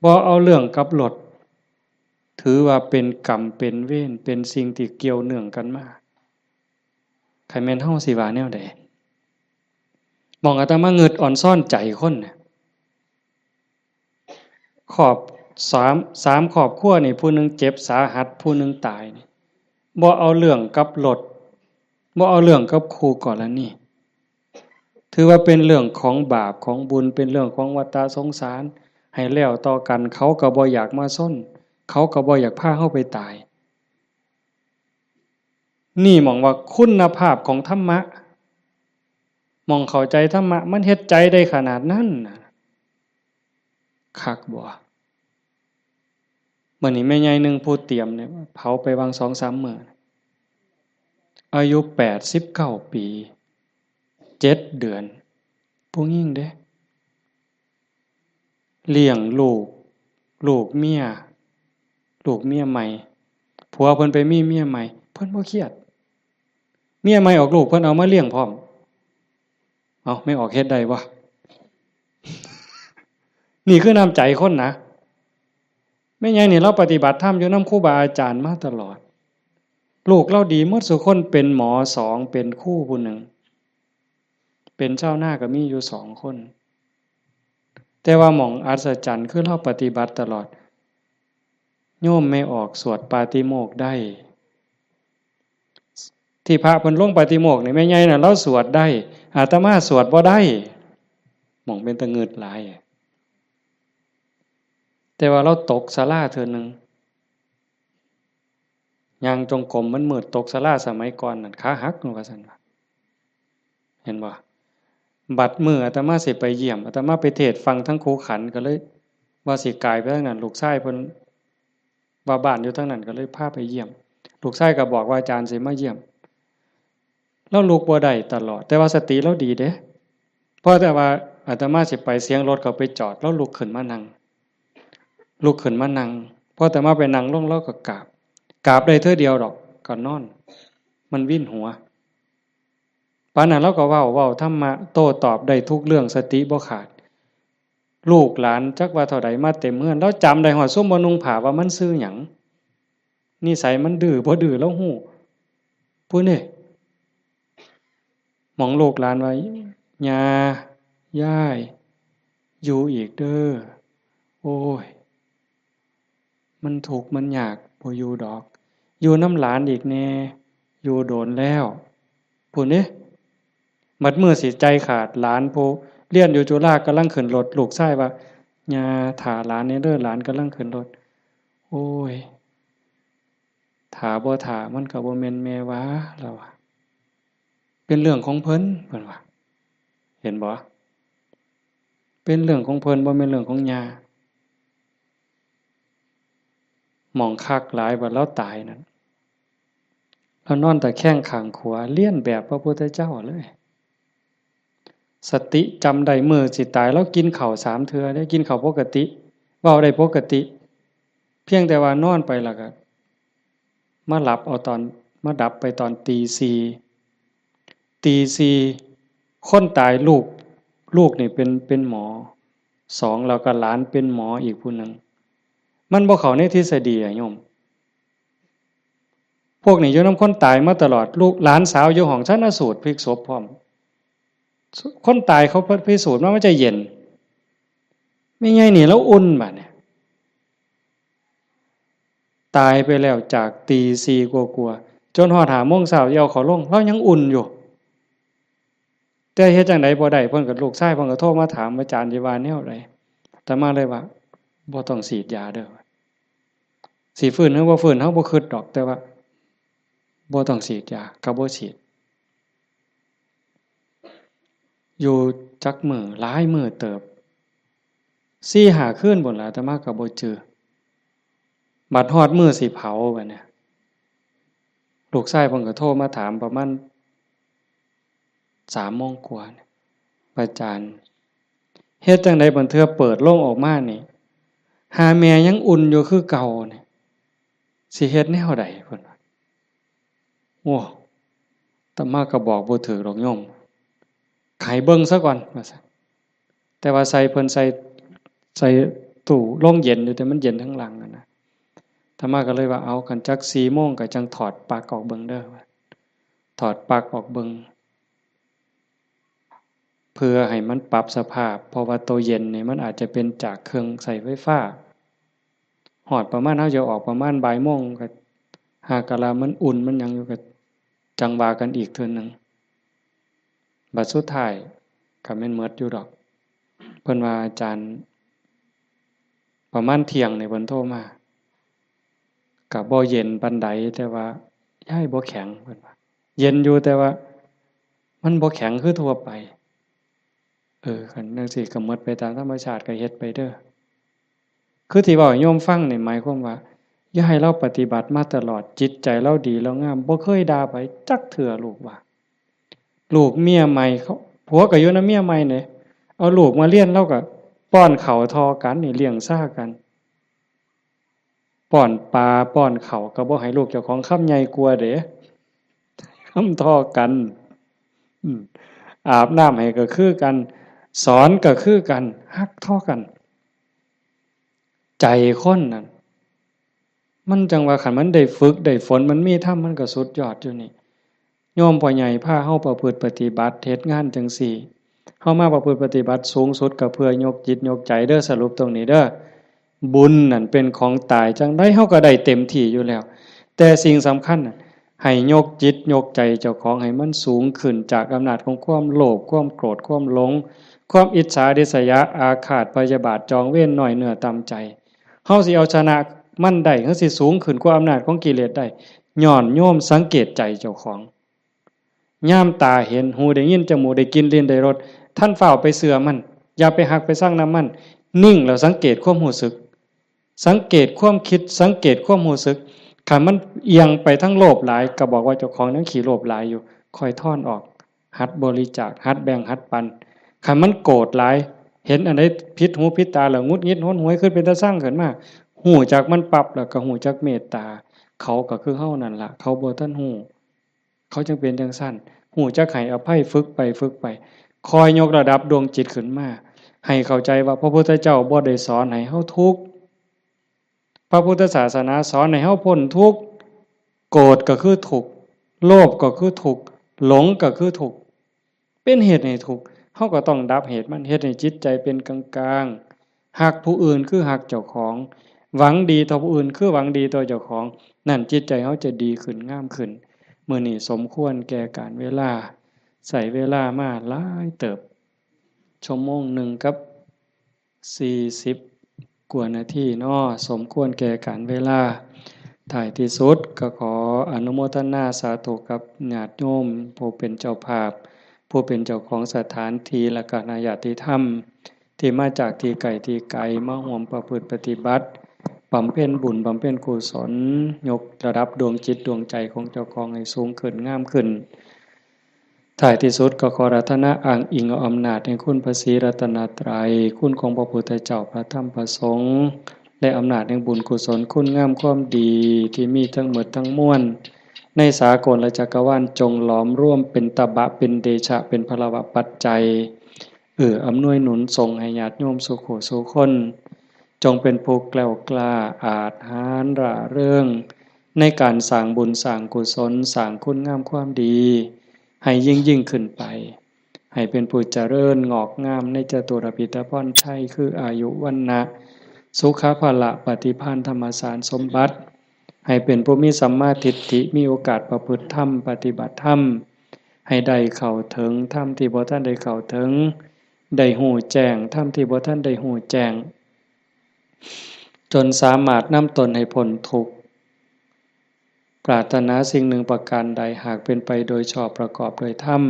บ่เอาเรื่องกับรถ ถือว่าเป็นกรรมเป็นเวร เป็นสิ่งที่เกี่ยวเนื่องกันมา คันแม่นเฮาสิว่าแนวใด หม่องอาตมางึดออนซอนใจคนน่ะ ครอบ สาม สามครอบครัวนี่ ผู้หนึ่งเจ็บสาหัส ผู้หนึ่งตายนี่ บ่เอาเรื่องกับรถ บ่เอาเรื่องกับคู่กรณี ถือว่าเป็นเรื่องของบาปของบุญ เป็นเรื่องของวัฏสงสาร ให้แล้วต่อกัน เขาก็บ่อยากมาซน เขาก็บ่อยากพาเฮาไปตาย นี่หม่องว่าคุณภาพของธรรมะ หม่องเข้าใจธรรมะ มันเฮ็ดใจได้ขนาดนั้นน่ะ คักบ่ มื้อนี้แม่ใหญ่หนึ่งผู้เตรียมเนี่ย เผาไปวางสองสามมื้อ อายุแปดสิบเก้าปี เจ็ดเดือน ผู้หญิงเด้ เลี้ยงลูก ลูกเมีย ลูกเมียใหม่ ผัวเพิ่นไปมีเมียใหม่ เพิ่นบ่เครียด เมียใหม่ออกลูก เพิ่นเอามาเลี้ยงพร้อม เอา แม่ออกเฮ็ดได้บ่ นี่คือน้ำใจคนนะ แม่ใหญ่นี่ลาวปฏิบัติธรรมอยู่นำครูบาอาจารย์มาตลอด ลูกลาวดีหมดซุคน เป็นหมอสอง เป็นครูผู้หนึ่ง เป็นชาวนาก็มีอยู่สองคน แต่ว่าหม่องอัศจรรย์คือลาวปฏิบัติตลอด โยมแม่ออกสวดปาติโมกข์ได้ ที่พระเพิ่นลงปาติโมกข์นี่ แม่ใหญ่น่ะลาวสวดได้ อาตมาสวดบ่ได้ หม่องเป็นตะงึดหลาย แต่ว่าลาวตกศาลาเทื่อหนึ่ง ย่างจงกรมมันมืด ตกศาลาสมัยก่อนนั่น ขาหักว่าซั่นว่า เห็นบ่ บัดมื้ออาตมาสิไปเยี่ยม อาตมาไปเทศน์ฟังทั้งคูขัน ก็เลยว่าสิกายไปทางนั้น ลูกชายเพิ่นว่าบ้านอยู่ทางนั้น ก็เลยพาไปเยี่ยม ลูกชายก็บอกว่าอาจารย์สิมาเยี่ยม ลาวลุกบ่ได้ตลอด แต่ว่าสติลาวดีเด้ พอแต่ว่าอาตมาสิไป เสียงรถเขาไปจอด ลาวลุกขึ้นมานั่ง ลุกขึ้นมานั่ง พออาตมาไปนั่งลง ลาวก็กราบ กราบได้เทื่อเดียวดอก ก็นอน มันวินหัว ปานนั้นลาวก็เว้า เว้าธรรมะ โต้ตอบได้ทุกเรื่อง สติบ่ขาด ลูกหลานจักว่าเท่าใดมาเต็มเฮือน ลาวจำได้ฮอดซุมบ่นุ่งผ้าว่ามันชื่อหยัง นิสัยมันดื้อบ่ดื้อลาวฮู้ ผู้นี่ หม่องลูกหลานว่า ย่า ยาย อยู่อีกเด้อ โอ้ย มันทุกข์มันยาก บ่อยู่ดอก อยู่นำหลานอีกแน่ อยู่โดนแล้ว พู้นเด้ บัดมื้อสิใจขาด หลานผู้เรียนอยู่จุฬากำลังขึ้นรถ ลูกชายว่า ย่า ถ่าหลานแน่เด้อ หลานกำลังขึ้นรถ โอ้ย ถ่าบ่ถ่ามันก็บ่แม่นแม่ว่า ลาวว่า เป็นเรื่องของเพิ่น เพิ่นว่า เห็นบ่ เป็นเรื่องของเพิ่น บ่แม่นเรื่องของย่า หม่องคักหลาย บัดลาวตายนั่น ลาวนอนตะแคงข้างขวา เลียนแบบพระพุทธเจ้าเลย สติจำได้ มื้อสิตาย ลาวกินข้าวสามเทื่อเด้ กินข้าวปกติ เว้าได้ปกติ เพียงแต่ว่านอนไปแล้วก็ มาหลับเอาตอน มาดับไปตอนตีสี่ ตีสี่ คนตายลูก ลูกนี่เป็น เป็นหมอสอง แล้วก็หลานเป็นหมออีกผู้หนึ่ง มันบ่เข้าในทฤษฎีอะโยม พวกนี้อยู่นำคนตายมาตลอด ลูกหลานสาวอยู่ห้องชันสูตรพลิกศพพร้อม คนตายเขาพิสูจน์ว่ามันจะเย็น แม่ใหญ่นี่ลาวอุ่นบัดเนี่ย ตายไปแล้วจากตีสี่กว่าๆ จนฮอดห้าโมงเช้าสิเอาเขาลง ลาวยังอุ่นอยู่ แต่เฮ็ดจั่งใดบ่ได้ เพิ่นก็ ลูกชายเพิ่นก็โทรมาถาม อาจารย์สิว่าแนวใด อาตมาเลยว่า บ่ต้องฉีดยาเด้อ สิฟื้นหรือบ่ฟื้น เฮาบ่คิดดอก แต่ว่า บ่ต้องฉีดยา ก็บ่ฉีด อยู่จักมื้อ หลายมื้อเติบ สี่ห้าคืนพู้นล่ะ อาตมาก็บ่จื่อ บัดฮอดมื้อสิเผาบัดเนี่ย ลูกชายเพิ่นก็โทรมาถามประมาณสามโมงกว่าเนี่ย อาจารย์ เฮ็ดจั่งใดบางเทื่อเปิดโลงออกมานี่ หาแม่ยังอุ่นอยู่คือเก่าเนี่ย สิเฮ็ดแนวใด เพิ่นว่า โอ้ อาตมาก็บอกบ่ถืกดอกโยม ให้เบิ่งซะก่อน ว่าซั่น แต่ว่าใส่เพิ่นใส่ ใส่ตู้โรงเย็นอยู่ แต่มันเย็นทั้งหลังอะนะ อาตมาก็เลยว่า เอา คันจักสี่โมงก็จั่งถอดปลั๊กออกเบิ่งเด้อ ว่า ถอดปลั๊กออกเบิ่ง เพื่อให้มันปรับสภาพ เพราะว่าตัวเย็นนี่มันอาจจะเป็นจากเครื่องใช้ไฟฟ้า ฮอดประมาณ เฮาจะออกประมาณบ่ายโมง ก็หากะละมันอุ่นมันหยังอยู่ ก็จั่งว่ากันอีกเทื่อหนึ่ง บัดสุดท้ายก็แม่นหมดอยู่ดอก เพิ่นว่า อาจารย์ ประมาณเที่ยงนี่เพิ่นโทรมา ก็บ่เย็นปานใด แต่ว่า ยายบ่แข็ง เพิ่นว่า เย็นอยู่ แต่ว่า มันบ่แข็งคือทั่วไป เออ คันจั่งซี้ก็หมดไปตามธรรมชาติ ก็เฮ็ดไปเด้อ คือที่เว้าให้โยมฟังนี่หมายความว่า อย่าให้ลาวปฏิบัติมาตลอด จิตใจลาวดีลาวงาม บ่เคยด่าไผจักเทื่อ ลูกว่า ลูกเมียใหม่เขา ผัวก็อยู่นำเมียใหม่นี่ เอาลูกมาเรียน ลาวก็ป้อนข้าวเท่ากันนี่ เลี้ยงซ่ากัน ป้อนปลาป้อนข้าวก็บ่ให้ลูกเจ้าของคำใหญ่กว่าเด้ คำเท่ากัน อืม อาบน้ำให้ก็คือกัน สอนก็คือกัน ฮักเท่ากัน ใจคนนั่น มันจั่งว่าคันมันได้ฝึกได้ฝน มันมีธรรม มันก็สุดยอดอยู่นี่ โยมพ่อใหญ่พาเฮาประพฤติปฏิบัติ เฮ็ดงานจั่งซี้ เฮามาประพฤติปฏิบัติสูงสุดก็เพื่อยกจิตยกใจเด้อ สรุปตรงนี้เด้อ บุญนั่นเป็นของตาย จั่งใดเฮาก็ได้เต็มที่อยู่แล้ว แต่สิ่งสำคัญน่ะ ให้ยกจิตยกใจเจ้าของให้มันสูงขึ้นจากอำนาจของความโลภ ความโกรธ ความหลง ความอิจฉาริษยา อาฆาตพยาบาท จองเวร น้อยเนื้อต่ำใจ เฮาสิเอาชนะมันได้ เฮาสิสูงขึ้นกว่าอำนาจของกิเลสได้ ย้อนโยมสังเกตใจเจ้าของ ยามตาเห็น หูได้ยิน จมูกได้กลิ่น ลิ้นได้รส ทันฟ้าวไปเชื่อมัน อย่าไปฮักไปชังนำมัน นิ่งแล้วสังเกตความรู้สึก สังเกตความคิด สังเกตความรู้สึก คันมันเอียงไปทางโลภหลาย ก็บอกว่าเจ้าของยังขี้โลภหลายอยู่ ค่อยถอนออก หัดบริจาค หัดแบ่ง หัดปัน คันมันโกรธหลาย เห็นอันใดผิดหูผิดตาแล้วหงุดหงิดหนหวย คิดเป็นตาซังขึ้นมา ฮู้จักมันปั๊บแล้วก็ฮู้จักเมตตา เขาก็คือเฮานั่นล่ะ เขาบ่ทันฮู้ เขาจั่งเป็นจั่งซั้น ฮู้จักให้อภัย ฝึกไปฝึกไป คอยยกระดับดวงจิตขึ้นมา ให้เข้าใจว่าพระพุทธเจ้าบ่ได้สอนให้เฮาทุกข์ พระพุทธศาสนาสอนให้เฮาพ้นทุกข์ โกรธก็คือทุกข์ โลภก็คือทุกข์ หลงก็คือทุกข์ เป็นเหตุให้ทุกข์ เฮาก็ต้องดับเหตุมัน เฮ็ดให้จิตใจเป็นกลางๆ ฮักผู้อื่นคือฮักเจ้าของ หวังดีต่อผู้อื่นคือหวังดีต่อเจ้าของ นั่นจิตใจเฮาจะดีขึ้น งามขึ้น มื้อนี้สมควรแก่กาลเวลา ใช้เวลามาหลายเติบ ชั่วโมงหนึ่งกับสี่สิบกว่านาทีเนาะ สมควรแก่กาลเวลา ท้ายที่สุดก็ขออนุโมทนาสาธุกับญาติโยมผู้เป็นเจ้าภาพ ผู้เป็นเจ้าของสถานที่ และก็คณะญาติธรรม ที่มาจากที่ไกลที่ไกล มาร่วมประพฤติปฏิบัติ บำเพ็ญบุญ บำเพ็ญกุศล ยกระดับดวงจิตดวงใจของเจ้าของให้สูงขึ้น งามขึ้น ท้ายที่สุดก็ขออาราธนาอ้างอิงเอาอำนาจแห่งคุณพระศรีรัตนตรัย คุณของพระพุทธเจ้า พระธรรม พระสงฆ์ และอำนาจแห่งบุญกุศล คุณงามความดีที่มีทั้งหมดทั้งมวล ในสากลและจักรวาล จงหลอมรวมเป็นตบะ เป็นเดชะ เป็นพลวปัจจัย เอื้ออำนวยหนุนส่งให้ญาติโยมสู่ผู้สู่คน จงเป็นผู้แกล้วกล้า อาจหาญร่าเริง ในการสร้างบุญสร้างกุศล สร้างคุณงามความดี ให้ยิ่งยิ่งขึ้นไป ให้เป็นผู้เจริญงอกงามในจตุรพิธพรชัย คืออายุ วรรณะ สุขะ พละ ปฏิภาณ ธรรมสารสมบัติ ให้เป็นผู้มีสัมมาทิฏฐิ มีโอกาสประพฤติธรรม ปฏิบัติธรรม ให้ได้เข้าถึงธรรมที่บ่ทันได้เข้าถึง ได้ฮู้แจ้งธรรมที่บ่ทันได้ฮู้แจ้ง จนสามารถนำตนให้พ้นทุกข์ ปรารถนาสิ่งหนึ่งประการใด หากเป็นไปโดยชอบประกอบโดยธรรม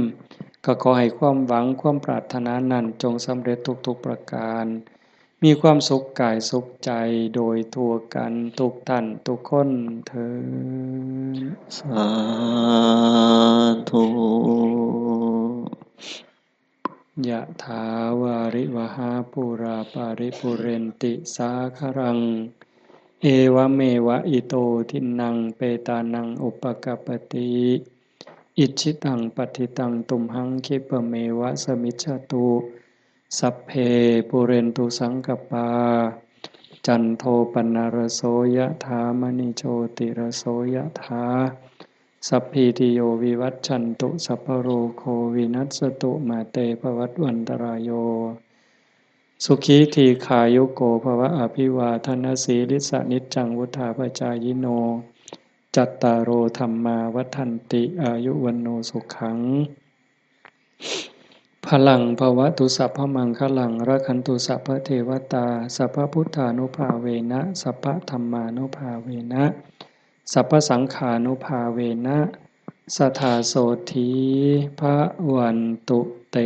ก็ขอให้ความหวังความปรารถนานั้นจงสำเร็จทุกๆประการ มีความสุขกายสุขใจโดยทั่วกันทุกท่านทุกคนเทอญ สาธุ ยะถาวาริวหาปูราปาริปูเรนติสาคารัง เอวะเมวะอิโตทินนังเปตานังอุปกัปปติ อิจฉิตังปัตถิตังตุมหังคิปะเมวะสมิจฉตุ สัพเพปูเรนตุสังกปปา จันโทปนรโสยะถามณิโชติรโสยะถา สัพพีติโยวิวัชชันตุ สัพพะโรโควินัสสตุ มาเตภวัตวันตรายโย สุขีทีขายุโกภวะ อภิวาทนสีลิสสะนิจจังวุธาปจายิโน จัตตาโรธัมมาวัฒนติ อายุวันโนสุขัง พลังภวตุ สัพพมังคลัง รักขันตุ สัพพเทวตา สัพพพุทธานุภาเวนะ สัพพธรรมานุภาเวนะ สัพพสังฆานุภาเวนะ สถาโสธี พวันตุเต